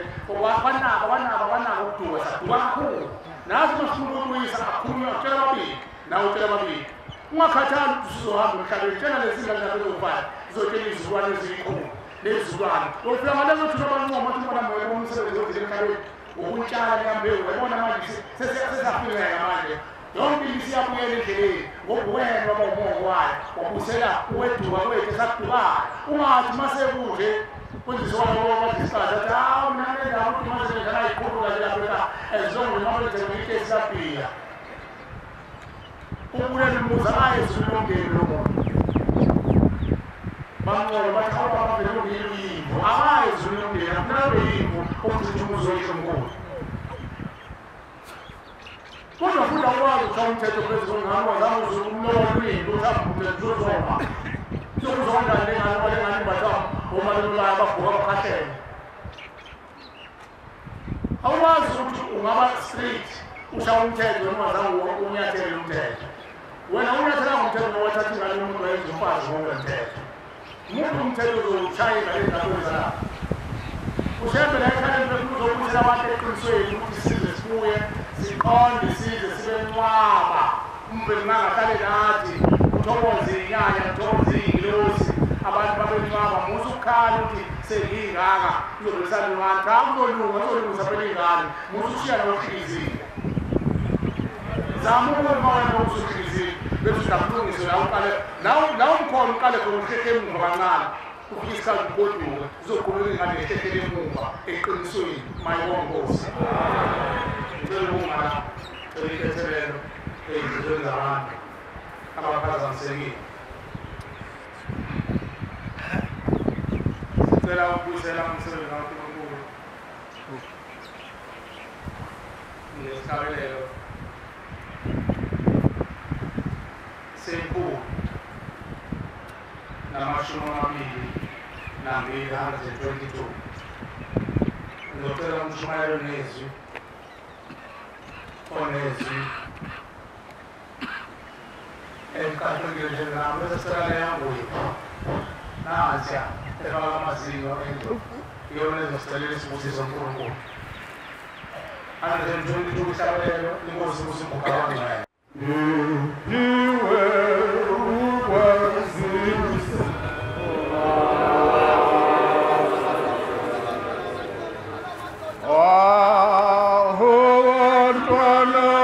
Banabo ukuduka saduka kakhulu. Nathi masifuna ukubuyisa akhulunywa kutshela ababili. Nawe utshela ababili. Ungakhathali ukuthi uzohamba emhlabeni tshela lezi ngane zakho eziwu-5 zizotshela izizukulwane eziyikhulu nezizukulwane. Uyofika ngalezo thuba abancoma ukuthi umntwana moya umsebenzi othile emhlabeni wokutshala leya mbewu uyabona manje sesiyafingeka manje. Yonke into isiyabuyela endleleni ngoba wena waba umongo wayo wabusela uweduka kwethu esakudukayo. Ungathi masekunje kwenziswa labo abadla athi hawu mina nendawo ukuthi mase ngidlala iqhubu kahle lapha ekhaya ezizongimama nje ngikesi laphiya. Ubulela umuzi ayezulu lomndeni lo muntu. Bamnqola bathi awu baba vele uyimvu akayezulu lomndeni akunabe yimvu okuthi umuzi oyisho mkhulu. Kodwa futhi awukwazi ukushaya umthetho phezu kwengane wazama umlomo lwini ukuthi avume uzoma. Uzokuzonda lengane ngoba lengane imbathwa omalume bayo ababhuka bakhahlele. Awukwazi ukuthi ungaba strict ushaya umthetho wena ungazange unyathele umthetho. Wena unyathelanga umthetho ngoba wathatha ingane yomuntu wayenza umfazi ngokwemthetho. Umuntu umthetho uzowushaya ingane zakho lapho. Ushembe la ekhaya uzobuyisela abantu eqinisweni ukuthi size sibuye siqonde size sibe ncwaba. Umveli mangahlale nathi uthokoze inyanya uthokoze iy'ngilosi abantu babencwaba musa ukukhala ukuthi sengiyingaka uzobe salungana. Cha kuzolunga uzolungisa phela iy'ngane musa ukushiya nokuhlizile. Zama ukuma wena ngokusuhlizile bese uzakulungise la uqale la umkhona uqale khona uhlehle emuva kancane. Ufike isikhathi ugoduke uzoqhubeka ingane ehlehlele emuva eqinisweni mayibonga Nkosi. Ngicela ukuma la cela intethelelo ey'nhliziyweni zabantu abaphazamisekile. Sicela ukubuyisela umsebenzi kaNkulunkulu ngesihlabelelo senkulu 22 122. Ngizocela umshumayelo nezwi onezwi eliqaqekile njengami bese sicela leyanguye nansiya efaka amazinyo endlu iyona ezosicelela isibusiso uNkulunkulu. 122 ihlabelelo inkosi uSimbuka wangcwele. Abantwana